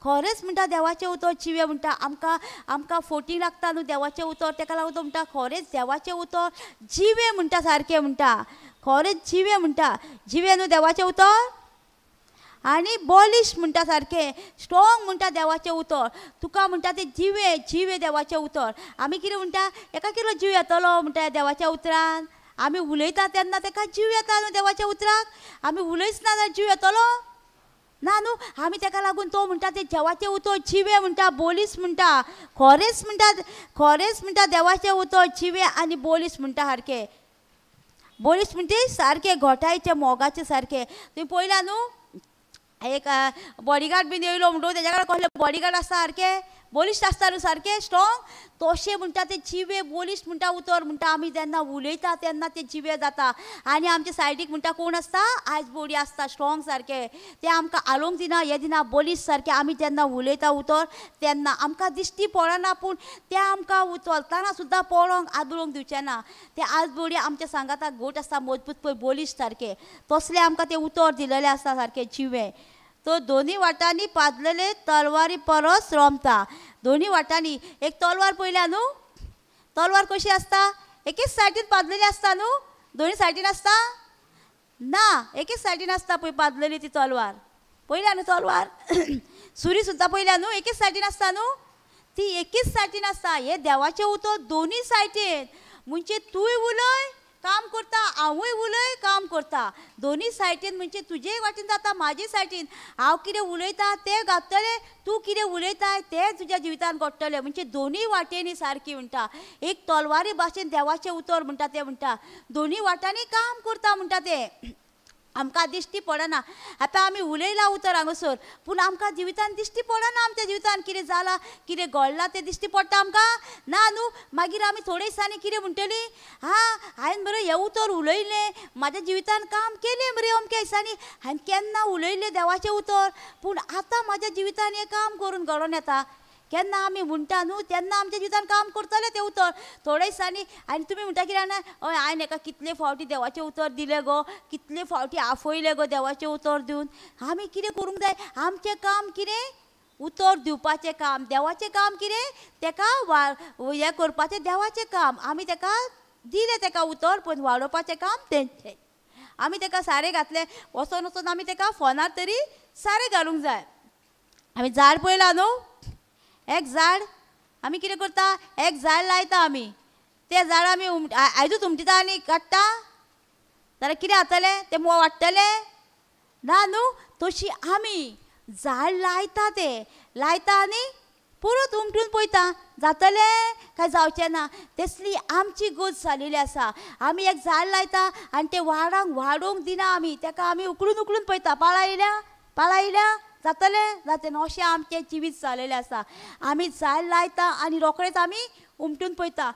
खरेंच म्हणटा देवाचें उतर जिवें म्हणटा. आमकां आमकां फोटी लागता न्हू देवाचें उतर, तेका लागून तो म्हणटा खरेंच देवाचें उतर जिवें म्हणटा सारकें म्हणटा, खरेंच जिवें म्हणटा. जिवें न्हू देवाचें उतर आनी बॉलिश म्हणटा सारकें, स्ट्रॉंग म्हणटा देवाचें उतर. तुका म्हणटा तें जिवें, जिवें देवाचें उतर. आमी कितें म्हणटा, एका कितलो जीव येतलो म्हणटा देवाच्या उतरान. आमी उलयता तेन्ना तेका जीव येता न्हू देवाच्या उतराक, आमी उलयच ना जाल्यार जीव येतलो ना न्हू. आमी तेका लागून तो म्हणटा तें देवाचें उतर जिवें म्हणटा, बोलीस म्हणटा, खरेंच म्हणटा, खरेंच म्हणटा देवाचें उतर जिवें आनी बोलीस म्हणटा सारकें. बोलीस म्हणटे सारकें घोटायचें मोगाचें सारकें. तुवें पळयलां न्हू एक बॉडीगार्ड बीन येयलो म्हणटकूच तेज्या कडेन कसले बॉडीगार्ड आसता सारके बलिश्ट आसता न्हू सारके स्ट्रॉंग, तशें म्हणटा ते जिवे बलिश्ट म्हणटा उतर म्हणटा. आमी जेन्ना उलयता तेन्ना ते जिवे जाता. आनी आमच्या सायडीक म्हणटा कोण आसता, आयज बोडी आसता स्ट्रॉंग सारके, ते आमकां आलोवंक दिना हें दिना, बलिश्ट सारकें. आमी जेन्ना उलयता उतर तेन्ना आमकां दिश्टी पडना, पूण ते आमकां चलतना सुद्दां पळोवंक आदळूंक दिवचें ना. ते आयज बोडी आमच्या सांगाताक घट आसता मजबूत पळय बलिश्ट सारकें, तसलें आमकां तें उतर दिलेलें आसता सारकें जिवें. तो दोनी वाटांनी पादलेले तलवारी परस रोमता. दोनी वाटांनी एक तलवार पळयल्या न्हू, तलवार कशी आसता, एकेच सायडीन पादलेली आसता न्हू, दोनी सायडीन आसता ना, एकेच सायडीन आसता पळय पादलेली ती तलवार. पळयल्या न्हू तलवार, सुरी सुद्दां पळयल्या न्हू, एकेच सायडीन आसता न्हू, ती एकेच सायडीन आसता. हे देवाचें उतर दोनी सायडीन, म्हणजे तूंय उलय काम करता, हांवूय उलय काम करता, दोनी सायडीन. म्हणजे तुजे वाटेन जाता, म्हाजे सायडीन. हांव कितें उलयता तें घातलें, तूं कितें उलयताय तें तुज्या जिवितान घडटलें. म्हणजे दोनी वाटेनी सारकी म्हणटा, एक तलवारी भाशेन देवाचें उतर म्हणटा तें म्हणटा, दोनी वाटांनी काम करता म्हणटा तें. आमकां दिश्टी पडना. आतां आमी उलयलां उतर हांगासर, पूण आमकां जिवितान दिश्टी पडना. आमच्या जिवितान कितें जालां कितें घडलां तें दिश्टी पडटा आमकां ना न्हू. मागीर आमी थोडे दिसांनी कितें म्हणटलीं, हां हांवें मरे हें उतर उलयलें, म्हाज्या जिवितान काम केलें मरे अमक्या दिसांनी, हांवें केन्ना उलयलें देवाचें उतर, पूण आतां म्हाज्या जिवितान हें काम करून घडोवन येता. केन्ना आमी म्हणटा न्हू तेन्ना आमच्या जिवितान काम करतलें तें उतर थोडे दिसांनी. आनी तुमी म्हणटा कितें जाणा, हय हांवें हेका कितले फावटी देवाचें उतर दिलें गो, कितले फावटी आफयलें गो देवाचें उतर दिवन. आमी कितें करूंक जाय, आमचें काम कितें, उतर दिवपाचें काम. देवाचें काम कितें, तेका हें करपाचें देवाचें काम. आमी तेका दिलें तेका उतर, पूण वाडोवपाचें काम तेंचें. आमी तेका सारें घातलें, वचोन वचोन आमी तेका फोनार तरी सारें घालूंक जाय. आमी झाड पळयलां न्हू, एक झाड आमी कितें करता, एक झाड लायता आमी, तें झाड आमी आयजूच उमटिता आनी काडटा जाल्यार कितें जातलें, तें मोव वाडटलें ना न्हू. तशी आमी झाड लायता, तें लायता आनी परत उमटून पळयता जातलें काय जावचें ना. तसली आमची गत जालेली आसा. आमी एक झाड लायता आनी तें वाडांक वाडोवंक दिना आमी, तेका आमी उकळून उकळून पळयता, पाळां येयल्या पाळां येयल्या जातलें जातलें. अशें आमचें जिवीत जालेलें आसा. आमी झाड लायता आनी रोखडेच आमी उमटून पळयता,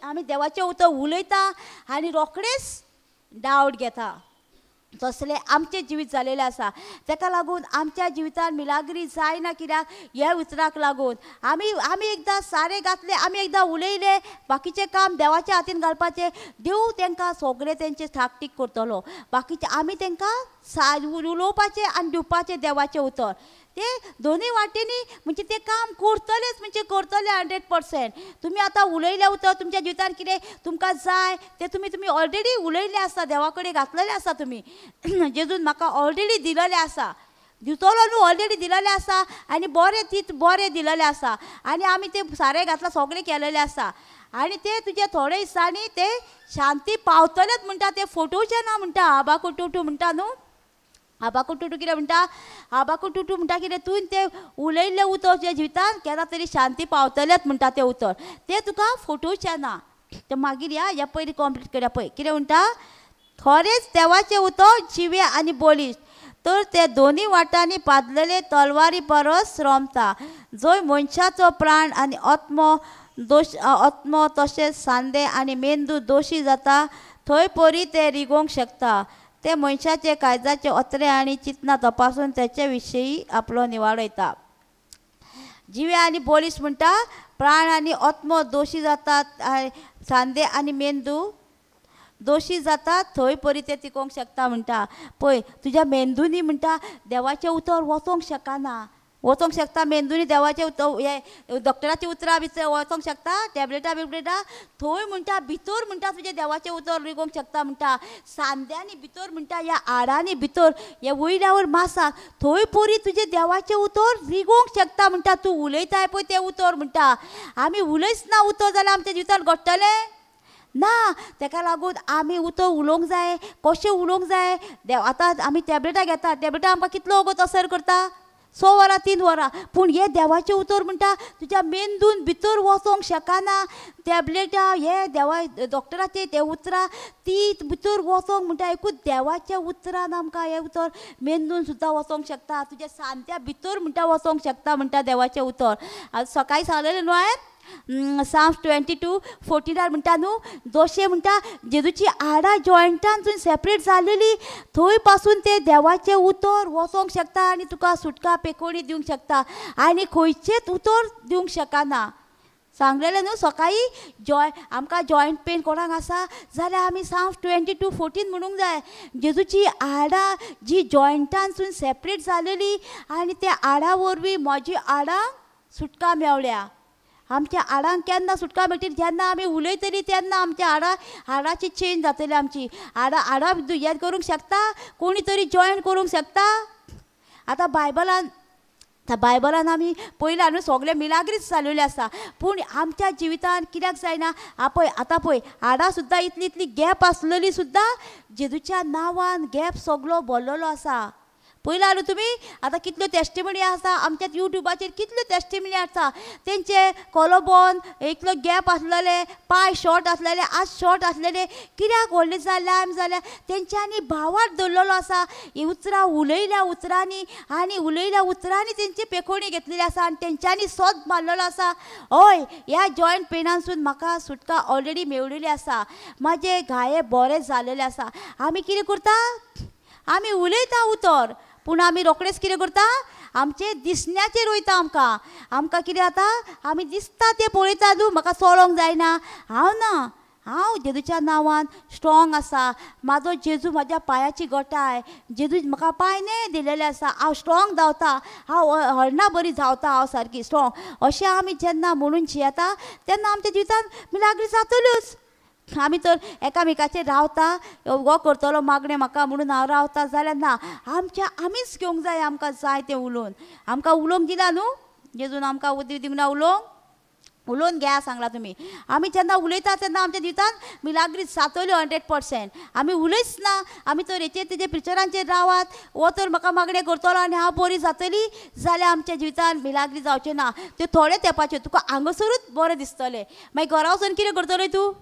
आमी देवाचें उतर उलयता आनी रोखडेच डावट घेता. तसलें आमचें जिवीत जालेलें आसा. तेका लागून आमच्या जिवितान मिलाग्री जायना, कित्याक ह्या उतराक लागून आमी आमी एकदां सारें घातलें, आमी एकदां उलयलें, बाकीचें काम देवाच्या हातीन घालपाचें. देव तेंकां सगळें तेंचें ठाकठीक करतलो, बाकीचें आमी तेंकां उलोवपाचें आनी दिवपाचें देवाचें उतर. ते दोनी वाटेनी म्हणजे ते काम करतलेच, म्हणजे करतले 100%. तुमी आतां उलयलें उतर, तुमच्या जिवितान कितें तुमकां जाय तें तुमी तुमी ऑलरेडी उलयल्लें आसा, देवा कडेन घातलेलें आसा तुमी. जेजून म्हाका ऑलरेडी दिलेलें आसा, दितलो न्हू, ऑलरेडी दिलेलें आसा आनी बरें तीत बरें दिलेलें आसा आनी आमी तें सारें घातलां सगळें केलेलें आसा आनी ते तुजे थोडे दिसांनी ते शांती पावतलेच म्हणटा, ते फोटोवचें ना म्हणटा. आबाकुटुटू म्हणटा न्हू, आबाकुटुटू कितें म्हणटा, आबाकुटुटू म्हणटा कितें, तुवें तें उलयल्लें उतर तुज्या जिवितान केन्ना तरी शांती पावतलेच म्हणटा तें उतर, तें तुका फोटोवचें ना. तें मागीर ह्या ह्या पयलीं कंप्लीट करया. पळय कितें म्हणटा, खरेंच देवाचें उतर जिवें आनी बळिश्ट, तर ते दोनी वाटांनी पादलेले तलवारी परस रोमता, जंय मनशाचो प्राण आनी आत्मो दोश आत्मो तशेंच सांदे आनी मेंदू दोशी जाता थंय परी ते रिगोवंक शकता. ते मनशाचे काळजाचे अत्रे आनी चिंतना तपासून तेचे विशयी आपलो निवाडयता. जिवे आनी बळिश्ट म्हणटा प्राण आनी आत्मो दोशी जातात, सांदे आनी मेंदू दोशी जातात थंय परी ते तिकोवंक शकता म्हणटा. पळय तुज्या मेंदूनी म्हणटा देवाचें उतर वचोंक शकना, वचोंक शकता मेंदूनी देवाचे हे डॉक्टराची उतरां भितर वचोंक शकता, टॅबलेटां बिबलेटां थंय म्हणटा भितर म्हणटा तुजें देवाचें उतर रिगोवंक शकता म्हणटा. सांद्यांनी भितर म्हणटा, ह्या हाडांनी भितर, ह्या वयल्या वयर मासाक थंय पोरी तुजें देवाचें उतर रिगोवंक शकता म्हणटा. तूं उलयताय पळय तें उतर म्हणटा. आमी उलयच ना उतर जाल्यार आमच्या जिवितान घडटलें ना. तेका लागून आमी उतर उलोवंक जाय. कशें उलोवंक जाय? देव आतां आमी टॅबलेटां घेता, टॅबलेटां आमकां कितलो वगत असर करता? 6 वरां 3 वरां. पूण हे देवाचें उतर म्हणटा तुज्या मेंदून भितर वचोंक शकना. टॅबलेटां हे देवा डॉक्टराचे ते उतरां ती भितर वचोंक म्हणटा. एकूच देवाच्या उतरान आमकां हें उतर मेंदून सुद्दां वचोंक शकता, तुज्या सांत्या भितर म्हणटा वचोंक शकता म्हणटा देवाचें उतर. सकाळीं सांगलेलें न्हू हांवें Psalms 22:14 म्हणटा न्हू, जशें म्हणटा जेजूची हाडां जॉयंटान सेपरेट जालेली थंय पासून ते देवाचें उतर वचोंक शकता आनी तुका सुटका पेकोणी दिवंक शकता आनी खंयचेच उतर दिवंक शकना. सांगलेलें न्हू सकाळीं आमकां जॉयंट पेन कोणाक आसा जाल्यार आमी Psalms 22:14 म्हणूंक जाय. जेजूची हाडां जी जॉयंटानसून सेपरेट जालेली आनी त्या हाडां वरवीं म्हजी हाडां सुटका मेवल्या. आमच्या हाडांक केन्ना सुटका मेळटली? जेन्ना आमी उलयतली तेन्ना आमच्या हाडाची चेंज जातली. आमची हाडां हें करूंक शकता, कोणी तरी जॉयन करूंक शकता. आतां बायबलान आमी पयलें न्हू सगळें मिलाग्रीच जालेलें आसा. पूण आमच्या जिवितान कित्याक जायना? पळय आतां पळय हाडां सुद्दां इतली इतली गॅप आसलेली सुद्दां जेजूच्या नांवान गॅप सगळो भरलेलो आसा. पयला न्हू तुमी आतां कितल्यो टेस्टिमनी आसा आमच्या यूट्यूबाचेर, कितल्यो टेस्टिमनी आसा. तेंचे कोलोबोन इतलो गॅप आसलेले, पांय शॉर्ट आसलेले, आज शॉर्ट आसलेले कित्याक व्हडले जाले लांब जाले? तेंच्यांनी भावार्थ दवरलेलो आसा. ही उतरां उलयल्या उतरांनी आनी उलयल्या उतरांनी तेंची पेखोणी घेतलेली आसा आनी तेंच्यांनी सोद मारलेलो आसा. हय, ह्या जॉयंट पेनानसून म्हाका सुटका ऑलरेडी मेळिल्ली आसा, म्हाजे घाये बरे जालेले आसा. आमी कितें करता? आमी उलयता उतर, पूण आमी रोखडेच कितें करता? आमचें दिसण्याचेर वयता. आमकां आमकां कितें जाता? आमी दिसता तें पळयता न्हू, म्हाका चलोंक जायना, हांव ना, हांव जेजूच्या नांवान स्ट्रॉंग आसा, म्हाजो जेजू म्हाज्या पांयाची गटाय, जेजू म्हाका पांय न्हय दिलेले आसा, हांव स्ट्रॉंग धांवता, हांव हरणां बरी धांवता, हांव सारकी स्ट्रॉंग. अशें आमी जेन्ना म्हणून जियेता तेन्ना आमच्या जिवितान मिलाग्री जातल्योच. आमी तर एकामेकाचेर रावता, हो करतलो मागणें म्हाका म्हणून हांव रावता जाल्यार ना, आमच्या आमीच घेवंक जाय आमकां जाय तें उलोवन. आमकां उलोवंक दिला न्हू जेजून, आमकां उदक दिवंक ना उलोवंक? उलोवन घेया सांगला तुमी. आमी जेन्ना उलयता तेन्ना आमच्या जिवितान मिलाग्री जातल्यो 100%. आमी उलयच ना, आमी तर हेचेर तेजे पिक्चरांचेर रावात, हो तर म्हाका मागणें करतलो आनी हांव बरी जातली जाल्यार आमच्या जिवितान मिलाग्री जावचें ना. त्यो थोडे तेंपाच्यो तुका हांगासरूच बरें दिसतलें, मागीर घरा वचून कितें करतलें तूं?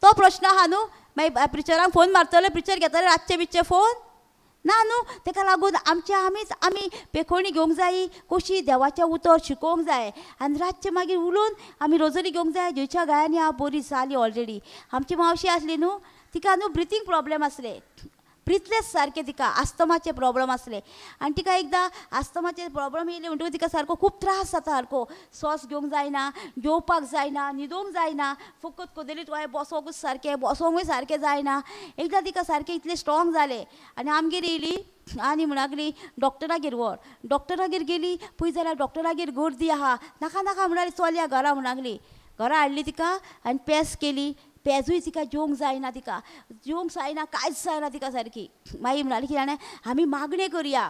तो प्रश्न आहा न्हू. मागीर प्रिचरांक फोन मारतले, प्रिचर घेतले रातचे बिच्चे फोन ना न्हू. तेका लागून आमचे आमीच आमी पेखोणी घेवंक जायी, कशी देवाचें उतर शिकोवंक जाय आनी रातचें मागीर उलोवन आमी रोजरी घेवंक जाय. जेच्या गायांनी हांव बरी जाली ऑलरेडी. आमची मावशी आसली न्हू, तिका न्हू ब्रिथींग प्रॉब्लेम आसले, ब्रिथलेस सारकें तिका आस्तमाचे प्रॉब्लम आसले आनी तिका एकदां आस्तमाचे प्रॉब्लम येयले म्हणटकूच तिका सारको खूब त्रास जाता, सारको श्वास घेवंक जायना, जेवपाक जायना, न्हिदोंक जायना, फकत कदेलीत वाय बसोंकूच सारकें, बसोंकूय सारकें जायना. एकदां तिका सारकें इतलें स्ट्रॉंग जालें आनी आमगेर येयली आनी म्हणागली डॉक्टरागेर व्हर. डॉक्टरागेर गेली पळय जाल्यार डॉक्टरागेर गर्दी आहा. नाका नाका म्हणाली, चल या घरा म्हणागली. घरा हाडली तिका आनी पेस केली. पेजूय तिका जेवंक जायना, तिका जेवंक जायना, कांयच जायना तिका सारकी. मागीर म्हणाली कितें जाणें आमी मागणें करया.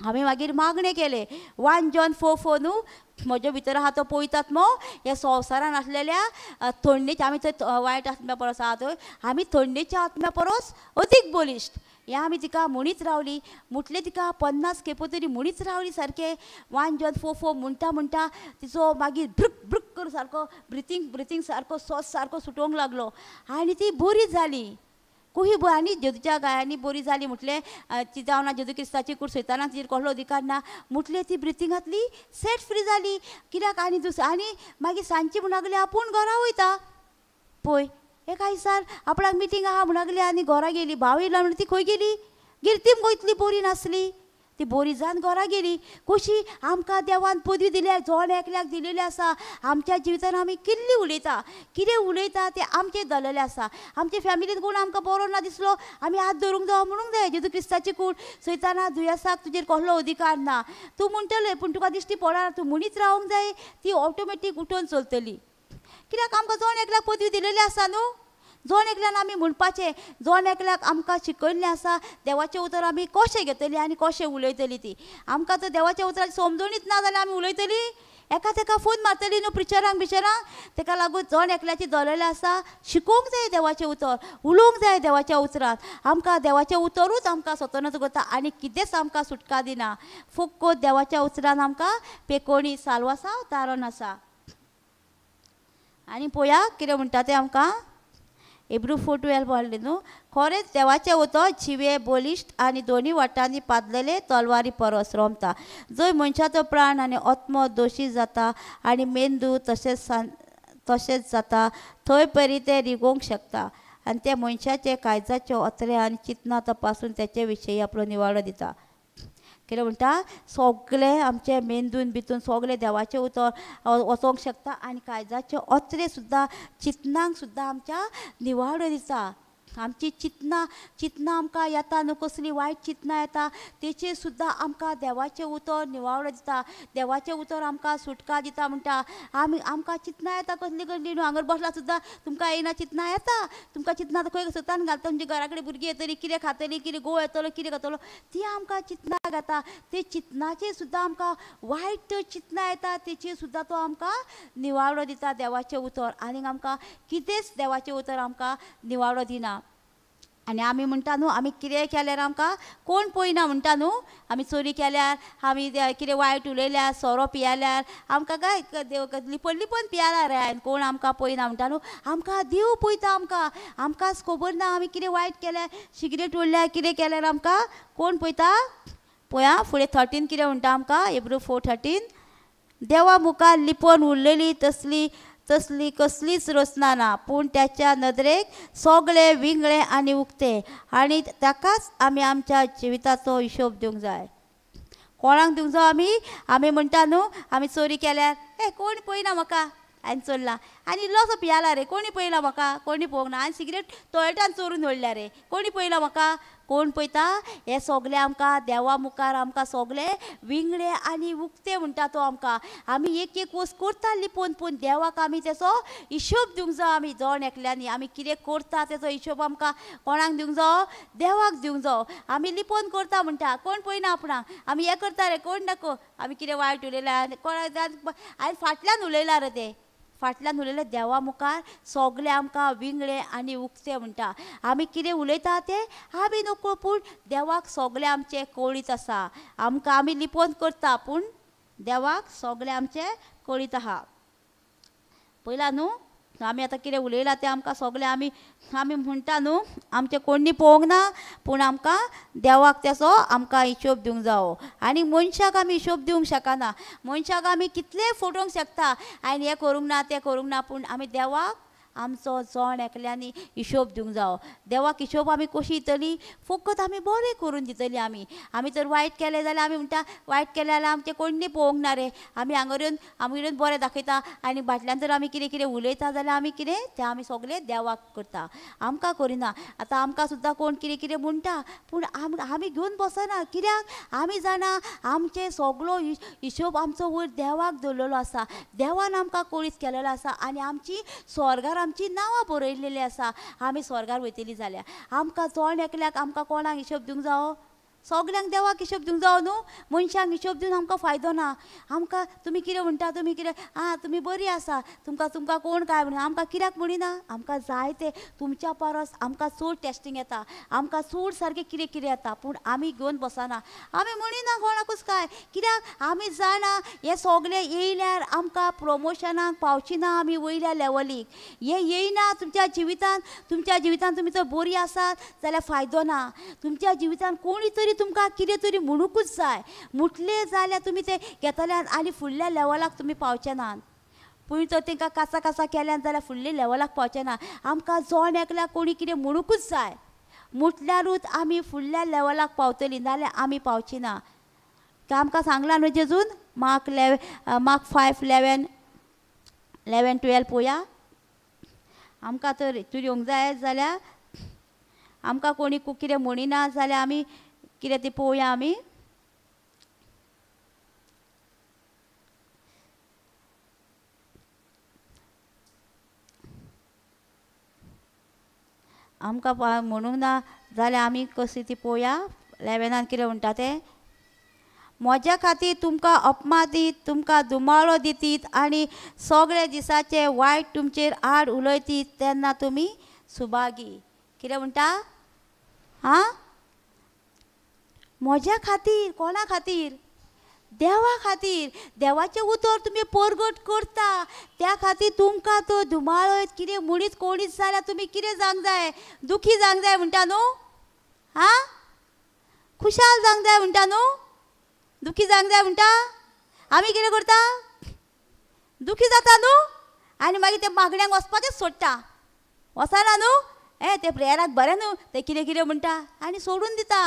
आमी मागीर मागणें केलें. 1 John 4:4 न्हू, म्हज्या भितर आहा तो पळयतात मो ह्या संवसारान आसलेल्या थंडेच्या, आमी थंय वायट आत्म्या परस आहा थंय आमी थंडेच्या आत्म्या परस अदीक बळिश्ट. हें आमी तिका म्हणीत रावली. म्हटलें तिका 50 खेपो तरी म्हणीत रावली सारकें. 1 John 4:4 म्हणटा म्हणटा तिचो मागीर ब्रुक ब्रुक करून सारको ब्रिथींग सारको श्वास सारको सुटोवंक लागलो आनी ती बरी जाली. कुही आनी जेजूच्या गायांनी बरी जाली. म्हटलें ती जावन जेजू क्रिस्ताची कूड सैतानाक तिचेर कसलो अधिकार ना. म्हटलें ती ब्रिथींगांतली सेट फ्री जाली कित्याक. आनी दुसरें आनी मागीर सांजची म्हण लागली आपूण घरा वयता. पळय एका दिसार आपणाक मिटींग आहा म्हण लागली आनी घरा गेली. भाव येयला म्हणून ती खंय गेली? गेली ती मुगो इतली बरी नासली. ती बोरी जावन घरा गेली. कशी आमकां देवान पदवी दिल्या, जण एकल्याक दिलेली आसा. आमच्या जिवितान आमी कितली उलयता, कितें उलयता तें आमचें दवरलेलें आसा. आमचे फॅमिलीन कोण आमकां बरो ना दिसलो आमी हात धरूंक जावो म्हणूंक जाय जेजू क्रिस्ताची कूड सैताना दुयेंसाक तुजेर कसलो अधिकार ना. तूं म्हणटलें पूण तुका दिश्टी पडना, तूं म्हणीत रावंक जाय, ती ऑटोमॅटीक उठून चलतली. कित्याक आमकां जण एकल्याक पदवी दिलेली आसा न्हू. जण एकल्यान आमी म्हणपाचें, जण एकल्याक आमकां शिकयल्लें आसा देवाचें उतर आमी कशें घेतली आनी कशें उलयतली ती. आमकां तर देवाच्या उतराची समजणीच ना जाल्यार आमी उलयतली, एका तेका फोन मारतली न्हू प्रिचरांक बिचरांक. तेका लागून जण एकल्याची दवरलेलें आसा, शिकोवंक जाय देवाचें उतर, उलोवंक जाय देवाच्या उतरान. आमकां देवाचें उतरूच आमकां स्वतंत्र करता आनी कितेंच आमकां सुटका दिना. फक्त देवाच्या उतरान आमकां पेकोणी साल्वासांव तारण आसा. आनी पळया कितें म्हणटा तें आमकां हिब्रू 4:12 म्हणलें न्हू. खरेंच देवाचें उतर जिवे बलिश्ट आनी दोनी वाटांनी पातलेले तलवारी परस रोमता, जंय मनशाचो प्राण आनी आत्मो दोशी जाता आनी मेंदू तशेंच जाता थंय परी ते रिगोवंक शकता आनी ते मनशाचे काळजाच्यो अत्रे आनी चिंतना तपासून तेचे विशयी आपलो निवाडो दिता. कितें म्हणटा, सगळें आमचे मेंदून भितून सगळें देवाचें उतर वचोंक शकता आनी काळजाचे अत्रे सुद्दां चिंतनांक सुद्दां आमच्या निवाडो दिता. आमची चिंतना चिंतना आमकां येता न्हू, कसली वायट चिंतना येता तेचेर सुद्दां आमकां देवाचें उतर निवाडो दिता. देवाचें उतर आमकां सुटका दिता. म्हणटा आमी आमकां चिंतना येता कसली कसली न्हू, हांगर बसला सुद्दां तुमकां येयना चिंतना येता. तुमकां चिंतना खंय सतान घालता, तुमच्या घरा कडेन भुरगीं येतली, कितें खातली, कितें गोव येतलो, कितें खातलो, ती आमकां चिंतना घाता. ते चिंतनाचेर सुद्दां आमकां वायट चिंतना येता तेचेर सुद्दां तो आमकां निवाडो दिता देवाचें उतर. आनीक आमकां कितेंच देवाचें उतर आमकां निवाडो दिना. आनी आमी म्हणटा न्हू आमी कितें केल्यार आमकां कोण पळयना म्हणटा न्हू. आमी चोरी केल्यार, आमी कितें वायट उलयल्यार, सोरो पियाल्यार आमकां काय देव लिपन लिपन पियाला रे आनी कोण आमकां पळयना म्हणटा न्हू. आमकां देव पळयता, आमकां आमकांच खबर ना आमी कितें वायट केल्यार, सिगरेट ओडल्यार, कितें केल्यार आमकां कोण पळयता. पळया फुडें 13 कितें म्हणटा आमकां हिब्रू 4:13, देवा मुखार लिपोवन उरलेली तसली तसली कसलीच रचना ना, पूण त्याच्या नदरेक सगळे विंगळे आनी उक्ते आनी ताकाच आमी आमच्या जिविताचो हिशोब दिवंक जाय. कोणाक दिवंक जाय आमी? आमी म्हणटा न्हू आमी चोरी केल्यार ए कोण पळयना म्हाका, हांवें चोरला आनी इल्लोसो पियाला रे, कोणी पळयला म्हाका, कोणी पळोवंक ना, आनी सिगरेट टॉयलेटान चोरून व्हडल्या रे, कोणी पळयला म्हाका, कोण पळयता. हे सगळे आमकां देवा मुखार आमकां सगळे विंगळे आनी उक्ते म्हणटा तो आमकां. आमी एक एक वस्त करता लिपोवन, पूण देवाक आमी तेचो हिशोब दिवंक जाय. आमी जण एकल्यांनी आमी कितें करता तेचो हिशोब आमकां कोणाक दिवंक जावो? देवाक दिवंक जावो. आमी लिपोवन करता म्हणटा, कोण पळयना आपणाक, आमी हें करता रे, कोण नको, आमी कितें वायट उलयला कोणाक, आनी फाटल्यान उलयला रे, ते फाटल्यान उलयलें. देवा मुखार सगळे आमकां विंगळे आनी उक्ते म्हणटा. आमी कितें उलयता तें आमी नको, पूण देवाक सगळें आमचें कळीत आसा. आमकां आमी लिपोवन करता पूण देवाक सगळें आमचें कळीत आहा. पयला न्हू आमी आतां कितें उलयलां तें आमकां सगळें आमी आमी म्हणटा न्हू आमचें कोणी पळोवंक ना, पूण आमकां देवाक तेचो आमकां हिशोब दिवंक जावो. आनी मनशाक आमी हिशोब दिवंक शकना. मनशाक आमी कितलें फटोवंक शकता, आनी हें करूंक ना तें करूंक ना, पूण आमी देवाक आमचो जण एकल्यांनी हिशोब दिवंक जावो. देवाक हिशोब आमी कशी दितली? फकत आमी बरें करून दितली. आमी आमी जर वायट केलें जाल्यार आमी म्हणटा वायट केलें जाल्यार आमचें कोण्णी पळोवंक ना रे, आमी हांगर येवन आमगेर येवन बरें दाखयता आनी फाटल्यान जर आमी कितें कितें उलयता जाल्यार आमी कितें तें आमी सगळें देवाक करता, आमकां करिना. आतां आमकां सुद्दां कोण कितें कितें म्हणटा पूण आमी घेवन बसना. कित्याक? आमी जाणा आमचें सगळो हिशोब आमचो वयर देवाक दवरलेलो आसा. देवान आमकां कळीत केलेलो आसा आनी आमची स्वर्गार आमची नांवां बरयलेली आसा. आमी स्वर्गार वयतली जाल्यार आमकां जण एकल्याक आमकां कोणाक हिशोब दिवंक जावो? सगल्यांक देवाक हिशोब दिवंक जावो न्हू. मनशांक हिशोब दिवन आमकां फायदो ना. आमकां तुमी कितें म्हणटा, तुमी कितें आं तुमी बरी आसा, तुमकां तुमकां कोण काय म्हणना, आमकां कित्याक म्हणिना? आमकां जाय तें तुमच्या परस आमकां चड टेस्टींग येता, आमकां चड सारकें कितें कितें येता, पूण आमी घेवन बसना. आमी म्हणिना कोणाकूच काय, कित्याक आमी जाणा हें सगळें येयल्यार आमकां प्रमोशनाक पावची ना, आमी वयल्या लेवलीक हें येयना. तुमच्या जिवितान तुमच्या जिवितान तुमी जर बरी आसात जाल्यार फायदो ना. तुमच्या जिवितान कोणी तरी तुमकां कितें तरी म्हणूकूच जाय, म्हटलें जाल्यार तुमी तें घेतले आनी फुडल्या लेवलाक तुमी पावचे नात. पूण तर तांकां कासा कासा केल्यान जाल्यार फुडल्या लेवलाक पावचे ना. आमकां जण एकल्याक कोणी कितें म्हणूकूच जाय, म्हटल्यारूच आमी फुडल्या लेवलाक पावतली, नाजाल्यार आमी पावची ना. आमकां सांगलां न्हू जेजून मार्क मार्क 5, 11, 11, 12 पोया. आमकां तर तूं येवंक जाय जाल्यार आमकां कोणी कितें म्हणिना जाल्यार आमी कितें तें पळोवया आमी. आमकां म्हणूंक ना जाल्यार आमी कशी ती पळोवया. 11 कितें म्हणटा तें, म्हज्या खातीर तुमकां अपमान दीत, तुमकां दुमाळो दितीत आनी सगळे दिसाचे वायट तुमचेर आड उलयतीत तेन्ना तुमी सुभागी. कितें म्हणटा? आं, म्हज्या खातीर. कोणा खातीर? देवा खातीर. देवाचें उतर तुमी परगट करता त्या खातीर तुमकां तो धुमाळो कितें म्हणीत कोणीच जाल्यार तुमी कितें जावंक जाय? दुखी जावंक जाय म्हणटा न्हू? आं, खुशाल जावंक जाय म्हणटा न्हू? दुखी जावंक जाय म्हणटा? आमी कितें करता? दुखी जाता न्हू आनी मागीर ते मागण्यांक वचपाचेंच सोडटा. वचना न्हू? ए ते प्रेयराक बरें न्हू, ते कितें कितें म्हणटा आनी सोडून दिता.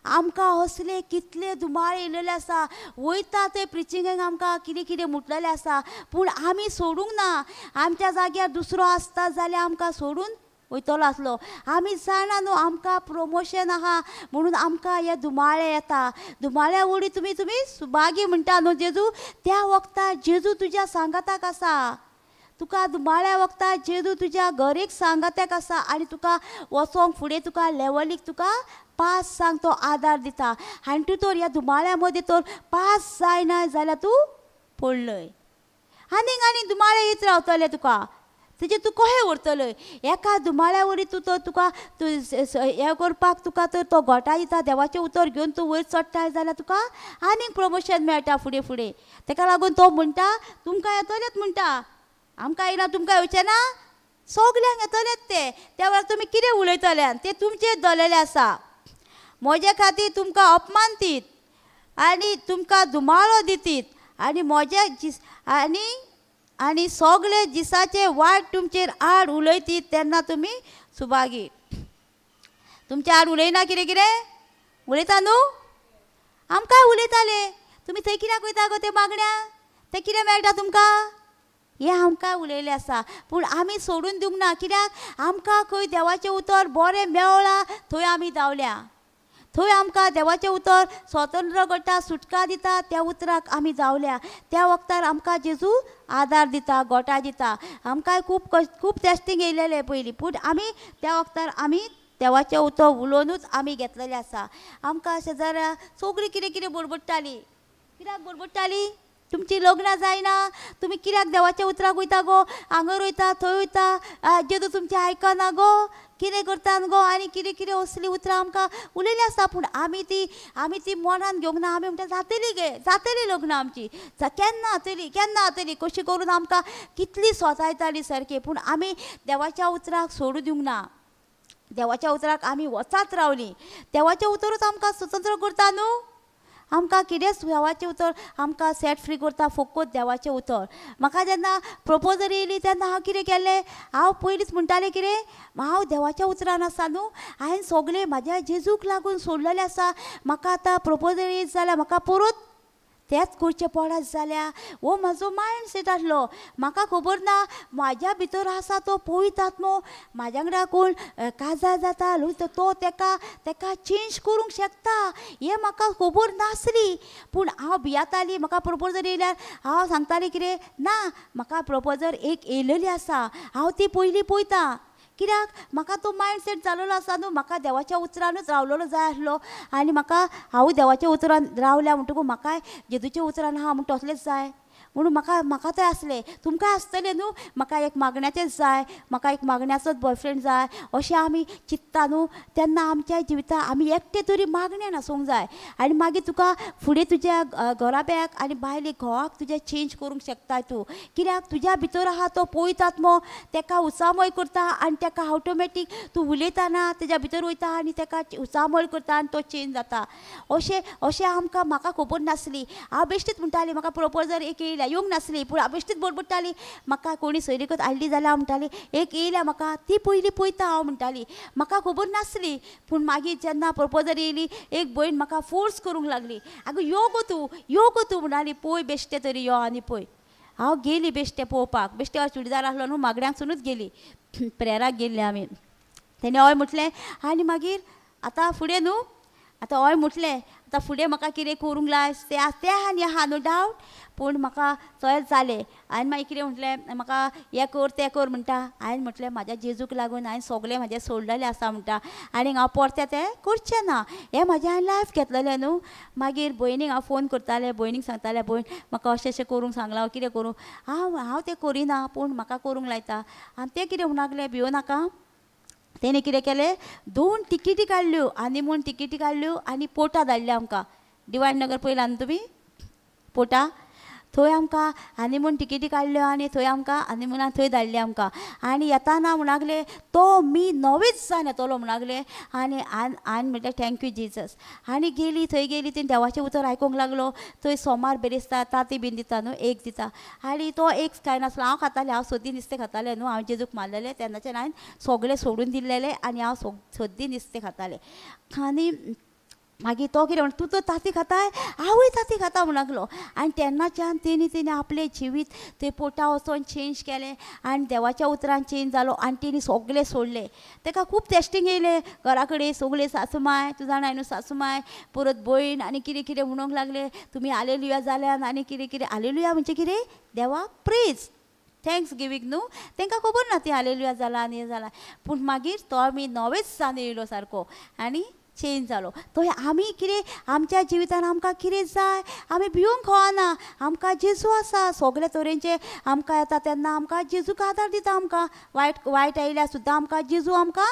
आमकां असले कितले धुमाळे येयलेले आसा, वयता थंय प्रिचिंगेक आमकां कितें कितें म्हटलेलें आसा, पूण आमी सोडूंक ना. आमच्या जाग्यार दुसरो आसता जाल्यार आमकां सोडून वयतलो आसलो. आमी जाणा न्हू आमकां प्रोमोशन आहा म्हणून आमकां हे धुमाळे येता. धुमाळ्या वडी तुमी तुमी सुभागी म्हणटा न्हू जेजू. त्या वखदार जेजू तुज्या सांगाताक आसा. तुका धुमाळ्या वखदार जेजू तुज्या घरेक सांगात्याक आसा आनी तुका वचोंक फुडें तुका लेवलीक तुका पास सांग तो आदार दिता. आनी तूं तर ह्या धुमाळ्या मदीं तर पास जायना जाल्यार तूं पडलय. आनीक आनीक धुमाळे येत रावतले तुका, तेजेर तूं कशें उरतलय? एका धुमाळ्या वरी तूं तर तुका तूं हें करपाक तुका तर तो गोटा दिता. देवाचें उतर घेवन तूं वयर चडटाय जाल्यार तुका आनीक प्रमोशन मेळटा फुडें फुडें. तेका लागून तो म्हणटा तुमकां येतलेच म्हणटा, आमकां येना तुमकां येवचें ना, सगल्यांक येतलेच ते. त्या वेळार तुमी कितें उलयतले तें तुमचेर दवरलेलें आसा. म्हजे खातीर तुमकां अपमान दीत आनी तुमकां धुमाळो दितीत आनी म्हज्या आनी आनी सगळे दिसाचे वायट तुमचेर आड उलयतीत तेन्ना तुमी सुभागी. तुमचे आड उलयना कितें कितें उलयता न्हू? आमकां उलयताले तुमी थंय कित्याक वयता गो ते मागण्या, तें कितें मेळटा तुमकां? हें आमकां उलयलें आसा, पूण आमी सोडून दिवंक ना. कित्याक? आमकां खंय देवाचें उतर बरें मेवळां थंय आमी धांवल्या. थंय आमकां देवाचें उतर स्वतंत्र करता, सुटका दिता, त्या उतराक आमी धांवल्या. त्या वखदार आमकां जेजू आदार दिता, गोटा दिता. आमकांय खूब खूब टेस्टींग येयलेलें पयलीं, पूण आमी त्या वखदार आमी देवाचें उतर उलोवनूच आमी घेतलेलें आसा. आमकां शेजाऱ्या सगळीं कितें कितें बडबडटालीं. कित्याक बडबडटालीं? तुमची लग्नां जायना, तुमी कित्याक देवाच्या उतराक वयता गो, हांगर वयता थंय वयता, जेजू तुमचें आयकना गो, कितें करता गो, आनी कितें कितें असलीं उतरां आमकां उलयलीं आसता. पूण आमी ती मनान घेवंक ना. आमी म्हणटा जातली गे, जातली लग्नां आमची, केन्ना जातली केन्ना जातली, कशी करून आमकां कितली सोतायताली सारकी. पूण आमी देवाच्या उतराक सोडूं दिवंक ना. देवाच्या उतराक आमी वचात रावलीं. देवाचें उतरूच आमकां स्वतंत्र करता न्हू. आमकां कितेंच देवाचें उतर आमकां सेट फ्री करता, फकत देवाचें उतर. म्हाका जेन्ना प्रपोजल येयली तेन्ना हांव कितें केलें, हांव पयलींच म्हणटालें कितें, हांव देवाच्या उतरान आसा न्हू, हांवें सगळें म्हाज्या जेजूक लागून सोडलेलें आसा. म्हाका आतां प्रपोजल येयत जाल्यार म्हाका परत तेंच करचें पडत जाल्यार हो म्हाजो मायंड सेट आसलो. म्हाका खबर ना म्हाज्या भितर आसा तो पवित्र आत्मो, म्हाज्या वांगडा कोण काजार जाता तो तेका तेका चेंज करूंक शकता हें म्हाका खबर नासली. पूण हांव भियेताली. म्हाका प्रपोजल येयल्यार हांव सांगतालें कितें ना, म्हाका प्रपोजल एक येयलेली आसा, हांव ती पयलीं पळयता. कित्याक म्हाका तो मायंड सेट जालेलो आसा न्हू, म्हाका देवाच्या उतरानूच रावलेलो जाय आसलो आनी म्हाका हांव देवाच्या उतरान रावल्या म्हणटकूच म्हाकाय जेजूच्या उतरान आहा म्हण तसलेंच जाय म्हणून म्हाका म्हाका तें आसलें. तुमकां आसतलें न्हू, म्हाका एक मागण्याचेंच जाय, म्हाका एक मागण्याचोच बॉयफ्रेंड जाय अशें आमी चिंत्ता न्हू. तेन्ना आमच्या जिवितांत आमी एकटे तरी मागण्यान आसूंक जाय आनी मागीर तुका फुडें तुज्या घराब्याक आनी बायलेक घोवाक तुज्या चेंज करूंक शकता तूं. कित्याक तुज्या भितर आहा तो पवित्र आत्मो, तेका उचामळ करता आनी तेका ऑटोमॅटीक तूं उलयतना तेज्या भितर वयता आनी तेका उचामळ करता आनी तो चेंज जाता. अशें अशें आमकां म्हाका खबर नासली. हांव बेश्टीच म्हणटालें म्हाका प्रपोजल एक येयल्या, येवंक नासली पूण हांव बेश्टीच बडबडटाली. म्हाका कोणी सोयरीकत हाडली जाल्यार हांव म्हणटाली एक येयल्या म्हाका ती पयलीं पळयता हांव म्हणटाली. म्हाका खबर नासली पूण मागीर जेन्ना प्रपोजल येयली एक भयण म्हाका फोर्स करूंक लागली, आगो यो गो तूं यो गो तूं म्हणाली, पळय बेश्टें तरी यो आनी पळय. हांव गेली बेश्टें पळोवपाक, बेश्टें हांव चुडीदार आसलो न्हू मागड्यांकसुनूच गेली, प्रेयराक गेल्ली आमी. तेणी हय म्हटलें आनी मागीर आतां फुडें न्हू आतां हय म्हटलें आतां फुडें म्हाका कितें करूंक लाय तें तें आनी आहा नो डावट पूण म्हाका चोयत जालें. हांवें मागीर कितें म्हटलें म्हाका हें कर तें कर म्हणटा. हांवें म्हटलें म्हाज्या जेजूक लागून हांवें सगळें म्हाजें सोडलेलें आसा म्हणटा आनी हांव परतें तें करचें ना, हें म्हाजें हांवें लायफ घेतलेलें न्हू. मागीर भयणीक हांव फोन करतालें, भयणीक सांगतालें भयण म्हाका अशें अशें करूंक सांगलां हांव कितें करूं, हांव हांव तें करिना पूण म्हाका करूंक लायता. आनी तें कितें म्हणूंक लागलें भियो नाका. तेणें कितें केलें 2 तिकेटी काडल्यो आनी म्हूण तिकेटी काडल्यो आनी पोटा धाडले आमकां. डिवायन नगर पळयला न्हू तुमी पोटा, थंय आमकां आनी म्हूण तिकेटी काडल्यो आनी थंय आमकां आनी म्हूण थंय धाडले आमकां. आनी येताना म्हणूंक तो मी नवेच जावन येतलो म्हणूंक आनी आनी म्हटलें thank you Jesus. आनी गेली थंय गेली तेणी देवाचें उतर आयकूंक लागलो. थंय सोमार बेरेस्तार तांती बीन दिता न्हू एक दिता आनी तो एक खायनासलो. हांव खातालें, हांव सद्दी नुस्तें खातालें न्हू, हांव जेजूक मारलेलें तेन्नाच्यान हांवें सगळें सोडून दिल्लेलें आनी हांव सद्दी नुस्तें खातालें. आनी मागीर तो कितें म्हणटा तूं तर तांती खाताय हांवूय तांती खाता म्हणूंक लागलो. आनी तेन्नाच्यान तेणी तेणी आपलें जिवीत थंय पोटा वचोन चेंज केलें आनी देवाच्या उतरान चेंज जालो आनी तेणी सगळें सोडलें. ताका खूब टेस्टींग येयलें घरा कडेन सगळें सासूमाय तूं जाणा न्हू सासूमाय परत भयण आनी कितें कितें म्हणूंक लागलें तुमी हालेलुया जाल्यान आनी कितें कितें. हालेलुया म्हणजे कितें देवाक प्रेज thanks giving न्हू, तांकां खबर ना ती हालेलुया जाला आनी हें जाला. पूण मागीर तो आमी नवेच जावन येयलो सारको आनी चेंज जालो. तो आमी कितें आमच्या जिवितान आमकां कितें जाय आमी भिवंक खवाना, आमकां जेजू आसा सगळे तरेचे आमकां येता तेन्ना आमकां जेजूक आदार दिता. आमकां वायट वायट आयल्यार सुद्दां आमकां जेजू आमकां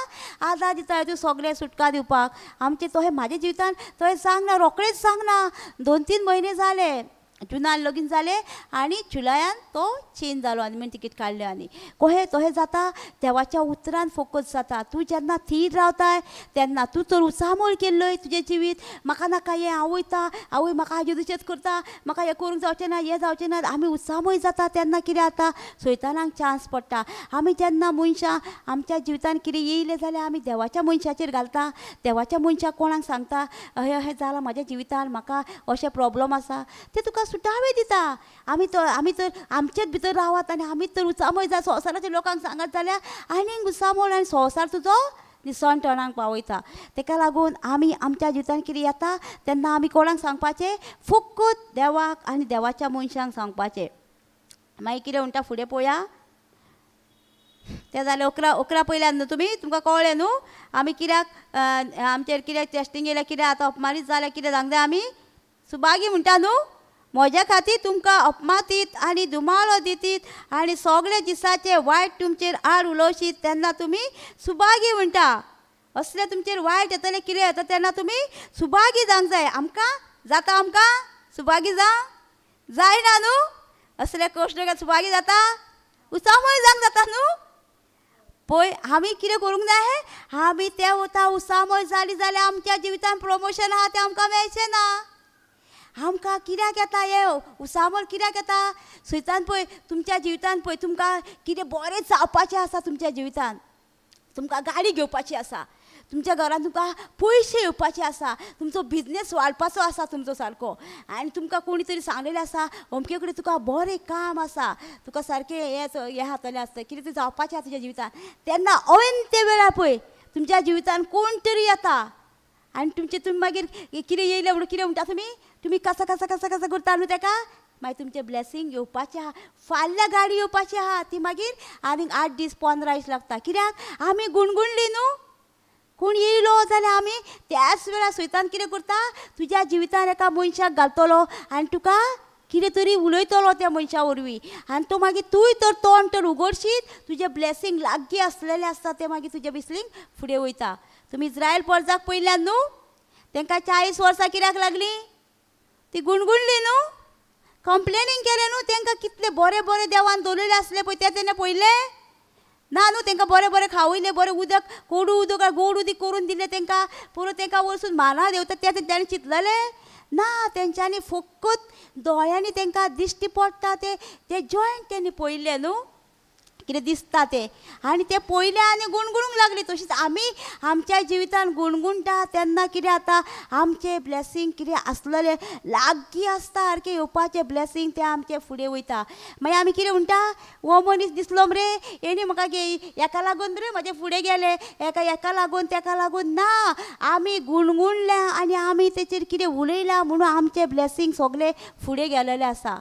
आदार दिता तूं सगळें सुटका दिवपाक. आमचें तो म्हाज्या जिवितान तो सांगना रोखडेच सांगना, 2-3 म्हयने जाले जुनान लगीन जालें आनी जुलयान तो चेंज जालो आनी मागीर तिकेट काडलें. आनी कोहे तोहें जाता देवाच्या उतरान फोकस जाता. तूं जेन्ना थीर रावताय तेन्ना तूं तर उचामळ केल्लोय तुजें जिवीत म्हाका नाका हें हांव वयता आवय म्हाका हाजें दुशेंच करता म्हाका हें करूंक जावचें ना हें जावचें ना, आमी उचामळ जाता तेन्ना कितें जाता सैतानाक चान्स पडटा. आमी जेन्ना मनशां आमच्या जिवितान कितें येयलें जाल्यार आमी देवाच्या मनशाचेर घालता, देवाच्या मनशाक कोणाक सांगता अहें अहें जालां म्हाज्या जिवितान म्हाका अशें प्रोब्लम आसा तें तुका सुटावे दिता. आमी तर आमी तर आमचेच भितर रावात आनी आमी तर उचामळ जाय संवसाराच्या लोकांक सांगत जाल्यार आनीक उचामळ आनी संवसार तुजो निसणटणाक पावयता. तेका लागून आमी आमच्या जिवितान कितें येता तेन्ना आमी कोणाक सांगपाचें फकत देवाक आनी देवाच्या मनशांक सांगपाचें. मागीर कितें म्हणटा फुडें पळोवया. तें जालें 11 पयल्यान न्हू तुमी तुमकां कळ्ळें न्हू आमी कित्याक आमचेर कित्याक टेस्टींग येयल्यार कितें आतां अपमानीत जाल्यार कितें सांगता जाय आमी सुभागी म्हणटा न्हू. म्हज्या खातीर तुमकां अपमातीत आनी दुमाळो दितीत आनी सगळे दिसाचे वायट तुमचेर आड उलोवशीत तेन्ना तुमी सुभागी म्हणटा. असले तुमचेर वायट येतलें कितें येता तेन्ना तुमी सुभागी जावंक जाय. आमकां जाता आमकां सुभागी जावंक जायना न्हू, असले कश्ट सुभागी जाता उचामळ जावंक जाता न्हू. पळय आमी कितें करूंक जाय आमी ते वता उचामळ जाली जाल्यार आमच्या जिवितान प्रमोशन आहा तें आमकां मेळचें ना. आमकां कित्याक येता हें उचामळ कित्याक येता सैतान पळय तुमच्या जिवितान पळय तुमकां कितें बरें जावपाचें आसा तुमच्या जिवितान, तुमकां गाडी घेवपाची आसा, तुमच्या घरान तुमकां पयशे येवपाचे आसा, तुमचो बिजनेस वाडपाचो आसा तुमचो सारको आनी तुमकां कोणी तरी सांगलेलें आसा अमके कडेन तुका बरें काम आसा तुका सारकें हें हें जातलें आसता कितें तरी जावपाचें आसा तुज्या जिवितान. तेन्ना अयन ते वेळार पळय तुमच्या जिवितान कोण तरी येता आनी तुमचें तुमी मागीर कितें येयलें म्हणून कितें म्हणटा तुमी तुमी कसा कसा कसा कसा करता न्हू तेका मागीर तुमचें ब्लेसींग येवपाचें आहा. फाल्यां गाडी येवपाची आहा ती मागीर आनीक 8 दीस 15 दीस लागता कित्याक आमी गुणगुणली न्हू. कोण येयलो जाल्यार आमी त्याच वेळार सैतान कितें करता तुज्या जिवितान एका मनशाक घालतलो आनी तुका कितें तरी उलयतलो त्या मनशा वरवीं आनी तो मागीर तूंय तर तोंड तर उगडशीत तुजें ब्लेसींग लागीं आसलेलें आसता तें मागीर तुजें ब्लेसींग फुडें वयता. तुमी इज्रायल परजाक पयल्यान न्हू तांकां 40 वर्सां कित्याक लागलीं ती गुणगुणली न्हू, कंप्लेनींग केलें न्हू. तांकां कितले बरें बरें देवान दवरलेलें आसलें पळय तें तेणें पळयलें ना न्हू. तांकां बरें बरें खावयलें, बरें उदक कोडू उदक गोड उदक करून दिलें तांकां, पुरो तांकां वचून माना देंवता तें तेणें चिंतलेलें ना, तेंच्यांनी फकत दोळ्यांनी तांकां दिश्टी पडटा ते ते जॉयंट तेणी पळयलें न्हू कितें दिसता तें, आनी तें पळयलें आनी गुणगुणूंक लागली. तशीच आमी आमच्या जिवितान गुणगुणटा तेन्ना कितें जाता, आमचें ब्लेसींग कितें आसलेलें लागीं आसता सारकें येवपाचें ब्लेसींग तें आमचें फुडें वयता. मागीर आमी कितें म्हणटा, हो मनीस दिसलो मरे, हेणी म्हाका हेका लागून मरे म्हजें फुडें गेलें, हेका हेका लागून तेका लागून. ना, आमी गुणगुणल्या आनी आमी तेचेर कितें उलयल्या म्हणून आमचें ब्लेसींग सगळें फुडें गेलेलें आसा.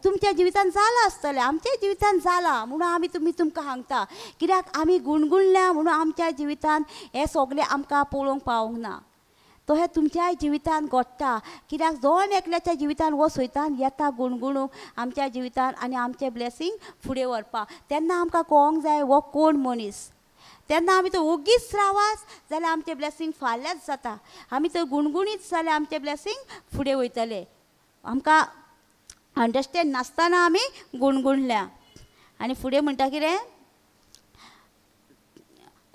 तुमच्या जिवितान जालां आसतलें, आमच्या जिवितान जालां म्हणून आमी तुमी तुमकां सांगता, कित्याक आमी गुणगुणल्या म्हणून आमच्या जिवितान हें सगळें आमकां पळोवंक पावूंक ना. तो हें तुमच्याय जिवितान घडटा, कित्याक जण एकल्याच्या जिवितान हो सैतान येता गुणगुणूंक आमच्या जिवितान आनी आमचें ब्लेसींग फुडें व्हरपाक. तेन्ना आमकां कळोंक जाय हो कोण मनीस. तेन्ना आमी तो ओगीच रावास जाल्यार आमचें ब्लेसींग फाल्यांच जाता, आमी तो गुणगुणीत जाल्यार आमचें ब्लेसींग फुडें वयतलें. आमकां अंडरस्टँड नासतना आमी गुणगुणल्या. आनी फुडें म्हणटा कितें,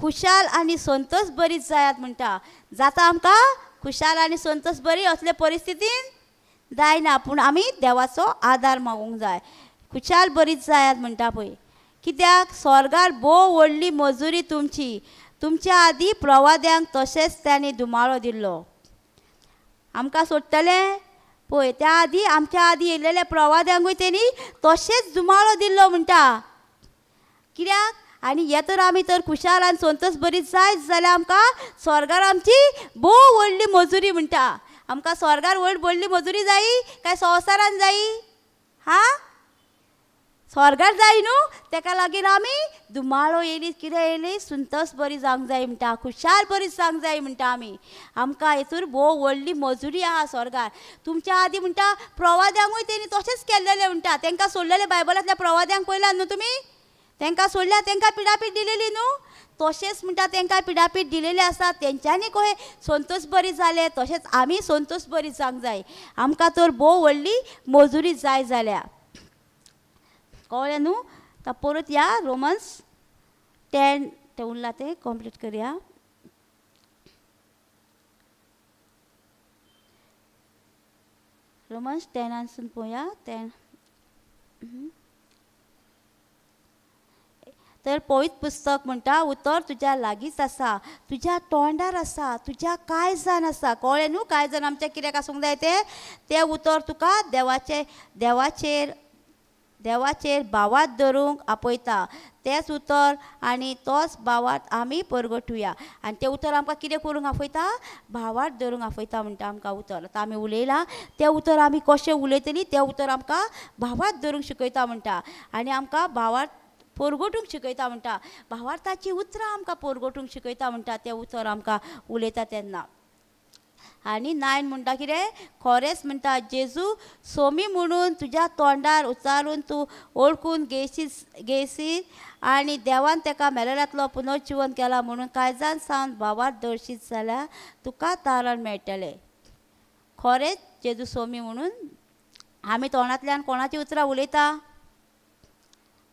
खुशाल आनी संतोष बरी जायात म्हणटा. जाता आमकां खुशाल आनी संतोष बरी असले परिस्थितीन जायना, पूण आमी देवाचो आदार मागूंक जाय. खुशाल बरी जायात म्हणटा पळय, कित्याक स्वर्गार भोव व्हडली मजुरी तुमची, तुमच्या आदी प्रवाद्यांक तशेंच तांणी धुमाळो दिल्लो. आमकां सोडटलें पळय, त्या आदी आमच्या आदी येयलेल्या प्रवाद्यांकूय तेणी तशेंच धुमाळो दिल्लो म्हणटा. कित्याक आनी हे तर आमी तर खुशाल आनी संतोष बरी जायत जाल्यार आमकां स्वर्गार आमची भोव व्हडली मजुरी म्हणटा. आमकां स्वर्गार व्हड व्हडली मजुरी जायी काय संवसारान जायी? हा, स्वर्गार जाय न्हू. तेका लागीन आमी धुमाळो येयली कितें येयली संतोष बरी जावंक जाय म्हणटा, खुशाल बरी जावंक जाय म्हणटा. आमी आमकां हेतूर भोव व्हडली मजुरी आहा स्वर्गार. तुमच्या आदी म्हणटा प्रवाद्यांकूय तेणी तशेंच केल्लेलें म्हणटा. तेंकां सोडलेलें बायबलांतल्या प्रवाद्यांक पळयला न्हू तुमी, तेंकां सोडल्या, तेंकां पिडापीड दिलेली न्हू. तशेंच म्हणटा तेंकां पिडापीड दिलेली आसा, तेंच्यांनी कशें संतोष बरी जालें तशेंच आमी संतोष बरी जावंक जाय. आमकां तर भोव व्हडली मजुरी जाय जाल्या. कळ्ळें न्हू? आतां परत या रोमन्स 10 तें उरलां तें कंप्लीट करया. रोमन्स 10 पळोवया. 10 तर पवित्र पुस्तक म्हणटा, उतर तुज्या लागींच आसा, तुज्या तोंडार आसा, तुज्या काळजान आसा. कळ्ळें न्हू? काळजान आमच्या कित्याक आसूंक जाय तें, तें उतर तुका देवाचेर देवाचेर देवाचेर भावात धरूंक आपयता. तेंच उतर आनी तोच भावार्थ आमी परगटुया. आनी तें उतर आमकां कितें करूंक आपयता, भावार्थ धरूंक आपयता म्हणटा आमकां उतर. आतां आमी उलयलां तें उतर आमी कशें उलयतलीं तें उतर आमकां भावार्थ धरूंक शिकयता म्हणटा, आनी आमकां भावार्थ परगटूंक शिकयता म्हणटा. भावार्थाचीं उतरां आमकां परगटूंक शिकयता म्हणटा तें उतर आमकां उलयता तेन्ना. आनी 9 म्हणटा कितें, खरेंच म्हणटा जेजू सोमी म्हणून तुज्या तोंडार उच्चारून तूं वळखून घेयशी आनी देवान तेका मेलेल्यांतलो पुनर्जिवन केला म्हणून काळजान सावन भावार्थ दर्शीत जाल्यार तुका तारण मेळटलें. खरेंच जेजू सोमी म्हणून आमी तोंडांतल्यान कोणाची उतरां उलयता?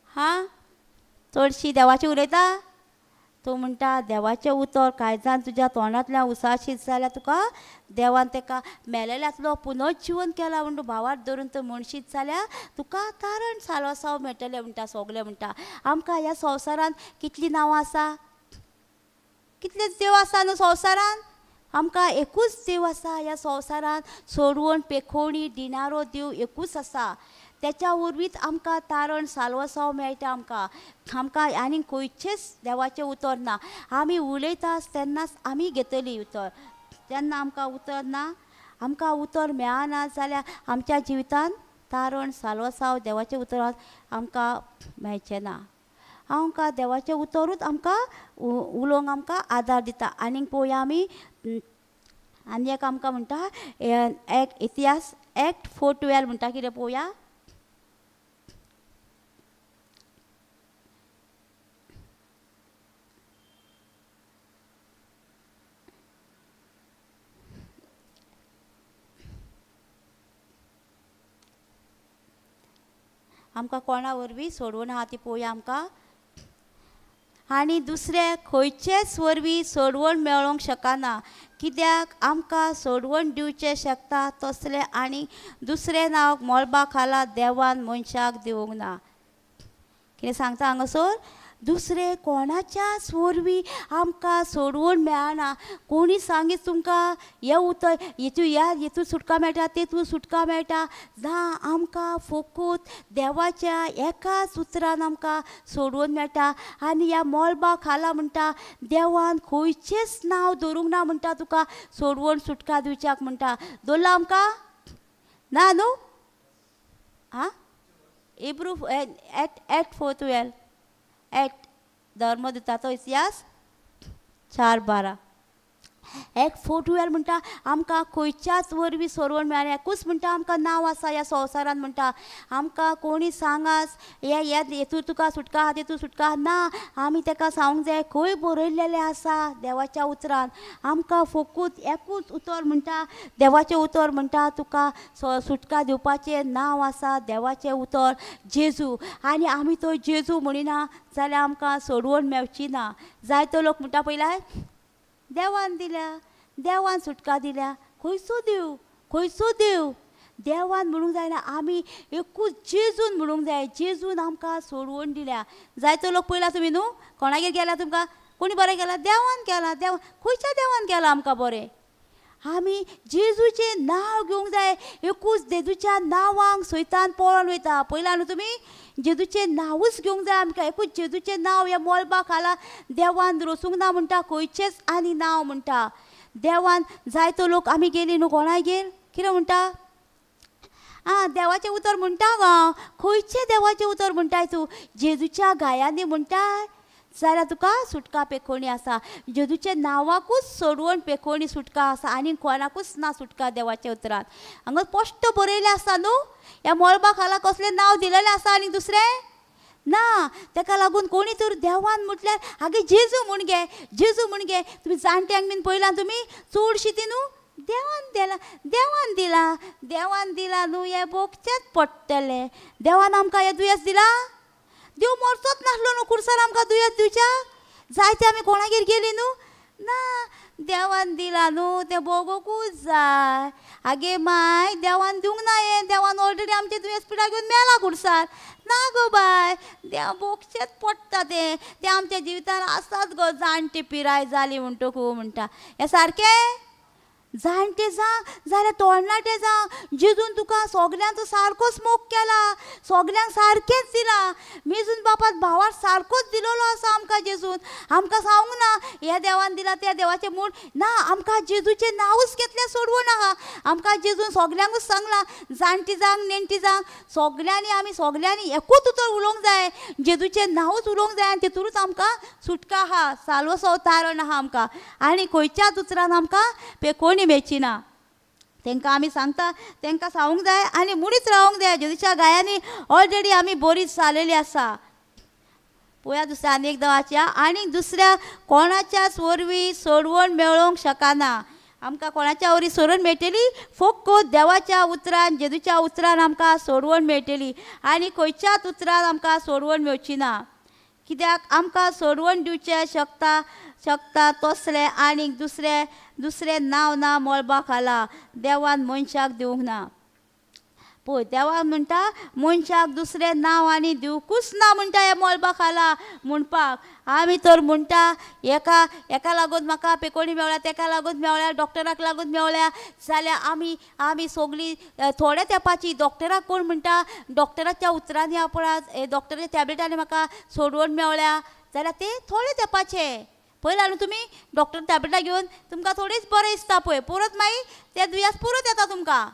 हां, चडशी देवाची उलयता. तूं म्हणटा देवाचें उतर काळजान तुज्या तोंडांतल्यान उसाशीत जाल्यार तुका देवान तेका मेलेल्यांतलो पुनर्जिवन केला म्हणून भावार्थ धरून तूं म्हणशीत जाल्यार तुका तारण सालोसांव मेळटलें म्हणटा. सगलें म्हणटा आमकां ह्या संवसारांत कितलीं नांवां आसा, कितले देव आसा न्हू संवसारांत. आमकां एकूच देव आसा ह्या संवसारांत, सोडवण पेखोवणी दिणारो देव एकूच आसा. तेच्या वरवींच आमकां तारण साल्वसांव मेळटा. आमकां आमकां आनीक खंयचेच देवाचें उतर ना. आमी उलयता तेन्नाच आमी घेतली उतर, तेन्ना आमकां उतर ना, आमकां उतर मेळना जाल्यार आमच्या जिवितांत तारण साल्वसांव देवाचें उतर आमकां मेळचें ना. आमकां देवाचें उतरूच आमकां उलोवंक आमकां आदार दिता. आनीक पळोवया आमी आनी एक आमकां म्हणटा एक इतिहास एक्ट 4:12 म्हणटा कितें पळोवया. आमकां कोणा वरवीं सोडवण आहा ती पळोवया आमकां. आनी दुसरे खंयचेच वरवीं सोडवण मेळोंक शकना, कित्याक आमकां सोडवण दिवचें शकता तसलें आनी दुसरें नांव मळबा खाला देवान मनशाक दिवंक ना. कितें सांगता हांगासर? दुसरे कोणाच्याच वरवीं आमकां सोडवण मेळना. कोणी सांगीत तुमकां हें उतर, हेतू ह्या हेतू सुटका मेळटा, तेतून सुटका मेळटा ना. आमकां फकत देवाच्या एकाच उतरान आमकां सोडवण मेळटा. आनी ह्या मळबा खाला म्हणटा देवान खंयचेंच नांव दवरूंक ना म्हणटा तुका सोडवण सुटका दिवच्याक म्हणटा. दवरला आमकां ना न्हू? आं, Hebrew 8:4-12, 8 धर्मदूताचो इतिहास 4:12, 8:4-12 म्हणटा आमकां खंयच्याच वरवीं सोडवण मेळना. एकूच म्हणटा आमकां नांव आसा ह्या संवसारान म्हणटा. आमकां कोणी सांगास हे हेतूर तुका सुटका आहा, तेतूर सुटका आहा ना. आमी ताका सांगूंक जाय खंय बरयल्लेलें आसा देवाच्या उतरान. आमकां फकत एकूच उतर म्हणटा, देवाचें उतर म्हणटा तुका सुटका दिवपाचें नांव आसा देवाचें उतर जेजू. आनी आमी तो जेजू म्हणिना जाल्यार आमकां सोडवण मेळची ना. जायतो लोक म्हणटा पयल्या देवान दिल्या, देवान सुटका दिल्या, खंयचो देव, खंयचो देव? देवान म्हणूंक जायना, आमी एकूच जेजून म्हणूंक जाय. जेजून आमकां सोडवण दिल्या. जायतो लोक पळयला तुमी न्हू, कोणागेर गेला तुमकां कोणी बरें केलां? देवान केलां. देव खंयच्या देवान केलां आमकां बरें? आमी जेजूचें नांव घेवंक जाय. एकूच जेजूच्या नांवांक सैतान पळोवन वयता. पळयला न्हू तुमी? जेजूचें नांवूच घेवंक जाय आमकां. एकूच जेजूचें नांव ह्या मळबा खाला देवान रचूंक ना म्हणटा खंयचेंच आनी नांव म्हणटा देवान. जायतो लोक आमी गेली न्हू कोणागेर, कितें म्हणटा? आं, देवाचें उतर म्हणटा गो. खंयचें देवाचें उतर म्हणटाय तूं? जेजूच्या गायांनी म्हणटाय जाल्यार तुका सुटका पेखोणी आसा. जेजूच्या नांवाकूच सोडवण पेखोणी सुटका आसा, आनी कोणाकूच ना सुटका देवाच्या उतरान. हांगा स्पश्ट बरयलें आसा न्हू, ह्या मळबा खाला कसलें नांव दिलेलें आसा आनी दुसरें ना. ताका लागून कोणी तर देवान म्हटल्यार आगे जेजू म्हूण गे, जेजू म्हूण गे. तुमी जाणट्यांक बीन पळयलां तुमी चडशीं ती न्हू देवान दिला, देवान दिला, देवान दिला न्हू, हें भोगचेंच पडटलें. देवान आमकां हें दुयेंस दिलां? देव मरचोच नासलो न्हू खुर्सार आमकां दुयेंस दिवच्याक. जायते आमी कोणागेर गेली न्हू ना, देवान दिला न्हू तें भोगोकूच जाय. आगे माय देवान दिवंक ना हें, देवान ऑलरेडी आमचें दुयेंस पिडा घेवन मेला खुर्सार. ना गो बाय, देव भोगचेंच पडटा तें. तें आमच्या जिवितान आसात गो जाणटी पिराय जाली म्हणटकू म्हणटा. हें सारकें? जाणटे जावं जाल्यार तरणाटे जावं, जेजून तुका सगल्यांचो सारकोच मोग केला, सगल्यांक सारकेंच दिलां. मेजून बापात भावार सारकोच दिलेलो आसा आमकां जेजून. आमकां सांगूंक ना ह्या देवान दिला त्या देवाचें म्हूण ना, आमकां जेजूचें नांवूच घेतलें सोडवण आहा. आमकां जेजून सगल्यांकूच सांगलां, जाणटी जावं नेणटी जावं सगल्यांनी, आमी सगल्यांनी एकूच उतर उलोवंक जाय, जेजूचें नांवूच उलोवंक जाय आनी तितूनच आमकां सुटका आहा, साल्वसो तारण आहा आमकां. आनी खंयच्याच उतरान आमकां पेकोणी मेळची ना. तांकां आमी सांगता, तांकां सांगूंक जाय आनी मुडीच रावंक जाय. जेजूच्या गायांनी ऑलरेडी आमी बरीच जालेली आसा. पळया दुसऱ्या आनी एकदां वाचया. आनी दुसऱ्या कोणाच्याच वरवीं सोडवण मेळोवंक शकना. आमकां कोणाच्या वरवीं सोडवण मेळटली? फक्त देवाच्या उतरान, जेजूच्या उतरान आमकां सोडवण मेळटली आनी खंयच्याच उतरान आमकां सोडवण मेळची ना. कित्याक आमकां सोडवण दिवचें शकता शकता तसलें आनी दुसरें दुसरें नांव ना मळबा खाला देवान मनशाक दिवंक ना. पळय देवान म्हणटा मनशाक दुसरें नांव आनी दिवकूच ना म्हणटा ह्या मळबा खाला म्हणपाक. आमी तर म्हणटा एका एका लागून म्हाका पेकोणी मेवळ्या, तेका लागून मेवळ्या, डॉक्टराक लागून मेवळ्या, जाल्यार आमी आमी सगळीं थोड्या तेंपाची डॉक्टराक कोण म्हणटा डॉक्टराच्या उतरांनी आपण डॉक्टराच्या टॅबलेटांनी म्हाका सोडवण मेवळ्या, जाल्यार ते थोडे तेंपाचे. पळयला न्हू तुमी डॉक्टर टॅबलेटां घेवन तुमकां थोडीच बरें दिसता पळय, परत मागीर तें दुयेंस परत येता तुमकां.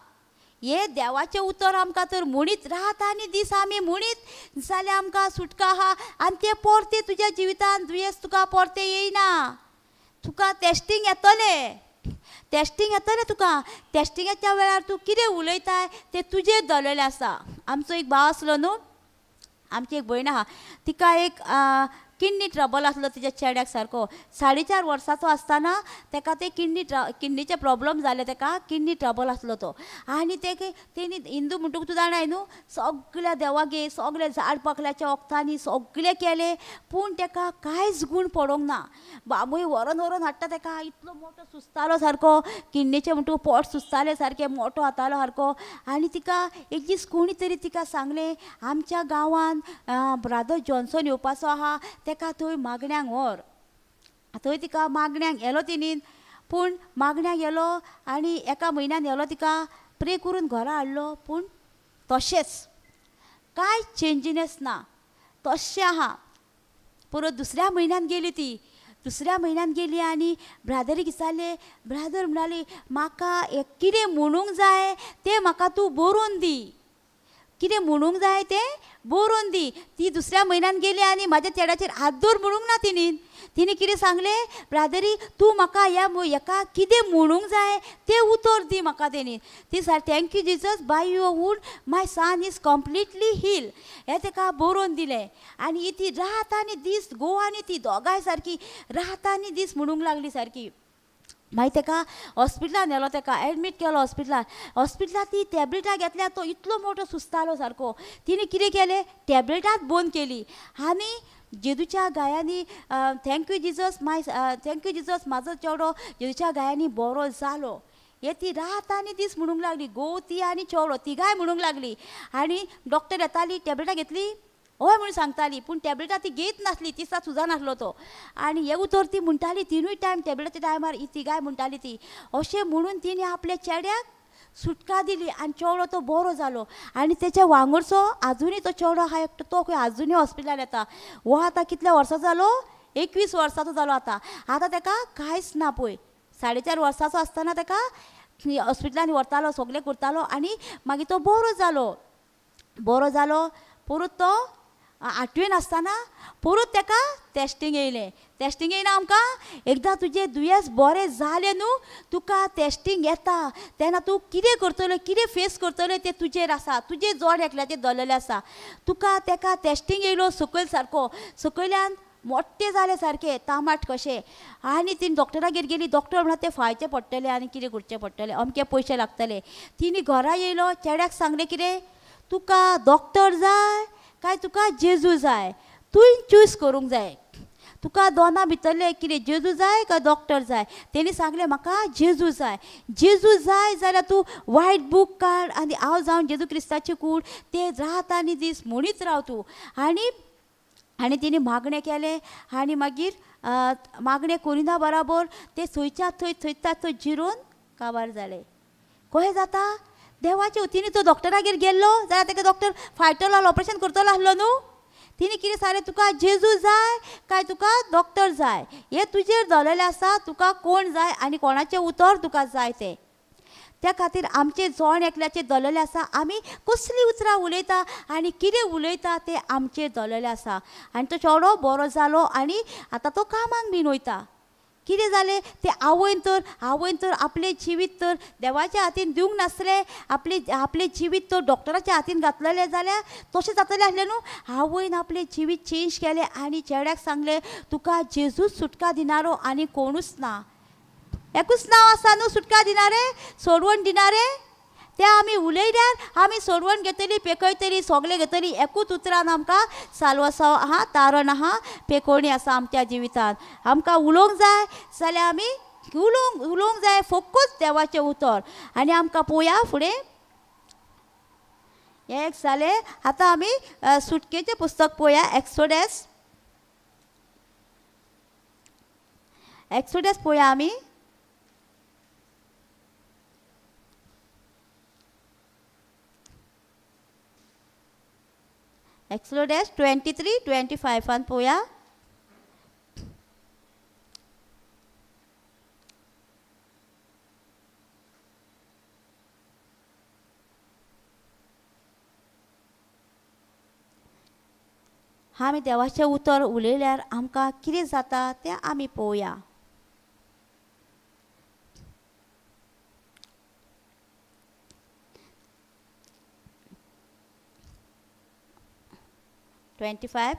हे देवाचें उतर आमकां तर म्हणीत रात आनी दीस आमी म्हणीत जाल्यार आमकां सुटका आहा. आनी तें परतें तुज्या जिवितान दुयेंस तुका परतें येयना. तुका टेस्टींग येतलें, टेस्टींग येतलें तुका. टेस्टिंगाच्या वेळार तूं कितें उलयताय तें तुजेर दवरलेलें आसा. आमचो एक भाव आसलो न्हू, आमची एक भयण आहा, तिका एक किडनी ट्रबल आसलो तिच्या चेड्याक सारको. 4.5 वर्साचो आसतना तेका ते किडनीचे प्रॉब्लम जाले, तेका किडनी ट्रबल आसलो तो. आनी ते तेणी हिंदू म्हणटकूच तूं जाणाय न्हू, सगल्या देवागे सगळे झाड पाखल्याच्या वखदांनी सगळे केले, पूण तेका कांयच गूण पडोंक ना. बाबूय व्हरोन व्हरोन हाडटा तेका, इतलो मोटो सुस्तालो सारको, किडनीचे म्हणटकूच पोट सुस्ताले सारकें, मोटो जातालो सारको. आनी तिका एक दीस कोणी तरी तिका सांगलें, आमच्या गांवान ब्रादर जॉन्सन येवपाचो आहा, तेका थंय मागण्यांक व्हर. थंय तिका मागण्यांक येलो तिणेन, पूण मागण्यांक येलो आनी एका म्हयन्यान येलो, तिका प्रे करून घरा हाडलो, पूण तशेंच कांय चेंजीनेस ना, तशें आहा. परत दुसऱ्या म्हयन्यान गेली ती, दुसऱ्या म्हयन्यान गेली आनी ब्रादरीक विचारलें, ब्रादर म्हणाली म्हाका कितें म्हणूंक जाय तें म्हाका तूं बरोवन दी, कितें म्हणूंक जाय तें बरोवन दी. ती दुसऱ्या म्हयन्यान गेली आनी म्हाज्या चेड्याचेर हात दवर म्हणूंक ना तिणेन. तिणें कितें सांगलें, ब्रादरी तूं म्हाका ह्या हेका कितें म्हणूंक जाय तें उतर दी म्हाका. तेणी ती सांग thank you Jesus, by your wound my son is completely heal, हें तेका बरोवन दिलें. आनी ती रात आनी दीस गोवा आनी ती दोगांय सारकी रात आनी दीस म्हणूंक लागली सारकी. मागीर तेका हॉस्पिटलान व्हेलो, तेका एडमीट केलो हॉस्पिटलान. हॉस्पिटलान ती टॅबलेटां घेतल्या, तो इतलो मोटो सुस्तालो सारको. तिणें कितें केलें, टॅबलेटांच बंद केली आनी जेजूच्या गायांनी thank you Jesus my thank you Jesus म्हाजो चेडो जेजूच्या गायांनी बरो जालो. हे ती रात आनी दीस म्हणूंक लागली, घोव ती आनी चेडो तिगांय म्हणूंक लागली. आनी डॉक्टर येताली, टॅबलेटां घेतली हय म्हणून सांगताली, पूण टॅबलेटां ती घेत नासली, तिसा सुजा नासलो तो. आनी हे उतर ती म्हणटाली तिनूय टायम टॅबलेटाच्या टायमार ही तिगांय म्हणटाली ती. अशें म्हणून तिणें आपल्या चेड्याक सुटका दिली आनी चेडो तो बरो जालो. आनी तेच्या वांगडचो आजुनूय तो चेडो आहा एकटो, तो खंय आजुनूय हॉस्पिटलान येता. हो आतां कितल्या वर्सां जालो, 21 वर्सांचो जालो आतां. आतां तेका कांयच ना पळय, 4.5 वर्सांचो आसतना तेका हॉस्पिटलान व्हरतालो, सगळें करतालो आनी मागीर तो बरो जालो. बरो जालो परत तो 8वेन आसतना परत तेका टेस्टींग येयलें. टेस्टींग येयना आमकां एकदां तुजें दुयेंस बरें जालें न्हू, तुका टेस्टींग येता तेन्ना तूं कितें करतलो, कितें फेस करतलो तें तुजेर आसा, तुजें जोड एकल्याचेर दवरलेलें आसा. तुका तेका टेस्टींग येयलो सकयल सारको, सकयल्यान मोट्टे जाले सारके तामाट कशें. आनी तिणें डॉक्टरागेर गेली, डॉक्टर म्हणटा तें फायचें पडटलें आनी कितें करचें पडटलें, अमके पयशे लागतले. तिणें घरा येयलो, चेड्याक सांगलें कितें, तुका डॉक्टर जाय काय तुका जेजू जाय, तुवें चूज करूंक जाय, तुका दोना भितरलें कितें, जेजू जाय काय डॉक्टर जाय. तेणी सांगलें म्हाका जेजू जाय. जेजू जाय जाल्यार तूं वायट बूक काड आनी हांव जावन जेजू क्रिस्ताची कूड ते रात आनी दीस म्हणीत राव तूं. आनी आनी तिणें मागणें केलें आनी मागीर मागणें करिना बराबर ते थंयच्या थंय थंयच्या थंय जिरोवन काबार जालें. कशें जाता देवाचे वतीन तो डॉक्टरागेर गेल्लो जाल्यार तेका डॉक्टर फायटलो आसलो, ऑपरेशन करतलो आसलो न्हू. तिणें कितें सांगलें, तुका जेजू जाय काय तुका डॉक्टर जाय, हें तुजेर दवरलेलें आसा, तुका कोण जाय आनी कोणाचें उतर तुका जाय तें. त्या खातीर आमचें जण एकल्याचें दवरलेलें आसा, आमी कसलीं उतरां उलयता आनी कितें उलयता तें आमचेर दवरलेलें आसा. आनी तो चेडो बरो जालो आनी आतां तो कामाक बीन वयता. कितें जालें तें आवयन तर, आवयन तर आपलें जिवीत तर देवाच्या हातीन दिवंक नासलें, आपलें आपलें जिवीत तर डॉक्टराच्या हातीन घातलेलें जाल्यार तशें जातलें आसलें न्हू. आवयन आपलें जिवीत चेंज केलें आनी चेड्याक सांगलें तुका जेजूच सुटका दिनारो आनी कोणूच ना, एकूच नांव आसा न्हू सुटका दिनारे, सोडवण दिनारे, ते आमी उलयल्यार आमी सोडवण घेतली, पेकयतली, सगळें घेतली. एकूच उतरान आमकां साल्वासांव आहा, तारण आहा, पेकोवणी आसा आमच्या जिवितान. आमकां उलोवंक जाय जाल्यार आमी उलोवंक उलोवंक जाय फकत देवाचें उतर. आनी आमकां पळोवया फुडें हें एक जालें. आतां आमी सुटकेचें पुस्तक पळोवया, एक्सोडस, एक्सोडस पळोवया आमी. एक्सोडस 23:25 पळोवया. आमी देवाचें उतर उलयल्यार आमकां कितें जाता तें आमी पळोवया. 25.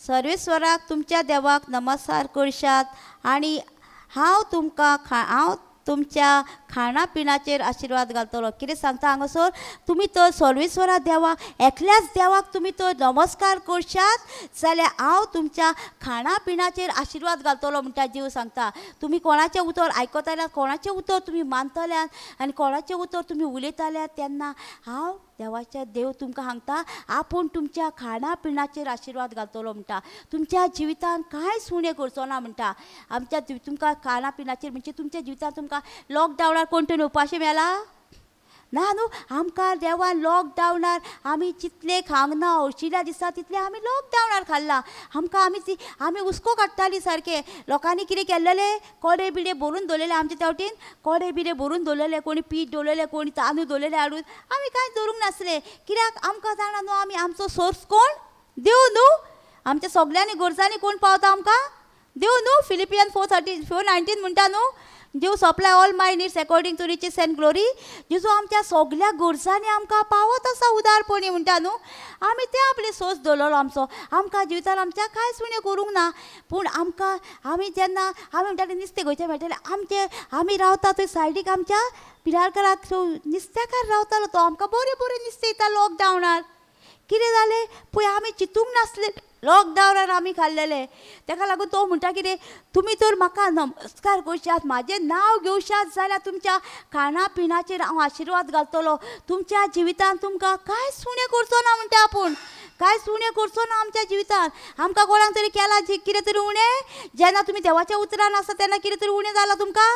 सर्वेश्वराक तुमच्या देवाक नमस्कार करशात आनी हांव तुमकां हांव तुमच्या खाणा पिण्याचेर आशिर्वाद घालतलो. कितें सांगता हांगासर, तुमी तर सर्वेश्वरा देवाक एकल्याच देवाक तुमी तर नमस्कार करशात जाल्यार हांव तुमच्या खाणा पिण्याचेर आशिर्वाद घालतलो म्हणटा जीव सांगता. तुमी कोणाचें उतर आयकतल्यात, कोणाचें उतर तुमी मानतल्यात आनी कोणाचें उतर तुमी उलयतल्यात तेन्ना हांव देवाच्या देव तुमकां सांगता आपूण तुमच्या खाणा पिण्याचेर आशिर्वाद घालतलो म्हणटा. तुमच्या जिवितान कांयच उणें करचो ना म्हणटा. आमच्या तुमकां खाणा पिण्याचेर म्हणजे तुमच्या जिवितान तुमकां लॉकडावनार कोण तरी उपाशी मेला ना न्हू. आमकां देवान लॉकडावनार आमी जितले खावंक ना हरशिल्या दिसा तितले आमी लॉकडावनार खाल्ला. आमकां आमी ती आमी हुस्को काडटाली सारकें. लोकांनी कितें केल्लेलें, कोडे बिडे भरून दवरलेले आमचे त्या वटेन, कोडे बिडे भरून दवरलेले, कोणी पीठ दवरलेलें, कोणी तांदूळ दवरलेले हाडून. आमी कांय दवरूंक नासलें कित्याक आमकां जाणा न्हू आमी आमचो सोर्स कोण, देव न्हू. आमच्या सगल्यांनी गरजांनी कोण पावता आमकां, देव न्हू. फिलिपियन 4:19 म्हणटा न्हू, देव supply all my needs according to riches and glory. जेजू आमच्या सगल्या गरजांनी आमकां पावत आसा उदारपणी म्हणटा न्हू. आमी ते आपले सोर्स दवरलो आमचो. आमकां जिवितान आमच्या कांयच उणें करूंक ना. पूण आमकां आमी जेन्ना आमी म्हणटाले नुस्तें खंयचें मेळटलें, आमचें आमी रावता थंय सायडीक आमच्या पिरारकराक नुस्त्याकार रावतालो तो आमकां बरें बरें नुस्तें दिता लॉकडावनार. कितें जालें पळय, आमी चिंतूंक नासलें लॉकडावनार आमी खाल्लेलें. ताका लागून तो म्हणटा कितें, तुमी तर म्हाका नमस्कार करशात, म्हाजें नांव घेवशात जाल्यार तुमच्या खाणा पिण्याचेर हांव आशिर्वाद घालतलो. तुमच्या जिवितान तुमकां कांयच उणें करचो ना म्हणटा आपूण, कांयच उणें करचो ना आमच्या जिवितान. आमकां कोणाक तरी केलां कितें तरी उणें, जेन्ना तुमी देवाच्या उतरान आसा तेन्ना कितें तरी उणें जालां तुमकां,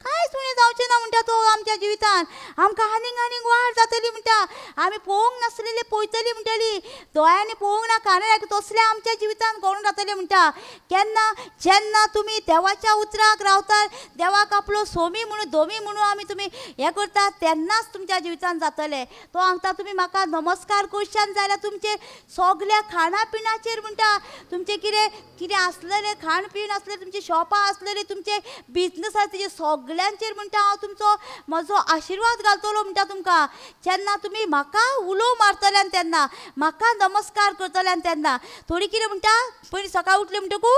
कांयच उणें जावचें ना म्हणटा तो आमच्या जिवितान. आमकां आनीक आनीक वाड जातली म्हणटा. आमी पळोवंक नासलेली पळयतली म्हणटली, दोळ्यांनी पळोवंक ना कानार तसलें आमच्या जिवितान घडून जातलें म्हणटा. केन्ना, जेन्ना तुमी देवाच्या उतराक रावतात, देवाक आपलो सोमी म्हणून दोमी म्हणून आमी तुमी हें करतात तेन्नाच तुमच्या जिवितान जातलें. तो सांगता तुमी म्हाका नमस्कार करशात जाल्यार तुमचे सगल्या खाणा पिण्याचेर म्हणटा, तुमचें कितें कितें आसलेलें खाण पीण आसलें, तुमची शॉपां आसलेली, तुमचे बिजनस आसले, तेजे सगल्यांचेर म्हणटा हांव तुमचो म्हजो आशिर्वाद घालतलो म्हणटा तुमकां. जेन्ना तुमी म्हाका उलो मारतले आनी तेन्ना म्हाका नमस्कार करतले आनी तेन्ना थोडी कितें म्हणटा, पयलीं सकाळ उठली म्हणटकू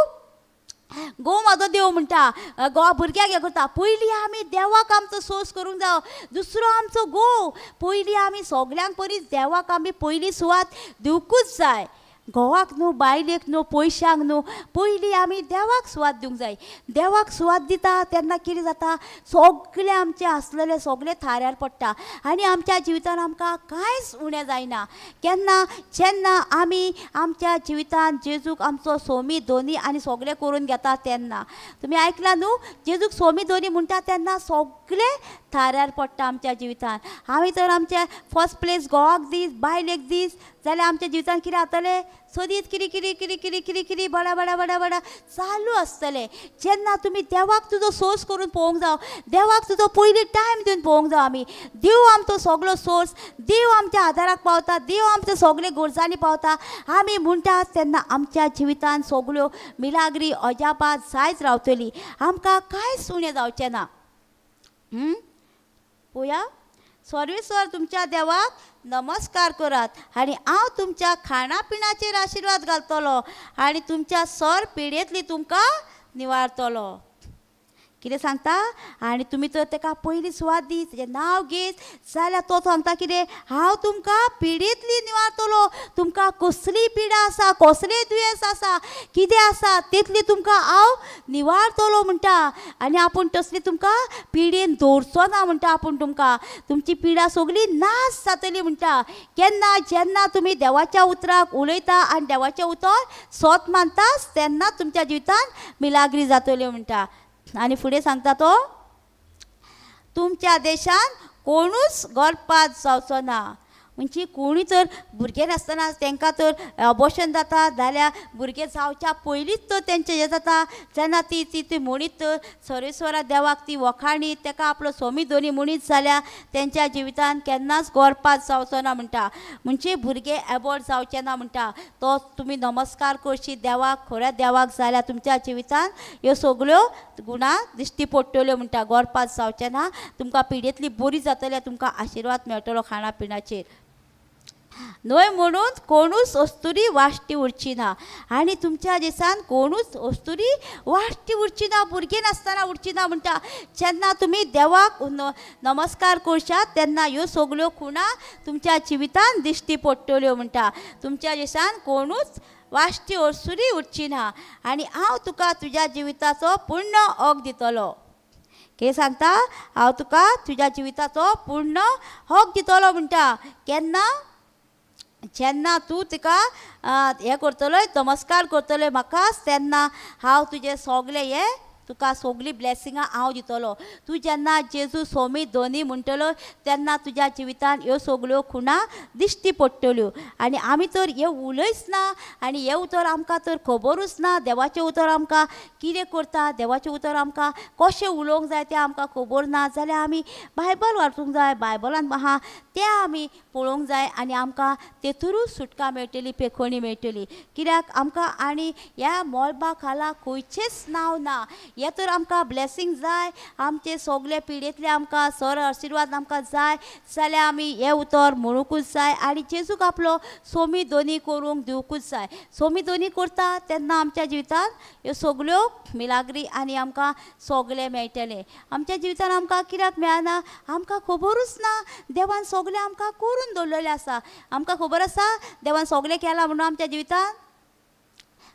गो म्हाजो देव म्हणटा, गो भुरग्याक हें करता. पयलीं आमी देवाक आमचो सोर्स करूंक जावो, दुसरो आमचो गो. पयलीं आमी सगल्यांक परी देवाक आमी पयलीं सुवात दिवकूच जाय. घोवाक न्हू, बायलेक न्हू, पयशांक न्हू, पयलीं आमी देवाक सुवात दिवंक जाय. देवाक सुवात दिता तेन्ना कितें जाता, सगळें आमचें आसलेलें सगळें थाऱ्यार पडटा आनी आमच्या जिवितान आमकां कांयच उणें जायना. केन्ना, जेन्ना आमी आमच्या जिवितान जेजूक आमचो सोमी दोनी आनी सगळें करून घेता तेन्ना. तुमी आयकलां न्हू, जेजूक सोमी दोनी म्हणटा तेन्ना सगळें थाऱ्यार पडटा आमच्या जिवितान. आमी तर आमच्या फर्स्ट प्लेस घोवाक दीस, बायलेक दीस जाल्यार आमच्या जिवितान कितें जातलें, सदींच कितें कितें कितें कितें कितें कितें बडा बडा बडा बडा चालू आसतलें. जेन्ना तुमी देवाक तुजो सोर्स करून पळोवंक जावो, देवाक तुजो पयलीं टायम दिवन पळोवंक जावो. आमी देव आमचो सगलो सोर्स, देव आमच्या आदाराक पावता, देव आमच्या सगळे गरजांनी पावता आमी म्हणटात तेन्ना आमच्या जिवितान सगल्यो मिलाग्री अजापां जायत रावतली. आमकां कांयच उणें जावचें ना. पळया, सर्वेश्वर तुमच्या देवाक नमस्कार करात आनी हांव तुमच्या खाणा पिण्याचेर आशिर्वाद घालतलो आनी तुमच्या सर पिडेंतली तुमकां निवारतलो. कितें सांगता, आनी तुमी तर ताका पयलीं सुवात दी, तेजें नांव घेत जाल्यार तो सांगता कितें, हांव तुमकां पिडेंतली निवारतलो. तुमकां कसली पिडा आसा, कसलें दुयेंस आसा, कितें आसा तितली तुमकां हांव निवारतलो म्हणटा. आनी आपूण तसली तुमकां पिडेन दवरचो ना म्हणटा. आपूण तुमकां तुमची पिडा सगळी नाश जातली म्हणटा. केन्ना, जेन्ना तुमी देवाच्या उतराक उलयता आनी देवाचें उतर सोत मानता तेन्ना तुमच्या जिवितान मिलाग्री जातल्यो म्हणटा. आनी फुडें सांगता तो, तुमच्या देशान कोणूच गर्भपात जावचो ना. म्हणजे कोणी तर भुरगें नासतना तांकां तर अबोर्शन जाता, जाल्यार भुरगें जावच्या पयलींच तर तेंचें हें जाता. जेन्ना ती ती ती म्हणीत तर सर्वेश्वरा देवाक ती वखाणी ताका आपलो सोमी दोनी म्हणीत जाल्यार तेंच्या जिवितान केन्नाच गर्भपात जावचो ना म्हणटा. म्हणजे भुरगें एबोर्ट जावचें ना म्हणटा. तो तुमी नमस्कार करशी देवाक, खऱ्या देवाक, जाल्यार तुमच्या जिवितान ह्यो सगळ्यो गुणा दिश्टी पडटल्यो म्हणटा. गर्भपात जावचें ना, तुमकां पिडेंतली बरी जातली, तुमकां आशिर्वाद मेळटलो खाणा पिण्याचेर. न्हय म्हणून कोणूच अस्तुरी वाश्टी उरची ना. आनी तुमच्या दिसान कोणूच अस्तुरी वाश्टी उरची ना, भुरगीं नासतना उरची ना म्हणटा. जेन्ना तुमी देवाक नमस्कार करशात तेन्ना ह्यो सगल्यो खुणा तुमच्या जिवितान दिश्टी पडटल्यो म्हणटा. तुमच्या दिसान कोणूच वाश्टी अस्तुरी उरची ना आनी हांव तुका तुज्या जिविताचो पूर्ण हक दितलो. कितें सांगता? हांव तुका तुज्या जिविताचो पूर्ण हक दितलो म्हणटा. केन्ना? जेन्ना तूं तिका हें करतलोय, नमस्कार करतलोय म्हाका, तेन्ना हांव तुजें सगलें हें तुका सगळीं ब्लेसिंगां हांव दितलो. तूं जेन्ना जेजू सोमी धनी म्हणटलो तेन्ना तुज्या जिवितान ह्यो सगल्यो खुणा दिश्टी पडटल्यो. आनी आमी तर हें उलयच ना आनी हें उतर आमकां तर खबरूच ना. देवाचें उतर आमकां कितें करता, देवाचें उतर आमकां कशें उलोवंक जाय तें आमकां खबर ना जाल्यार आमी बायबल वाचूंक जाय. बायबलान आहा तें आमी पळोवंक जाय आनी आमकां तेतूरूच सुटका मेळटली, पेखोणी मेळटली. कित्याक आमकां आनी ह्या मळबा खाला खंयचेंच नांव ना. हें तर आमकां ब्लेसींग जाय, आमचे सगळे पिडेंतले आमकां सर आशिर्वाद आमकां जाय जाल्यार आमी हें उतर म्हणूंकूच जाय आनी जेजूक आपलो सोमी दोनी करूंक दिवंकूच जाय. सोमी दोनी करता तेन्ना आमच्या जिवितांत ह्यो सगल्यो मिलाग्री आनी आमकां सगळें मेळटलें. आमच्या जिवितांत आमकां कित्याक मेळना? आमकां खबरूच ना. देवान सगळें आमकां करून दवरलेलें आसा. आमकां खबर आसा देवान सगळें केलां म्हणून आमच्या जिवितांत?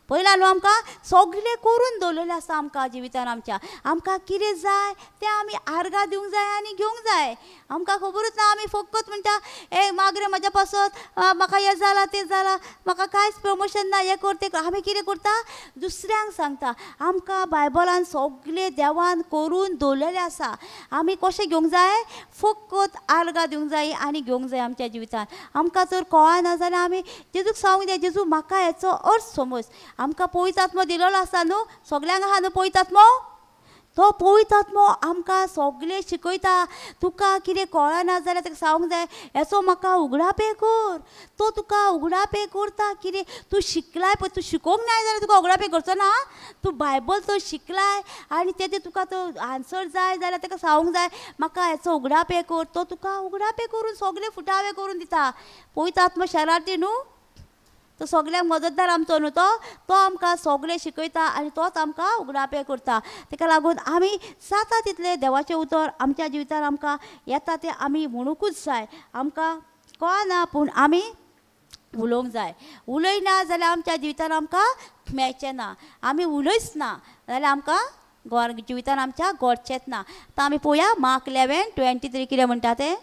पयला न्हू आमकां सगळें करून दवरलेलें आसा आमकां जिवितान आमच्या. आमकां कितें जाय तें आमी आर्गां दिवंक जाय आनी घेवंक जाय. आमकां खबरूच ना. आमी फकत म्हणटा ए मागरे म्हज्या पासत म्हाका हें जालां तें जालां, म्हाका कांयच प्रमोशन ना, हें कर तें कर. आमी कितें करता? दुसऱ्यांक सांगता. आमकां बायबलान सगळें देवान करून दवरलेलें आसा. आमी कशें घेवंक जाय? फकत आर्गां दिवंक जाय आनी घेवंक जाय आमच्या जिवितान. आमकां जर कळना जाल्यार आमी जेजूक सांगूंक जाय, जेजू म्हाका हेचो अर्थ समज. आमकां पवित्र आत्मो दिलेलो आसा न्हू, सगल्यांक आहा न्हू पवित्र आत्मो? तो पवित्र आत्मो आमकां सगळें शिकयता. तुका कितें कळना जाल्यार ताका सांगूंक जाय हेचो म्हाका उगडापे कर. तो तुका उगडापे करता. कितें तूं शिकलाय पळय, तूं शिकोवंक नाय जाल्यार तुका उगडापे करचो ना. तूं बायबल तो शिकलाय आनी तेजें तुका तो आन्सर जाय जाल्यार ताका सांगूंक जाय म्हाका हेचो उगडापे कर. तो तुका उगडापे करून सगळे फुटावे करून दिता. पवित्र आत्मो शरारती न्हू, तो सगळ्यांक मदतदार आमचो न्हू, तो तो आमकां सगळें शिकयता आनी तोच आमकां उगडापे करता. ताका लागून आमी जाता तितलें देवाचें उतर आमच्या जिवितान आमकां येता तें आमी म्हणूंकूच जाय. आमकां कळना पूण आमी उलोवंक जाय. उलयना जाल्यार आमच्या जिवितान आमकां मेळचें ना. आमी उलयच ना जाल्यार आमकां जिवितान आमच्या घडचेंच ना. आतां आमी पळोवया मार्क 11:23 कितें म्हणटा तें.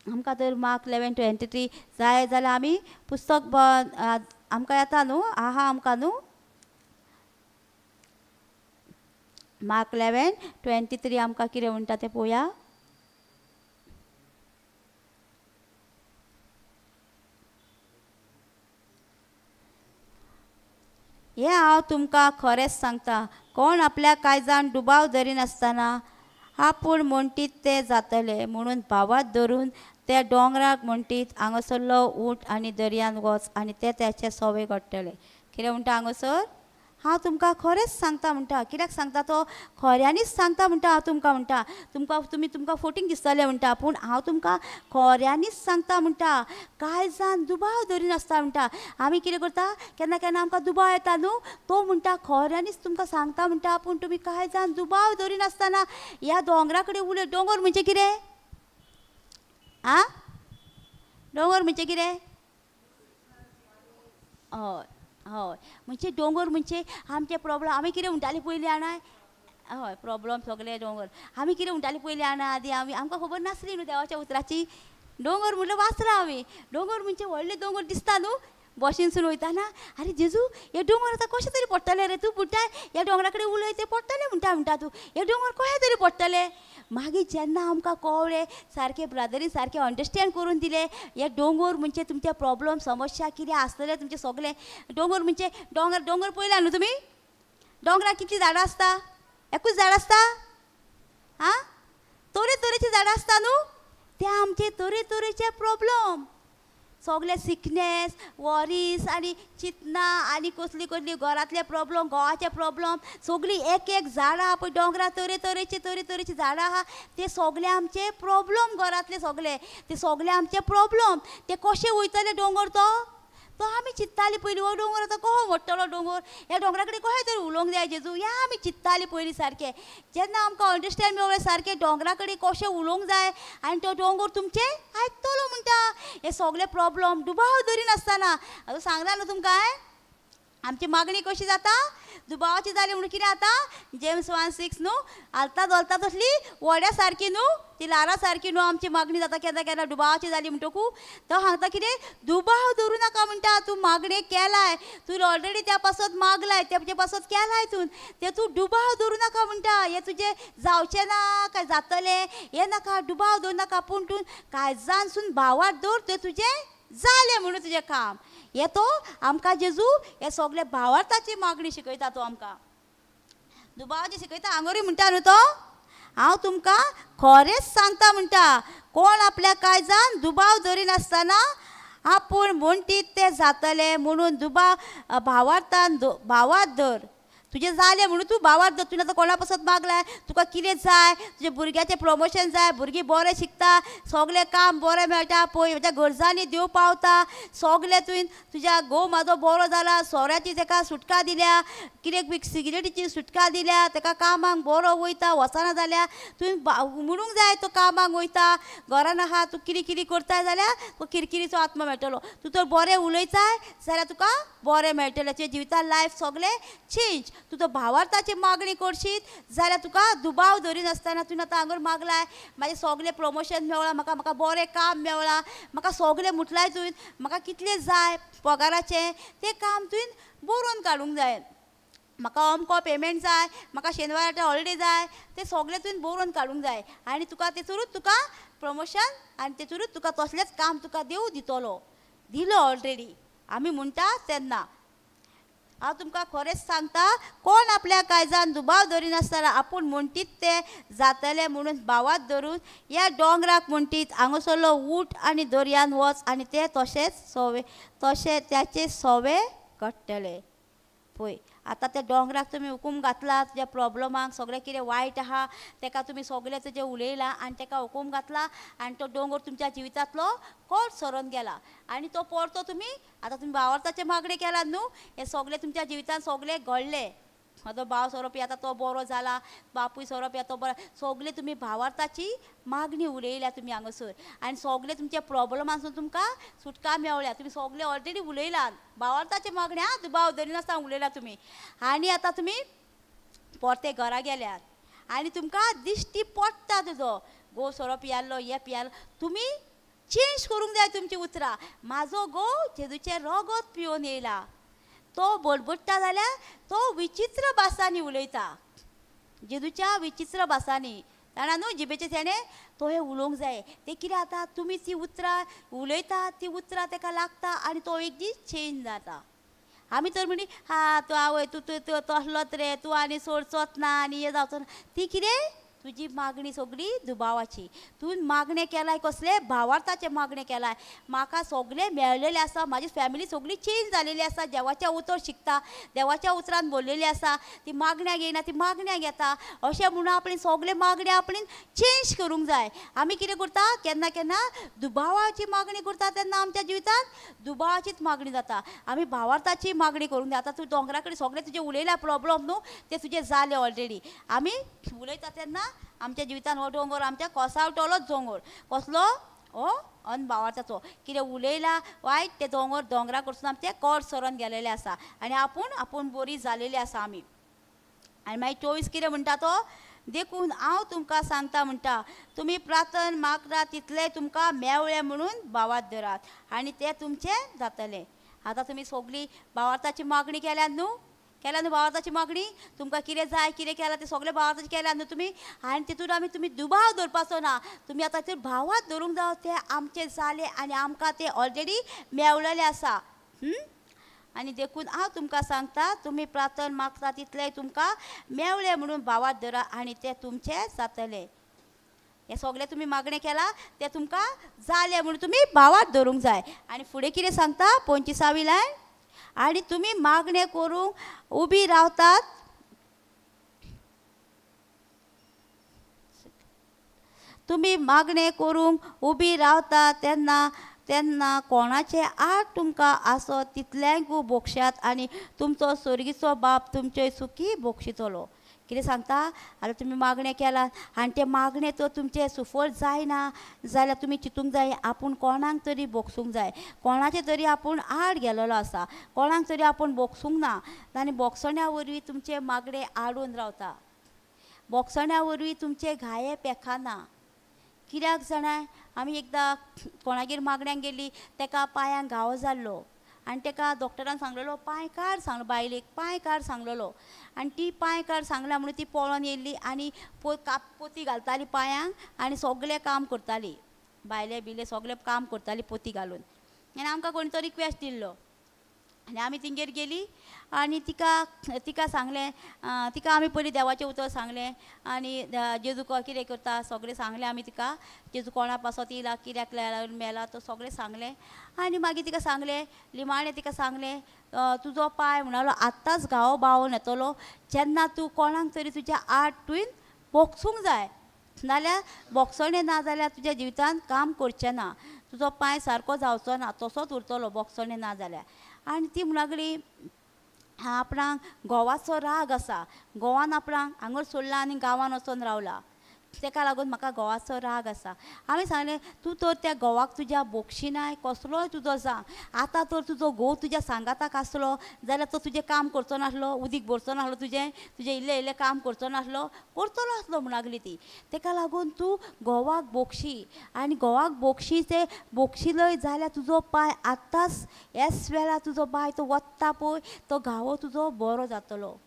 आमकां तर मार्क 11:23 जाय जाल्यार आमी पुस्तक आमकां येता न्हू, आहा आमकां न्हू. मार्क 11:23 आमकां कितें म्हणटा तें पळोवया. हें हांव तुमकां खरेंच सांगता, कोण आपल्या कांय जाण दुबाव धरिनासतना आपूण म्हणटीत तें जातलें म्हणून भावात धरून त्या दोंगराक म्हणटीत हांगासरलो उठ आनी दर्यान वच आनी ते त्याचे सोवे घडटले. कितें म्हणटा हांगासर? हांव तुमकां खरेंच सांगता म्हणटा. कित्याक सांगता तो? खऱ्यांनीच सांगता म्हणटा. हांव तुमकां म्हणटा, तुमकां तुमी तुमकां फोटींग दिसतलें म्हणटा, पूण हांव तुमकां खऱ्यांनीच सांगता म्हणटा. कांय जाण दुबाव धरिनासता म्हणटा. आमी कितें करता? केन्ना केन्ना आमकां दुबाव येता न्हू, तो म्हणटा खऱ्यांनीच तुमकां सांगता म्हणटा, पूण तुमी कांय जाण दुबाव धरिनासतना ह्या दोंगरा कडेन उलय. दोंगर म्हणजे कितें? आं, दोंगर म्हणजे कितें? हय हय, म्हणजे दोंगर म्हणजे आमचे प्रॉब्लम. आमी कितें म्हणटालीं पयलीं जाणाय? हय, प्रॉब्लम सगळे दोंगर. आमी कितें म्हणटालीं पयलीं जाणा? आदी आमी आमकां खबर नासली न्हू देवाच्या उतराची. दोंगर म्हणल्यार वाचलां आमी. दोंगर म्हणजे व्हडले दोंगर दिसता न्हू बशीनसून वयताना. आरे जेजू हे दोंगर आतां कशें तरी पडटले रे, तूं म्हणटाय ह्या दोंगरा कडेन उलय ते पडटले म्हणटा म्हणटा तूं, हे दोंगर कशें तरी पडटले. मागीर जेन्ना आमकां कळ्ळें, सारकें ब्रादरीन सारकें अंडरस्टँड करून दिलें, हे दोंगर म्हणजे तुमचे प्रॉब्लम समस्या कितें आसतलें तुमचें सगळें. दोंगर म्हणजे दोंगर, दोंगर पळयला न्हू तुमी? दोंगरार कितलीं झाडां आसता? एकूच झाड आसता? आं, तरेतरेचीं झाडां आसता न्हू. ते आमचे तरेतरेचे प्रॉब्लम. सगळे सिकनेस वॉरीस आनी चिंतना आनी कसली कसली घरांतले प्रॉब्लम, घोवाचे प्रॉब्लम, सगळीं एक एक झाडां पळय दोंगरा तरेतरेची तरेतरेची झाडां आहा, ते सगळे आमचे प्रॉब्लम घरांतले सगळे, ते सगळे आमचे प्रॉब्लम. ते कशे वयतले दोंगर तो तो आमी चिंत्ताली पयलीं, हो दोंगर आतां कसो मोडटलो दोंगर, ह्या दोंगरा कडेन कशें तरी उलोवंक जाय जेजू, ह्या आमी चिंत्ताली पयलीं सारकें. जेन्ना आमकां अंडरस्टँड मेळ्ळें सारकें दोंगरा कडेन कशें उलोवंक जाय आनी तो दोंगर तुमचें आयकतलो म्हणटा. हे सगळे प्रॉब्लम दुबाव धरिनासतना आतां सांगला न्हू तुमकां हांवें आमची मागणी कशी जाता, दुबावाची जाली म्हणून कितें जाता, जेम्स 1:6 न्हू, हालता धोलता तसली व्हड्या सारकी न्हू, ती ल्हारां सारकी न्हू आमची मागणी जाता केन्ना केन्ना दुबावाची जाली म्हणटकू. तो सांगता कितें, दुबाव धरूं नाका म्हणटा, तूं मागणी केलाय, तूं ऑलरेडी त्या पासत मागलाय, तेजे पासत केलाय तूं, ते तूं दुबाव धरूं नाका म्हणटा, हें तुजें जावचें ना काय जातलें हें नाका, दुबाव धरूं नाका, पूण तूं काळजानसून भावार दवर, तें तुजें जालें म्हणून तुजें काम. हे तो आमकां जेजू हे सगळे भावार्थाची मागणी शिकयता, तो आमकां दुबावाची शिकयता. हांगोरी म्हणटा न्हू तो, हांव तुमकां खरेंच सांगता म्हणटा, कोण आपल्या काळजान दुबाव धरिनासतना आपूण म्हणटीत तें जातलें म्हणून दुबाव भावार्थान भावार्थ धर. तुजें जालें म्हणून तूं भावार्थ धर, तुवें आतां कोणा पासत मागलाय, तुका कितें जाय, तुज्या भुरग्याचें प्रमोशन जाय, भुरगीं बरें शिकता, सगळें काम बरें मेळटा, पळय म्हज्या गरजांनी देव पावता, सगळें तुवें तुज्या घोव म्हाजो बरो जाला, सोऱ्याची तेका सुटका दिल्या, कितें सिगरेटीची सुटका दिल्या, तेका कामाक बरो वयता, वचना जाल्यार तुवें म्हणूंक जाय तो कामाक वयता, घरान आहा तूं कितें कितें करताय जाल्यार तो किरकिरीचो आत्मा मेळटलो. तूं तर बरें उलयताय जाल्यार तुका बरें मेळटलें, तुज्या जिवितान लायफ सगळें चेंज. तूं तो भावार्थाची मागणी करशीत जाल्यार तुका दुबाव धरिनासतना तुवें आतां हांगर मागलाय, म्हाजें सगळें प्रमोशन मेवळां, म्हाका म्हाका बरें काम मेवळां, म्हाका सगळें म्हटलाय तुवें, म्हाका कितलें जाय पगाराचें तें काम तुवें बरोवन काडूंक जाय, म्हाका अमको पेमेंट जाय, म्हाका शेनवाराचें हॉलिडे जाय, तें सगळें तुवें बरोवन काडूंक जाय आनी तुका तेतुरूच तुका प्रमोशन आनी तेतुरूच तुका तसलेंच काम तुका देव दितलो, दिलो ऑलरेडी आमी म्हणटा तेन्ना. हांव तुमकां खरेंच सांगता, कोण आपल्या काळजान दुबाव धरिनासतना आपूण म्हणटीत तें जातलें म्हणून भावात धरून ह्या दोंगराक म्हणटीत हांगासरलो उठ आनी दर्यान वच आनी तें तशेंच सोवे तशें त्याचे सोवे घडटले. पळय आतां त्या दोंगराक तुमी हुकूम घातला, तुज्या प्रॉब्लमाक सगळें कितें वायट आहा तेका तुमी सगळें तुजें उलयलां आनी तेका हुकूम घातला आनी तो दोंगर तुमच्या जिवितांतलो कोट सरोन गेला आनी तो परतो तुमी आतां तुमी भावार्थाचें मागणें केलां न्हू, हें सगळें तुमच्या जिवितांत सगळें घडलें. म्हजो भाव सोरो पिता तो बरो जाला, बापूय सोरो पिता तो बरो, सगळें तुमी भावार्थाची मागणी उलयल्या तुमी हांगासर आनी सगळें तुमच्या प्रॉब्लमांसून तुमकां सुटका मेवल्या, तुमी सगळें ऑलरेडी उलयलां भावार्थाची मागणी, आं दुबाव धरिनासतना उलयला तुमी. आनी आतां तुमी परते घरा गेल्यात आनी तुमकां दिश्टी पडटा तुजो घोव सोरो पियालो, हे पियालो, तुमी चेंज करूंक जाय तुमचीं उतरां. म्हाजो घोव जेजूचें रगत पिवन येयला, तो बडबडटा जाल्यार तो विचित्र भासांनी उलयता, जेजूच्या विचित्र भासांनी, जाणा न्हू जिबेचे तेणें तो हें उलोवंक जाय. तें कितें जाता, तुमी ती उतरां उलयता, ती उतरां तेका लागता आनी तो एक दीस चेंज जाता. आमी तर म्हणटी हा तूं आवय तूं तूं तसलोच रे, तूं आनी सोडचोच ना आनी हें जावचो ना, ती कितें तुजी मागणी सगळी दुबावाची. तूं मागणें केलाय कसलें, भावार्थाचें मागणें केलाय, म्हाका सगळें मेळलेलें आसा, म्हाजी फॅमिली सगळी चेंज जालेली आसा, देवाचें उतर शिकता, देवाच्या उतरान बोल्लेली आसा, ती मागण्याक येयना ती मागण्याक येता, अशें म्हणून आपणे सगळें मागणें आपणे चेंज करूंक जाय. आमी कितें करता केन्ना केन्ना दुबावाची मागणी करता, तेन्ना आमच्या जिवितांत दुबावाचीच मागणी जाता. आमी भावार्थाची मागणी करूंक जाय. आतां तूं दोंगरा कडेन सगळें तुजें उलयलां प्रॉब्लम न्हू, तें तुजें जालें ऑलरेडी. आमी उलयता तेन्ना आमच्या जिवितान हो दोंगर आमच्या कोसावटलोच दोंगर, कसलो हो अनभावार्थाचो, कितें उलयला वायट ते दोंगर दोंगरा कडसून आमचे कोट सरोन गेलेले आसा आनी आपूण आपूण बरी जालेली आसा आमी. आनी मागीर 24 कितें म्हणटा तो, देखून हांव तुमकां सांगता म्हणटा, तुमी प्रार्थन मागता तितलें तुमकां मेवळें म्हणून भावार्थ धरात आनी तें तुमचें जातलें. आतां तुमी सगळीं भावार्थाची मागणी केल्या न्हू, केल्या न्हू भावार्थाची मागणी, तुमकां कितें जाय कितें केलां तें सगळें भावार्थाचें केलां न्हू तुमी, आनी तितून आमी तुमी दुबाव दवरपाचो ना, तुमी आतां ते भावार्थ धरूंक जावो, तें आमचें जालें आनी आमकां तें ऑलरेडी मेवलेलें आसा. आनी देखून हांव तुमकां सांगता, तुमी प्रार्थन मागता तितलें तुमकां मेवलें म्हणून भावार्थ धरा आनी तें तुमचें जातलें. हें सगळें तुमी मागणें केलां तें तुमकां जालें म्हणून तुमी भावार्थ धरूंक जाय. आनी फुडें कितें सांगता 25वी लायन, आनी तुमी मागणें करूंक उबी रावतात तुमी मागणें करूंक उबी रावतात तेन्ना तेन्ना कोणाचे आड तुमकां आसत तितल्यांकू भोगशात आनी तुमचो स्वर्गीचो बाप तुमचे सुखी भोगशितलो. कितें सांगता आतां तुमी मागणें केलां आनी तें मागणें तर तुमचें सुफळ जायना जाल्यार तुमी चिंतूंक जाय आपूण कोणाक तरी भोगसूंक जाय, कोणाचें तरी आपूण आड गेलेलो आसा, कोणाक तरी आपूण भोगसूंक ना. आनी भोगसण्या वरवीं तुमचें मागणें आडून रावता, भोगसण्या वरवीं तुमचे घाये पेखाना. कित्याक जाणा आमी एकदां कोणागेर मागण्यांक गेली, तेका पांयांक घावो जाल्लो आनी तेका डॉक्टरान सांगलेलो पांय काड सांगलो, बायलेक पांय काड सांगलेलो आनी ती पांय काड सांगला म्हणून ती पळोवन येयल्ली आनी पोती घालताली पांयांक आनी सगळें काम करताली, बायले बिले सगळें काम करताली पोती घालून. आनी आमकां कोणी तो रिक्वेस्ट दिल्लो आनी आमी तिंगेर गेली आनी तिका तिका सांगलें, तिका आमी पयलीं देवाचें उतर सांगलें आनी जेजू कितें करता सगळें सांगलें आमी तिका, जेजू कोणा पासत येयला कित्याक लागून मेला तो सगळें सांगलें. आनी मागीर तिका सांगलें लिमाणें तिका सांगलें तुजो पांय म्हणालो आत्तांच घावो बावून येतलो जेन्ना तूं कोणाक तरी तुज्या आड तुवें भोगसूंक जाय, नाल्यार भोगसणें ना जाल्यार तुज्या जिवितांत काम करचें ना, तुजो पांय सारको जावचो ना, तसोच उरतलो भोगसणें ना जाल्यार. आनी ती म्हणूंक लागली आपणाक घोवाचो राग आसा, घोवान आपणाक हांगर सोडला आनी गांवान वचोन रावला, तेका लागून म्हाका घोवाचो राग आसा. हांवें सांगलें तूं तर त्या घोवाक तुज्या भोगशिनाय कसलोय तुजो जावं, आतां तर तुजो घोव तुज्या सांगाताक आसलो जाल्यार तो तुजें काम करचो नासलो, उदीक भरचो नासलो, तुजें तुजें इल्लें इल्लें काम करचो नासलो, करतलो आसलो म्हूण लागली ती. तेका लागून तूं घोवाक भोगशी आनी घोवाक भोगशी ते भोगशिलय जाल्यार तुजो पांय आत्तांच ह्याच वेळार तुजो पांय तो वत्ता पळय तो घावो तुजो बरो जातलो.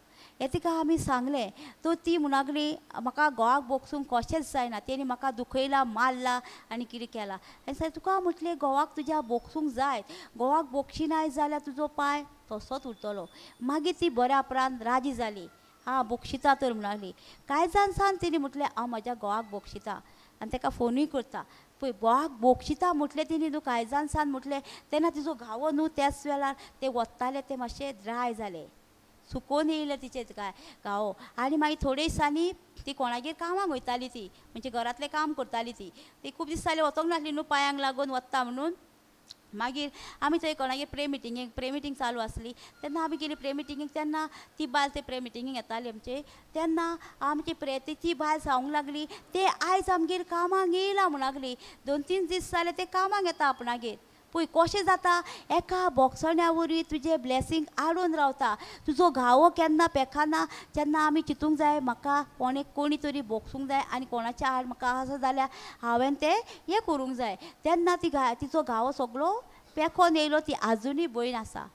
हें तिका आमी सांगलें. तर ती म्हणूंक लागली म्हाका घोवाक भोगसूंक कशेंच जायना, तेणी म्हाका दुखयला मारला आनी कितें केलां. आनी सांगलें तुका म्हटलें घोवाक तुज्या भोगसूंक जाय, घोवाक भोगशिनाय जाल्यार तुजो पांय तसोच उरतलो. मागीर ती बऱ्या उपरांत राजी जाली, आं भोगशिता तर म्हणूंक लागली. कांय जाण सान तिणें म्हटलें हांव म्हज्या घोवाक भोगशिता आनी तेका फोनूय करता. पळय घोवाक भोगशिता म्हटलें तिणें न्हू कांय जाण सान म्हटलें तेन्ना तिजो घावो न्हू त्याच वेळार ते वत्ताले ते मातशे ड्राय जाले, सुकोवन येयलें तिचें काय घावो. आनी मागीर थोडे दिसांनी ती कोणागेर कामाक वयताली, ती म्हणजे घरांतलें काम करताली ती, ती खूब दीस जाले वचोंक नासली न्हू पांयांक लागून वता म्हणून. मागीर आमी थंय कोणागेर प्रे मिटिंगेक प्रे मिटींग चालू आसली तेन्ना आमी गेली प्रे मिटिंगेक, तेन्ना ती बायल ते प्रे मिटिंगेक येताली आमचे, तेन्ना आमची प्रे ती बायल सांगूंक लागली ते आयज आमगेर कामाक येयला म्हूण लागली, 2-3 दीस जाले ते कामाक येता आपणागेर. पळय कशें जाता एका भोगसण्या वरवीं तुजें ब्लेसींग आडून रावता, तुजो घावो केन्ना पेखाना. तेन्ना आमी चिंतूंक जाय म्हाका कोणे कोणी तरी भोगसूंक जाय आनी कोणाच्या आड म्हाका आसा जाल्यार हांवें तें हें करूंक जाय. तेन्ना ती तिचो घावो सगळो पेखोन येयलो, ती आजुनूय भयण आसा.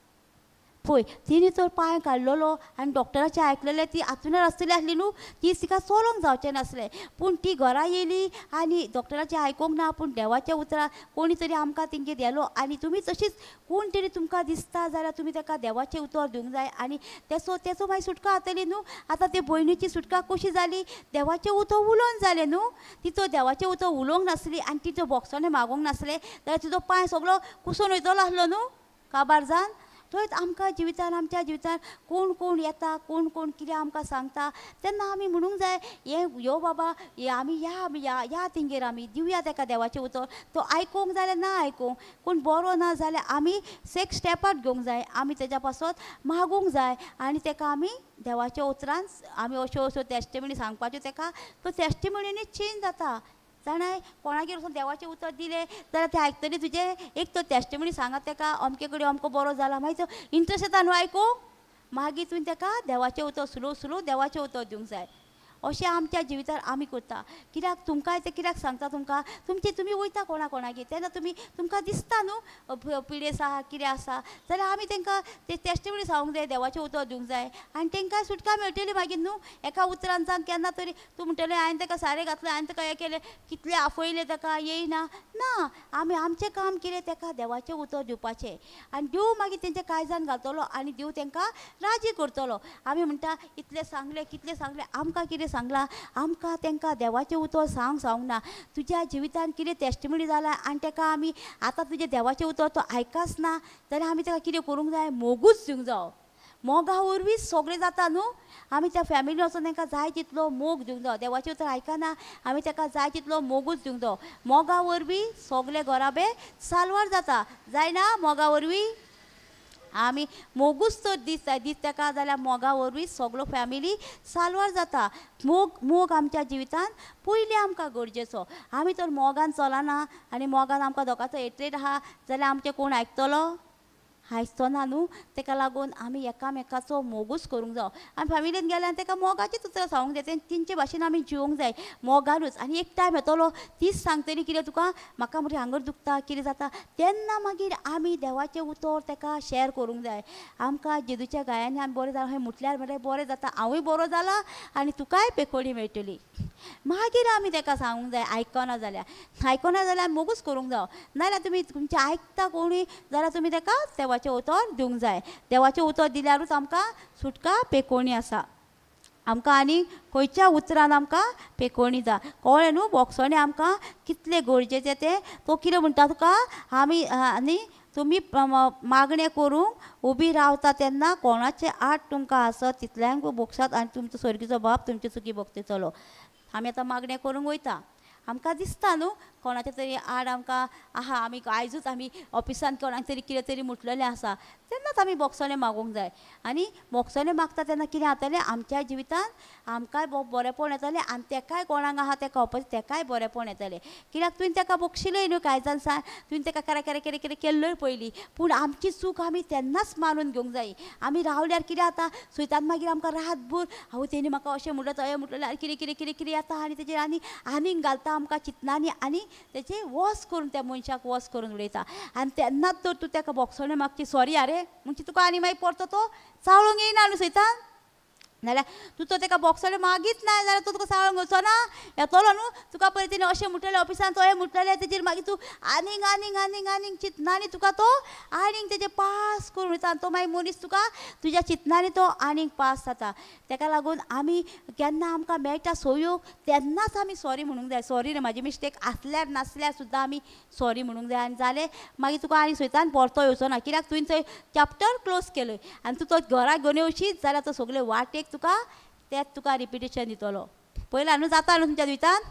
पळय तिणें तर पांय काडलेलो आनी डॉक्टराचें आयकलेलें, ती आतुणार आसतली आसली न्हू, ती तिका चलोवंक जावचें नासलें, पूण ती घरा येयली आनी डॉक्टराचें आयकूंक ना, पूण देवाच्या उतरां कोणी तरी आमकां तेंगेर गेलो. आनी तुमी तशीच कोण तरी तुमकां दिसता जाल्यार तुमी ताका देवाचें उतर दिवंक जाय आनी तेचो तेचो मागीर सुटका जातली न्हू. आतां ते भयणीची सुटका कशी जाली, देवाचें उतर उलोवन जालें न्हू, तिचो देवाचें उतर उलोवंक नासली आनी तिचो भोगसणें मागूंक नासलें जाल्यार तिचो पांय सगळो कुसून वयतलो आसलो न्हू काबार जावन. थंयच आमकां जिवितान आमच्या जिवितान कोण कोण येता कोण कोण कितें आमकां सांगता तेन्ना आमी म्हणूंक जाय हें यो बाबा हे आमी या आमी या या तेंगेर आमी दिवया तेका देवाचें उतर, तो आयकूंक जाल्यार ना आयकूंक, कोण बरो ना जाल्यार आमी एक स्टेपाक घेवंक जाय, आमी तेज्या पासत मागूंक जाय आनी तेका आमी देवाच्या उतरान आमी अश्यो अश्यो टेस्टिमनी सांगपाच्यो तेका, तो टेस्टिमनीनी चेंज जाता. जाणाय कोणागेर वचून देवाचें उतर दिलें जाल्यार तें आयकतली तुजें, एक तर टेस्टिमनी सांगात तेका अमके कडेन अमको बरो जाला, मागीर तो इंट्रस्ट येता न्हू आयकूंक, मागीर तुवें तेका देवाचें उतर स्लो स्लो देवाचें उतर दिवंक जाय. अशें आमच्या जिवितार आमी करता. कित्याक तुमकांय तें कित्याक सांगता तुमकां, तुमचें तुमी वयता कोणा कोणागेर तेन्ना तुमी तुमकां दिसता न्हू पिडेस आहा कितें आसा जाल्यार आमी तेंकां ते टेस्टिमनी सांगूंक जाय, देवाचें उतर दिवंक जाय आनी तेंकां सुटका मेळटली मागीर न्हू. एका उतरान जावन केन्ना तरी तूं म्हणटलें हांवें तेका सारें घातलें, हांवें तेका हें केलें, कितलें आफयलें तेका येयना ना, आमी आमचें काम कितें तेका देवाचें उतर दिवपाचें आनी देव मागीर तेंच्या काळजान घालतलो आनी देव तेंकां राजी करतलो. आमी म्हणटा इतलें सांगलें कितलें सांगलें, आमकां कितें सांगलां आमकां तांकां देवाचें उतर सांग सांगूंक ना. तुज्या जिवितान कितें टेस्टिमनी जाला आनी ताका आमी आतां तुजें देवाचें उतर तो आयकाच ना जाल्यार आमी ताका कितें करूंक जाय, मोगूच दिवंक जावो. मोगा वरवीं सगळें जाता न्हू. आमी त्या फॅमिली वचून तांकां जाय तितलो मोग दिवंक जावो. देवाचें उतर आयकना आमी ताका जाय तितलो मोगूच दिवंक जावो. मोगा वरवीं सगळे घराबे साल्वार जाता, जायना मोगा वरवीं? आमी मोगूच तर दीस दीस ताका जाल्यार मोगा वरवीं सगळो फॅमिली साल्वार जाता. मोग मोग आमच्या जिवितान पयलीं आमकां गरजेचो. आमी तर मोगान चलना आनी मोगान आमकां दोगांचो हेट्रेड आहा जाल्यार आमचें कोण आयकतलो? आयकचो ना न्हू. ताका लागून आमी एकामेकाचो मोगूच करूंक जावो. आमी फॅमिलीन गेल्यार ताका मोगाचीच उतरां सांगूंक जाय, तेंचे भाशेन आमी जिवोंक जाय मोगानूच. आनी एक टायम येतलो तीच सांगतली कितें तुका म्हाका म्हणजे हांगर दुखता कितें जाता, तेन्ना मागीर आमी देवाचें उतर ताका शेअर करूंक जाय. आमकां जेजूच्या गायांनी आमी बरें जालां म्हटल्यार म्हळ्यार बरें जाता, हांवूय बरो जाला आनी तुकाय पेकोडी मेळटली. मागीर आमी ताका सांगूंक जाय. आयकना जाल्यार आयकना जाल्यार मोगूच करूंक जावो. नाजाल्यार तुमी तुमचें आयकता कोणूय जाल्यार तुमी ताका देवाचें उतर दिवंक जाय. देवाचें उतर दिल्यारूच आमकां सुटका पेकोणी आसा. आमकां आनी खंयच्या उतरान आमकां पेकोणी जा कळ्ळें न्हू. बोगसणें आमकां कितलें गरजेचें तें. तो कितें म्हणटा तुका आमी आनी तुमी मागणें करूंक उबी रावता तेन्ना कोणाचें आड तुमकां आसत तितल्यांक बोगसात आनी तुमचो स्वर्गीचो बाप तुमची चुकी भोगतलो. आमी आतां मागणें करूंक वयता, आमकां दिसता न्हू कोणाचें तरी आड आमकां आहा, आमी आयजूच आमी ऑफिसान कोणाक तरी कितें तरी म्हटलेलें आसा, तेन्नाच आमी बोगसणें मागूंक जाय. आनी बोगसणें मागता तेन्ना कितें जातलें आमच्या जिवितान आमकांय बरेंपण येतलें आनी तेकाय कोणाक आहा तें कळपाचें तेकाय बरेंपण येतलें. कित्याक तुवें तेका बक्षिलें न्हू कांय जाण सांग तुवें तेका केरें केरें केरें केरें केल्लोय पयलीं, पूण आमची चूक आमी तेन्नाच मानून घेवंक जाय. आमी रावल्यार कितें जाता सुयतान मागीर आमकां रातभर हांव तेणी म्हाका अशें म्हणलें तशें म्हणलें आनी कितें कितें कितें कितें येता आनी तेजेर आनी आनीक घालता आमकां चिंतनांनी आनी तेचे वॉस करून त्या मनशाक वॉस करून उडयता. आनी तेन्नाच तर तूं तेका बोगसणें मागची सॉरी आरे म्हणजे तुका आनी मागीर परतो तो चाळूंक येयना न्हू सैतान. नाल्यार तूं तो तेका बोगसणें मागीत ना जाल्यार तो तुका चाळूंक वचो ना येतलो न्हू. तुका पळय तेणी अशें म्हणटलें ऑफिसान तो हें म्हणटलें तेजेर मागीर तूं आनीक आनीक आनीक आनीक चिंतनांनी तुका तो आनीक तेजे पास करून वयता आनी तो मागीर मनीस तुका तुज्या चिंतनांनी तो आनीक पास जाता. तेका लागून आमी केन्ना आमकां मेळटा सोयोग तेन्नाच आमी सॉरी म्हणूंक जाय. सॉरी रे म्हाजी मिस्टेक आसल्यार नासल्यार सुद्दां आमी सॉरी म्हणूंक जाय. आनी जालें मागीर तुका आनी सैतान परतो येवचो ना कित्याक तुवें थंय चॅप्टर क्लोज केलय आनी तूं तो घरा घेवन येवशीत जाल्यार तो सगळे वाटेक तुका तेच तुका रिपिटेशन दितलो. पयला न्हू जाता न्हू तुमच्या जिवितान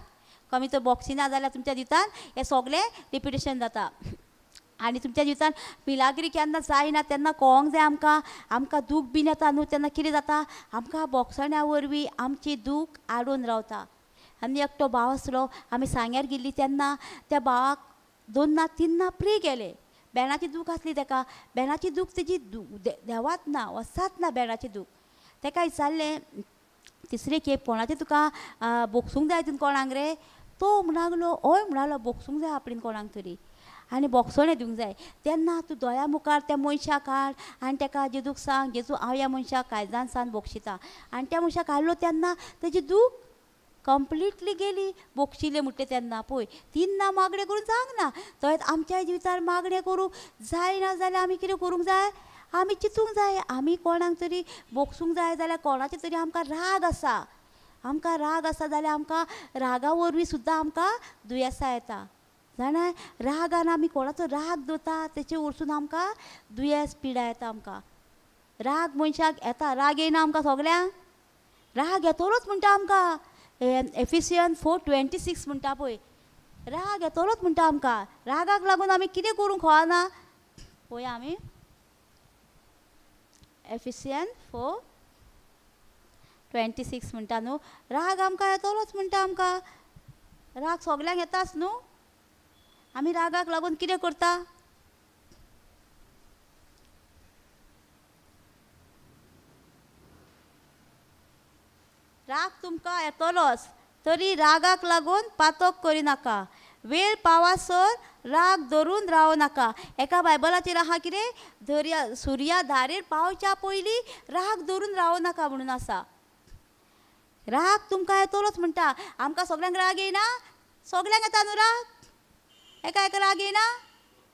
कमी तर बॉक्सिना जाल्यार तुमच्या जिवितान हें सगळें रिपिटेशन जाता. आनी तुमच्या जिवितान मिलाग्री केन्ना जायना तेन्ना कळोंक जाय आमकां आमकां दूख बीन येता न्हू तेन्ना कितें जाता आमकां बोगसण्या वरवीं आमची दूख आडून रावता. आनी एकटो भाव आसलो आमी सांग्यार गेल्ली तेन्ना त्या भावाक 2 ना 3 ना प्रे केले. बेणाची दूख आसली तेका, बेणाची दूख तेजी देवात ना वचात ना बेणाची दूख. तेका विचारलें तिसरे खेप कोणाचें तुका बोगसूंक जाय तुवें कोणाक रे? तो म्हणूंक लागलो हय म्हणलो बोगसूंक जाय आपणें कोणाक तरी आनी बोगसणें दिवंक जाय. तेन्ना तूं दोळ्या मुखार त्या मनशाक हाड आनी तेका जेजूक सांग जेजू हांव ह्या मनशाक काळजान सान बोगशिता. आनी त्या मनशाक हाडलो तेन्ना तेजी दूख कंप्लिटली गेली. बोगशिलें म्हटलें तेन्ना पळय 3 ना मागणें करून जावंक ना. तशेंच आमच्या जिवितार मागणें करूंक जायना जाल्यार आमी कितें करूंक जाय, आमी चिंतूंक जाय आमी कोणाक तरी बोगसूंक जाय जाल्यार कोणाचें तरी आमकां राग आसा, आमकां राग आसा जाल्यार आमकां रागा वरवीं सुद्दां आमकां दुयेंसां येता. जाणा रागान आमी कोणाचो राग दवरता तेचे वरसून आमकां दुयेंस पिडा येता. आमकां राग मनशाक येता, राग येयना आमकां सगल्यांक, राग येतलोच म्हणटा आमकां. एफिसियन 4:26 म्हणटा पळय राग येतलोच म्हणटा आमकां. रागाक लागून आमी कितें करूंक कळना. पळया आमी एफिसियन 4:26 म्हणटा न्हू राग आमकां येतलोच म्हणटा आमकां. राग सगल्यांक येताच न्हू. आमी रागाक लागून कितें करता? राग तुमकां येतलोच तरी रागाक लागून पातक करिनाका, वेळ पावासर राग धरून रावं नाका. एका बायबलाचेर आहा कितें दर्या सुर्या धारेर पावच्या पयलीं राग धरून रावं नाका म्हणून आसा. राग तुमकां येतलोच म्हणटा. आमकां सगल्यांक राग येयना? सगल्यांक येता न्हू राग? एका एका राग येयना?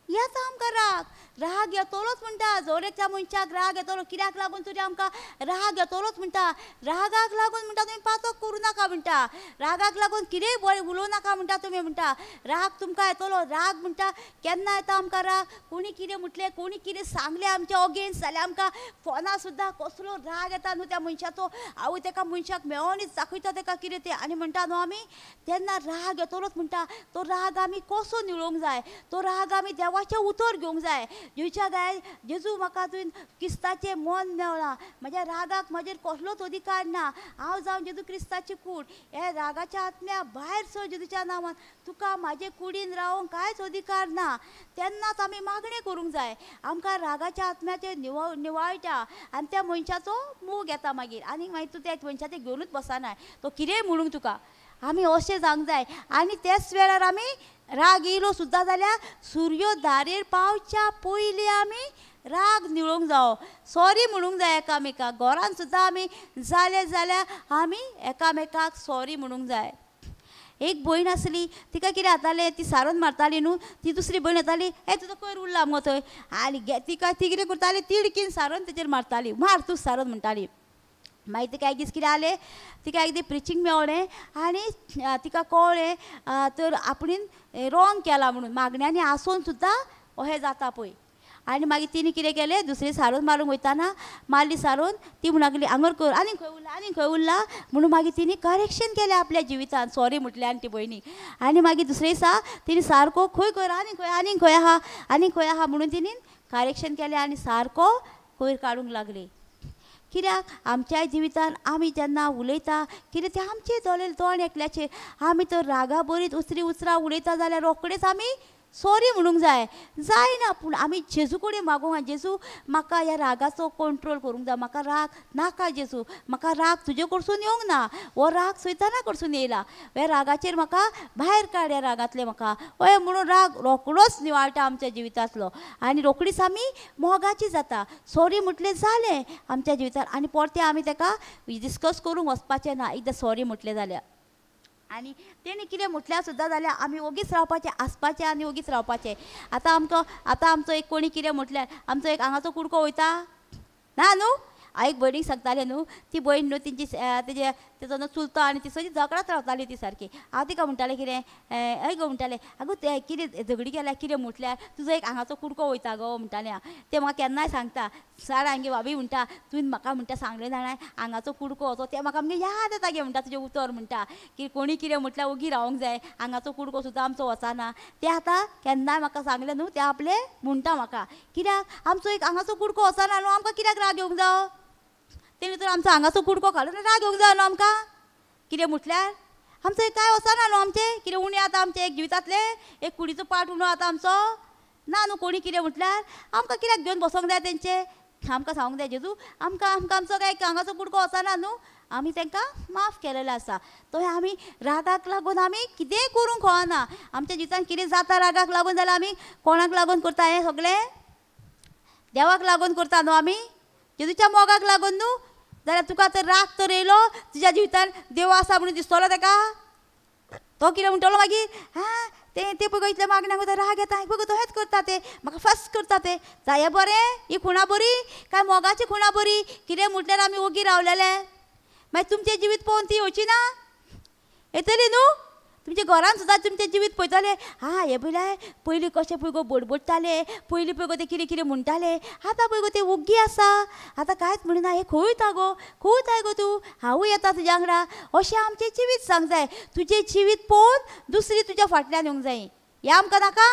येता आमकां राग. राग येतलोच म्हणटा. जोर एकल्या मनशाक राग येतलो. कित्याक लागून तुजें आमकां राग येतलोच म्हणटा. रागाक लागून म्हणटा तुमी पातक करूं नाका म्हणटा. रागाक लागून कितेंय बरें उलोवं नाका म्हणटा तुमी म्हणटा. राग तुमकां येतलो. राग म्हणटा केन्ना येता आमकां राग? कोणी कितें म्हटलें, कोणी कितें सांगलें आमच्या अगेन्स्ट जाल्यार आमकां फोना सुद्दां कसलो राग येता न्हू त्या मनशाचो. आवय तेका मनशाक मेळोनच दाखयता तेका कितें तें आनी म्हणटा न्हू आमी तेन्ना राग येतलोच म्हणटा. तो राग आमी कसो निळोवंक जाय? तो राग आमी देवाचें उतर घेवंक जाय. जेजूच्या गाय जेजू म्हाका तुवें क्रिस्ताचें मन मेवलां, म्हज्या रागाक म्हजेर कसलोच अधिकार ना. हांव जावन जेजू क्रिस्ताची कूड. हे रागाच्या आत्म्या भायर सर जेजूच्या नांवान, तुका म्हाजे कुडीन रावंक कांयच अधिकार ना. तेन्नाच आमी मागणें करूंक जाय. आमकां रागाच्या आत्म्याचेर निवाळटा आनी त्या मनशाचो मोग येता मागीर. आनी मागीर तूं त्या मनशाचें घेवनूच बसना, तो कितेंय म्हणूंक तुका. आमी अशें जावंक जाय. आनी त्याच वेळार आमी राग येयलो सुद्दां जाल्यार सुर्यो दारेर पावच्या पयलीं आमी राग निळोवंक जावो. सॉरी म्हणूंक जाय एकामेकाक. घरान सुद्दां आमी जालें जाल्यार आमी एकामेकाक सॉरी म्हणूंक जाय. एक भयण आसली, तिका कितें जातालें, ती सारोन मारताली न्हू. ती दुसरी भयण येताली, हे तुजो कोयर उरला मुगो थंय. आनी तिका ती कितें करताली, तिडकीन सारोन तेचेर मारताली. मार तूं सारोन म्हणटाली. मागीर तिका एक दीस कितें जालें, तिका एक दीस प्रिचींग मेवलें आनी तिका कळ्ळें तर आपणेन रॉंग केलां म्हणून. मागण्यांनी आसून सुद्दां अशें जाता पळय. आनी मागीर तिणें कितें केलें, दुसरी सारोन मारूंक वयताना मारली सारोन. ती म्हणूंक लागली हांगर कर, आनीक खंय उरला, आनीक खंय उरला म्हणून. मागीर तिणें करेक्शन केलें आपल्या जिवितान, सॉरी म्हटलें आनी ती भयणीक. आनी मागीर दुसरे दिसा तिणें सारको खंय कर, आनीक खंय, आनीक खंय आहा, आनीक खंय आहा म्हणून तिणें करेक्शन केलें आनी सारको कोयर काडूंक लागली. कित्याक आमच्या जिवितान आमी जेन्ना उलयता कितें तें आमचें दोळे तोंड एकल्याचेर. आमी तर रागा बरीत उसरी उतरां उलयता जाल्यार रोखडेच आमी सॉरी म्हणूंक जाय. जायना पूण आमी जेजू कडेन मागूंक जाय, जेजू म्हाका ह्या रागाचो कंट्रोल करूंक जाय. म्हाका राग नाका जेजू, म्हाका राग तुजे कडसून येवंक ना, हो राग सैताना कडसून येयला. ह्या रागाचेर म्हाका भायर काड, ह्या रागांतले म्हाका हय म्हणून राग रोकडोच निवाळटा आमच्या जिवितांतलो. आनी रोकडीच आमी मोगाची जाता. सॉरी म्हटलें जालें आमच्या जिवितांत. आनी परतें आमी तेका डिस्कस करूंक वचपाचें ना एकदां सॉरी म्हटलें जाल्यार. आनी तेणी कितें म्हटल्यार सुद्दां जाल्यार आमी ओगीच रावपाचें, आसपाचें आनी ओगीच रावपाचें. आतां आमकां आतां आमचो एक कोणी कितें म्हटल्यार आमचो एक हांगाचो कुडको वयता ना न्हू. हांव एक भयणीक सांगतालें न्हू, ती भयण न्हू तेंची तेजे तेजो न्हू चुलतो आनी ती सगळी झगडत रावताली ती सारकी. हांव तिका म्हणटालें कितें, हय गो म्हणटालें, आगो तें कितें झगडी केल्यार कितें म्हटल्यार तुजो एक हांगाचो कुडको वयता गो म्हणटालें हांव. तें म्हाका केन्नाय सांगता, सार हांगे भाभी म्हणटा तुवें म्हाका म्हणटा सांगलें जाणां हांगाचो कुडको तो, तें म्हाका मागीर याद येता गे म्हणटा तुजें उतर म्हणटा की कोणी कितें म्हटल्यार ओगी रावंक जाय, हांगाचो कुडको सुद्दां आमचो वचना. तें आतां केन्नाय म्हाका सांगलें न्हू तें आपलें म्हणटा म्हाका. कित्याक आमचो एक हांगाचो कुडको वचना न्हू, आमकां कित्याक राग येवंक जावो? तेणी तर आमचो हांगाचो कुडको घालून राग येवंक जाय न्हू आमकां. कितें म्हटल्यार आमचें कांय वचना न्हू, आमचें कितें उणें आतां आमचें एक जिवितांतलें एक कुडीचो पार्ट उणो आतां आमचो ना न्हू. कोणी कितें म्हटल्यार आमकां कित्याक घेवन बसोंक जाय तेंचें? आमकां सांगूंक जाय जेजू आमकां आमकां आमचो काय हांगाचो कुडको वचना न्हू, आमी तांकां माफ केलेलो आसा. तो आमी रागाक लागून आमी कितेंय करूंक कळना. आमच्या जिवितांत कितें जाता रागाक लागून जाल्यार आमी कोणाक लागून करता हें सगळें? देवाक लागून करता न्हू आमी, जेजूच्या मोगाक लागून न्हू. जाल्यार तुका तर राग तर येयलो तुज्या जिवितान देव आसा म्हणून दिसतलो तेका, तो कितें म्हणटलो मागीर, हां तें तें पळय इतलें मागण्यांक राग येता, पळय तो हेंच करता ते म्हाका फस्ट करता ते. जाय बरें ही खुणा बरी काय मोगाची खुणा बरी? कितें म्हटल्यार आमी ओगी रावलेले मागीर तुमचें जिवीत पळोवन ती येवची ना, येतली न्हू. तुमच्या घरान सुद्दां तुमचें जिवीत पळयतले, हां हें पळयल्यार पयलीं कशें पळय गो बडबडटाले, पयलीं पळय गो ते कितें कितें म्हणटाले, आतां पळय गो ते ओग्गी आसा, आतां कांयच म्हणिना, हें खंय वयता गो, खंय वयता गो तूं, हांवूय येता तुज्या वांगडा. अशें आमचें जिवीत सांग जाय. तुजें जिवीत पळोवन दुसरी तुज्या फाटल्यान येवंक जाय. हें आमकां नाका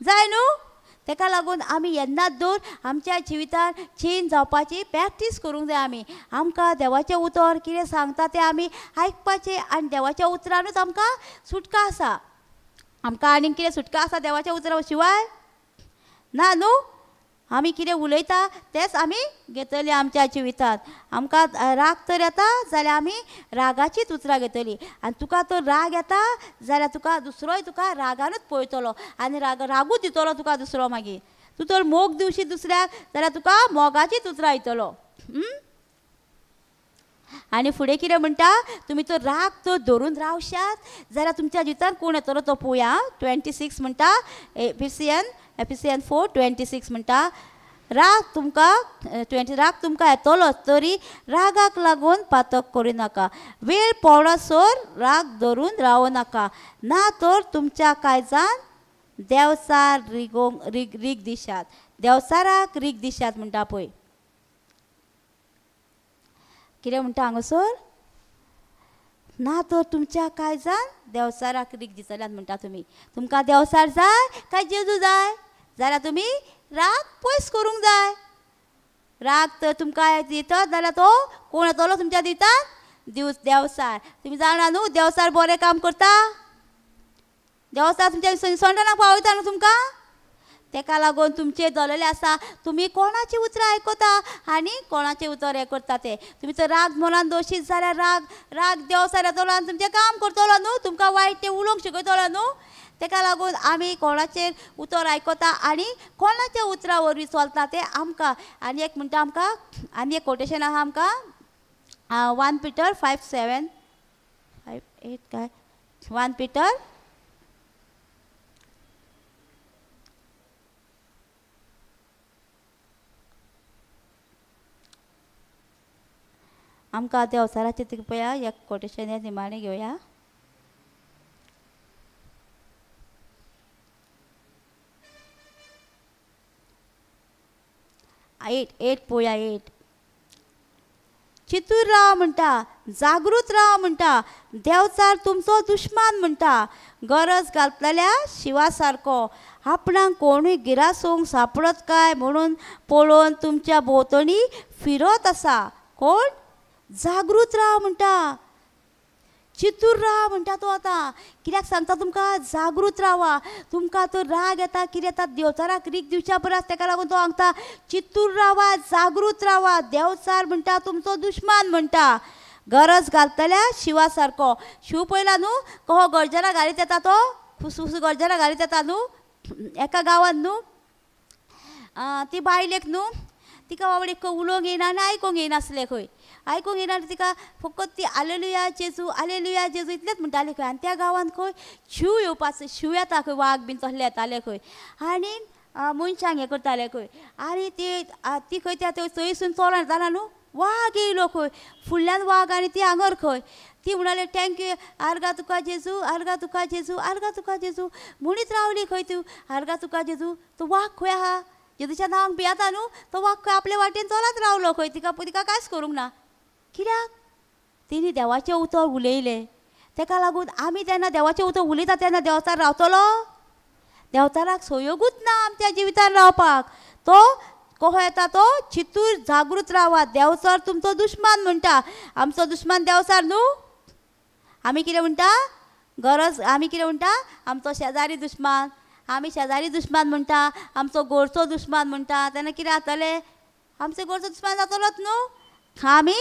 जाय न्हू. तेका लागून आमी येन्नाच दर आमच्या जिवितान चेंज जावपाची प्रॅक्टीस करूंक जाय. आमी आमकां देवाचें उतर कितें सांगता तें आमी आयकपाचें आनी देवाच्या उतरानूच आमकां सुटका आसा. आमकां आनीक कितें सुटका आसा देवाच्या उतरा शिवाय ना न्हू. आमी कितें उलयता तेंच आमी घेतली आमच्या जिवितांत. आमकां राग तर येता जाल्यार आमी रागाचीच उतरां घेतली, आनी तुका तर राग येता जाल्यार तुका दुसरोय तुका रागानूच पळयतलो आनी रागूच दितलो तुका दुसरो. मागीर तूं तर मोग दिवशी दुसऱ्याक जाल्यार तुका मोगाचीच उतरां येतलो. आनी फुडें कितें म्हणटा, तुमी तो राग तो धरून रावशात जाल्यार तुमच्या जिवितांत कोण येतलो तो पळोवया. 26 म्हणटा एफिसियन एफिसियन 4:26 म्हणटा राग तुमकां 20 राग तुमकां येतलो तरी रागाक लागून पातक करूं नाका, वेळ पडसर राग धरून रावूं नाका, ना तर तुमच्या काळजान देवचार रिगोंक रीग दिशात, देवचाराक रीग दिशात म्हणटा पळय. कितें म्हणटा हांगासर? ना तर तुमच्या काळजान देवचाराक रीग दितल्यात म्हणटा. तुमी तुमकां देवचार जाय काय जेजू जाय? जाल्यार तुमी राग पयस करूंक जाय. राग तर तुमकां दितात जाल्यार तो कोण येतलो तुमच्या दितात? देवचार. तुमी जाणा न्हू देवचार बरें काम करता, देवचार तुमच्या सोंडणाक पावयता न्हू तुमकां. तेका लागून तुमचे दवरलेलें आसा तुमी कोणाची उतरां आयकता आनी कोणाचें उतर हें करता तें. तुमी तर राग मनान दोशीत जाल्यार राग राग देवचार येतलो आनी तुमचें काम करतलो न्हू, तुमकां वायट तें उलोवंक शिकयतलो न्हू. तेका लागून आमी कोणाचेर उतर आयकता आनी कोणाच्या उतरां वरवीं चलता तें आमकां. आनी एक म्हणटा आमकां आनी एक कोटेशन आहा आमकां 1 Peter 5:7 5:8 काय 1 Peter आमकां देवचाराचें तिका पळया एक कोटेशन हें निमाणें घेवया. एट पळोवया 8. चितूर राव म्हणटा, जागृत राव म्हणटा, देवचार तुमचो दुश्मान म्हणटा, गरज घालतल्या शिवा सारको आपणाक कोणूय गिरासूंक सापडत काय म्हणून पळोवन तुमच्या भोंवतणी फिरत आसा. कोण? जागृत राव म्हणटा, चितूर राव म्हणटा तो. आतां कित्याक सांगता तुमकां जागृत रावा. तुमकां तो राग येता कितें येता देवचाराक रीग दिवच्या परस तेका लागून तो सांगता चितूर रावा, जागृत रावा, देवचार म्हणटा तुमचो दुश्मान म्हणटा, गरज घालतल्या शिवा सारको. शिव पळयला न्हू कहो गरजना घालीत येता तो, फुसफुस गरजना घालीत येता न्हू. एका गांवांत न्हू ती बायलेक न्हू तिका बाबडी उलोवंक येयना आनी आयकूंक येयनासलें खंय, आयकूंक येयना तिका फकत ती आलेलुया जेजू आलेलुया जेजू इतलेंच म्हणटाली खंय. आनी त्या गांवांत खंय शींव येवपाचो, शींव येता खंय, वाग बीन तसले येताले खंय आनी मनशांक हें करताले खंय. आनी ती ती खंय त्या थंयसून चलोन येताना न्हू वाग येयलो खंय फुडल्यान वाग आनी ती हांगर खंय. ती म्हणाली thank you आर्गा तुका जेजू, आर्गा तुका जेजू, आर्गा तुका जेजू म्हणीत रावली खंय तूं, आर्गा तुका जेजू. तो वाग खंय आहा जेजूच्या नांवाक भियेता न्हू तो वाग खंय आपले वाटेन चलत रावलो खंय, तिका तिका कांयच करूंक ना. कित्याक? तेणी देवाचें उतर उलयलें. तेका लागून आमी जेन्ना देवाचें उतर उलयता तेन्ना देवचार रावतलो? देवचाराक सहयोगूच ना आमच्या जिवितान रावपाक. तो कहो येता तो चितूर जागृत रावा, देवचार तुमचो दुश्मान म्हणटा. आमचो दुश्मान देवचार न्हू. आमी कितें म्हणटा? गरज आमी कितें म्हणटा? आमचो शेजारी दुश्मान, आमी शेजारी दुश्मान म्हणटा, आमचो गोरचो दुश्मान म्हणटा. तेन्ना कितें जातलें? आमचो गोरचो दुश्मान जातलोच न्हू. आमी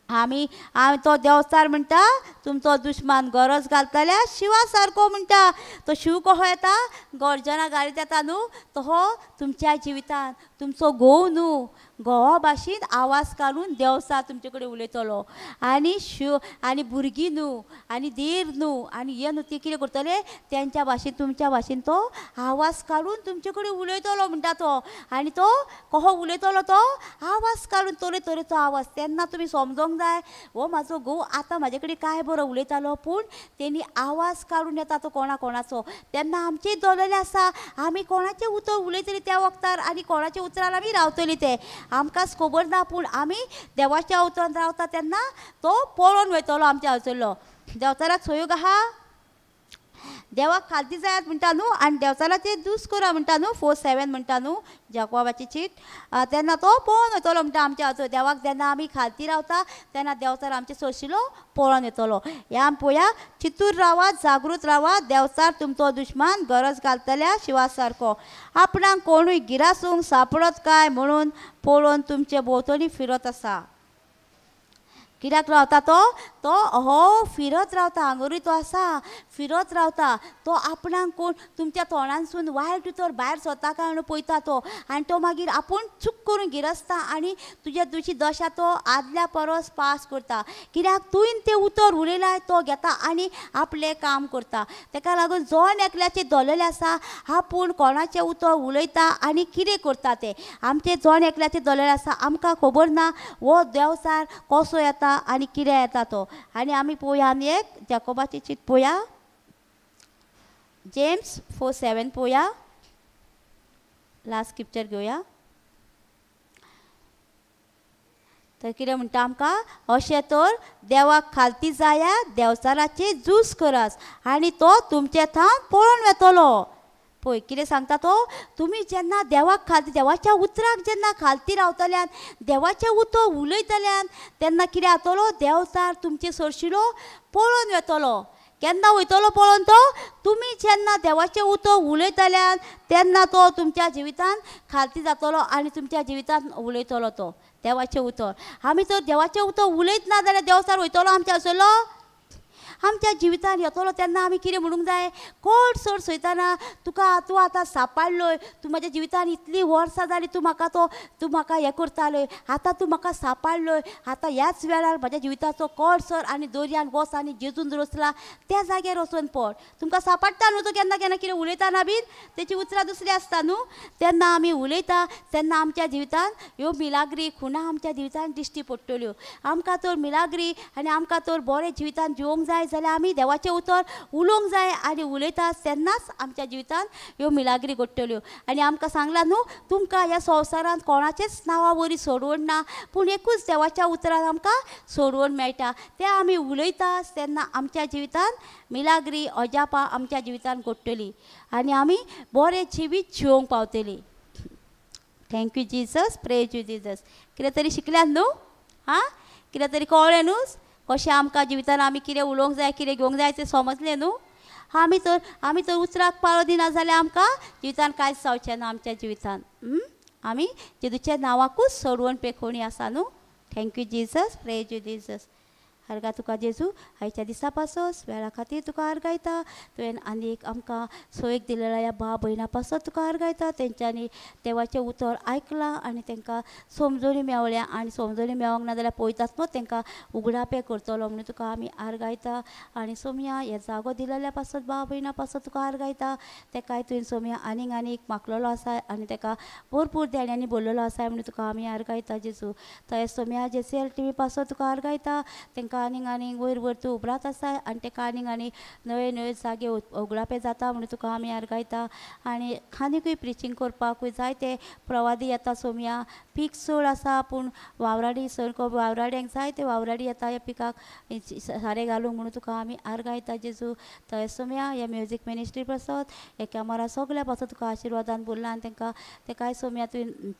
आमी आमी तो देवचार म्हणटा तुमचो दुश्मान गरज घालतल्या शिवा सारको म्हणटा. तो शिव कहो येता? गरजना घालीत येता न्हू. तो हो तुमच्या जिवितान तुमचो घोव न्हू, घोवा भाशेन आवाज काडून देवचार तुमचे कडेन उलयतलो. आनी शिव आनी भुरगीं न्हू आनी देर न्हू आनी हे न्हू ते कितें करतले तेंच्या भाशेन तुमच्या भाशेन तो आवाज काडून तुमचे कडेन उलयतलो म्हणटा तो. आनी तो कहो उलयतलो तो आवाज काडून तरे तरेचो आवाज. तेन्ना तुमी समजोंक जाय हो म्हाजो घोव आतां म्हाजे कडेन काय बरो उलयतालो पूण तेणी आवाज काडून येता तो कोणा कोणाचो. तेन्ना आमचें दवरलेलें आसा आमी कोणाचें उतर उलयतली त्या वखदार आनी कोणाच्या उतरान आमी रावतली तें आमकांच खबर ना. पूण आमी देवाच्या उतरान रावता तेन्ना तो पळोवन वयतलो आमच्या हांगसरलो. देवचाराक सहयोग आहा, देवाक खालती जायात म्हणटा न्हू आनी देवचाराचेर दूस करा म्हणटा न्हू. 4:7 म्हणटा न्हू जाकोबाची चीट. तेन्ना तो पळोवन वयतलो म्हणटा आमच्या हाचो. देवाक जेन्ना आमी खालती रावता तेन्ना देवचार आमचे सोशिलो पळोवन येतलो. ह्या आमी पळोवया चितूर रावा, जागृत रावा, देवचार तुमचो दुश्मान गरज घालतल्या शिवा सारको, आपणाक कोणूय गिरासूंक सापडत काय म्हणून पळोवन तुमचे भोंवतणी फिरत आसा. कित्याक रावता तो? तो हो फिरत रावता, हांगरूय तो आसा फिरत रावता. तो आपणाक कोण तुमच्या तोंडांसून वायट उतर भायर सरता काय म्हणून पळयता तो, आनी तो मागीर आपूण चूक करून गिरसता आनी तुज्या तुजी दशा तो आदल्या परस पास करता. कित्याक तुवें तें उतर उलयलां तो घेता आनी आपलें काम करता. ताका लागून जण एकल्याचें दवरलेलें आसा आपूण कोणाचें उतर उलयता आनी कितें करता तें आमचें जण एकल्याचें दवरलेलें आसा. आमकां खबर ना हो देंवचार कसो येता आनी कितें येता तो. आनी आमी पळोवया, आमी एक जाकोबाची चीट पळोवया, जेम्स 4:7 पळोवया, लास्ट स्क्रिप्चर घेवया. तर कितें म्हणटा आमकां, अशें तर देवाक खालती जाया, देंवचाराची झूज करात आनी तो तुमचे थावन पळोवन वेतलो. पळय कितें सांगता तो, तुमी जेन्ना देवाक खालती, देवाच्या उतराक जेन्ना खालती रावतल्यान, देवाचें उतर उलयतल्यान, तेन्ना कितें जातलो, देंवचार तुमचे सरशिलो पळोवन वेतलो. केन्ना वयतलो पळोवन तो? तुमी जेन्ना देवाचें उतर उलयतल्यान तेन्ना तो तुमच्या जिवितान खालती जातलो आनी तुमच्या जिवितान उलयतलो तो देवाचें उतर. आमी तर देवाचें उतर उलयतना जाल्यार देंवचार वयतलो आमच्या आसलो आमच्या जिवितान येतलो. तेन्ना आमी कितें म्हणूंक जाय, कोण सर सयतना तुका तूं आतां सापाडलोय, तूं म्हज्या जिवितान इतलीं वर्सां जालीं तूं म्हाका तो तूं म्हाका हें करतालोय, आतां तूं म्हाका सापाडलोय, आतां ह्याच वेळार म्हज्या जिविताचो कोण सर आनी दर्यान वच आनी जेजून रचला त्या जाग्यार वचून पड. तुमकां सापाडटा न्हू तो केन्ना केन्ना कितें उलयतना बीन तेची उतरां दुसरीं आसता न्हू. तेन्ना आमी उलयता तेन्ना आमच्या जिवितान ह्यो मिलाग्री खुणा आमच्या जिवितान दिश्टी पडटल्यो. आमकां तर मिलाग्री आनी आमकां तर बरें जिवितान जिवोंक जाय जाल्यार आमी देवाचें उतर उलोवंक जाय आनी उलयता तेन्नाच आमच्या जिवितान ह्यो मिलाग्री घडटल्यो. आनी आमकां सांगलां न्हू, तुमकां ह्या संवसारांत कोणाचेच नांवा वरी सोडवण ना, पूण एकूच देवाच्या उतरान आमकां सोडवण मेळटा. तें आमी उलयता तेन्ना आमच्या जिवितान मिलाग्री अजापां आमच्या जिवितान घडटली आनी आमी बरें जिवीत जिवोवंक पावतली. Thank you Jesus, praise you Jesus. कितें तरी शिकल्यात न्हू, आं कितें तरी कळ्ळें न्हू कशें आमकां जिवितान आमी कितें उलोवंक जाय, कितें घेवंक जाय तें समजलें न्हू. आमी तर उतराक पाळो दिना जाल्यार आमकां जिवितान कांयच जावचें ना आमच्या जिवितान. आमी जेजूच्या नांवाकूच सोडवण पेखोवणी आसा न्हू. Thank you Jesus, praise you Jesus. आर्गां तुका जेजू आयच्या दिसा पासोस वेळा खातीर तुका आर्गायता. तुवें आनी एक आमकां सोयीक दिलेल्या ह्या भाव भयणा पासत तुका आर्गायता. तेंच्यांनी देवाचें उतर आयकलां आनी तांकां समजणी मेवल्या आनी समजणी मेवोंक ना जाल्यार पळयतात न्हू तांकां उगडापें करतलो म्हणून तुका आमी आर्गायता. आनी सोमया ह्या जागो दिलेल्या पासत भाव भयणा पासत तुका आर्गायता. तेकाय तुवें सोमया आनीक आनीक मागलेलो आसा आनी ताका भरपूर देण्यांनी बोल्लेलो आसा म्हणून तुका आमी आर्गायता जेजू. तशें सोमया जेसीएल टिवी पासत तुका आर्गायता. तांकां आनीक आनीक वयर वयर तूं उबरात आसा आनी ताका आनीक आनीक नवे नवे जागे उगडापे जाता म्हणून तुका आमी आर्गायता. आनी आनीकूय प्रिचींग करपाकूय जायते प्रवादी येता सोमया. पीक चड आसा पूण वावराडी सर वावराड्यांक जायते वावराडी येता ह्या पिकाक सारें घालूंक म्हणून तुका आमी आर्गायता जेजू. तशें सोमया ह्या म्युजीक मिनिस्ट्री पासत ह्या कॅमरा सगल्या पासत तुका आशिर्वादान बोल्ला आनी तांकां तेकाय सोमया तुवें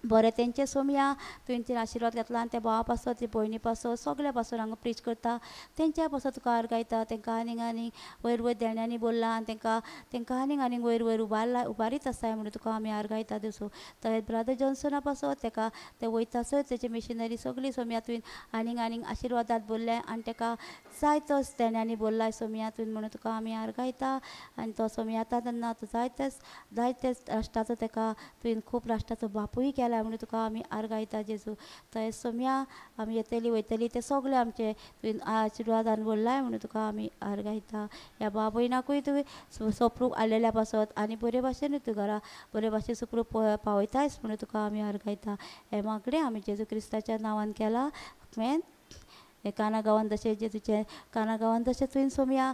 बरें तेंचे सोमया तुवें तेंचेर आशिर्वाद घातला आनी त्या भावा पासत ते भयणी पासत सगल्या पासून हांगा प्रीच करता तेंच्या पासत तुका आर्गायता. तांकां आनीक आनीक वयर वयर देण्यांनी बोल्ला आनी तांकां तांकां आनीक आनीक वयर वयर उबारला उबारीत आसाय म्हणून तुका आमी आर्गायता जेजू. तशेंच ब्रदर जॉन्सना पासत ताका ते वयतासर तेची मिशनरी सगळी सोमया तुवें आनीक आनीक आशिर्वादात बोल्ले आनी ताका जायतोच देण्यांनी बोल्लाय सोमया तुवें म्हणून तुका आमी आर्गायता. आनी तो सोमया येता तेन्ना तो जायतेच जायतेच राष्ट्राचो ताका तुवें खूब राष्ट्राचो बापूय केला म्हणून तुका आमी आर्गायता जेजू. तशेंच सोमया आमी येतली वयतली ते सगळे आमचे तुवें आशिर्वादान बोल्लाय म्हणून तुका आमी आर्गायता. ह्या भाव भयणाकूय तुवें सोप्रूक आयलेल्या पासत आनी बरे भाशेन तूं घरा बरे भाशेन सुखरूप पावयतायच म्हणून तुका आमी आर्गायता. हें मागणें आमी जेजू क्रिस्ताच्या नांवान केलां, आमेन. काना गांवान जशें जेजूचें काना गांवान जशें तुवें सोमया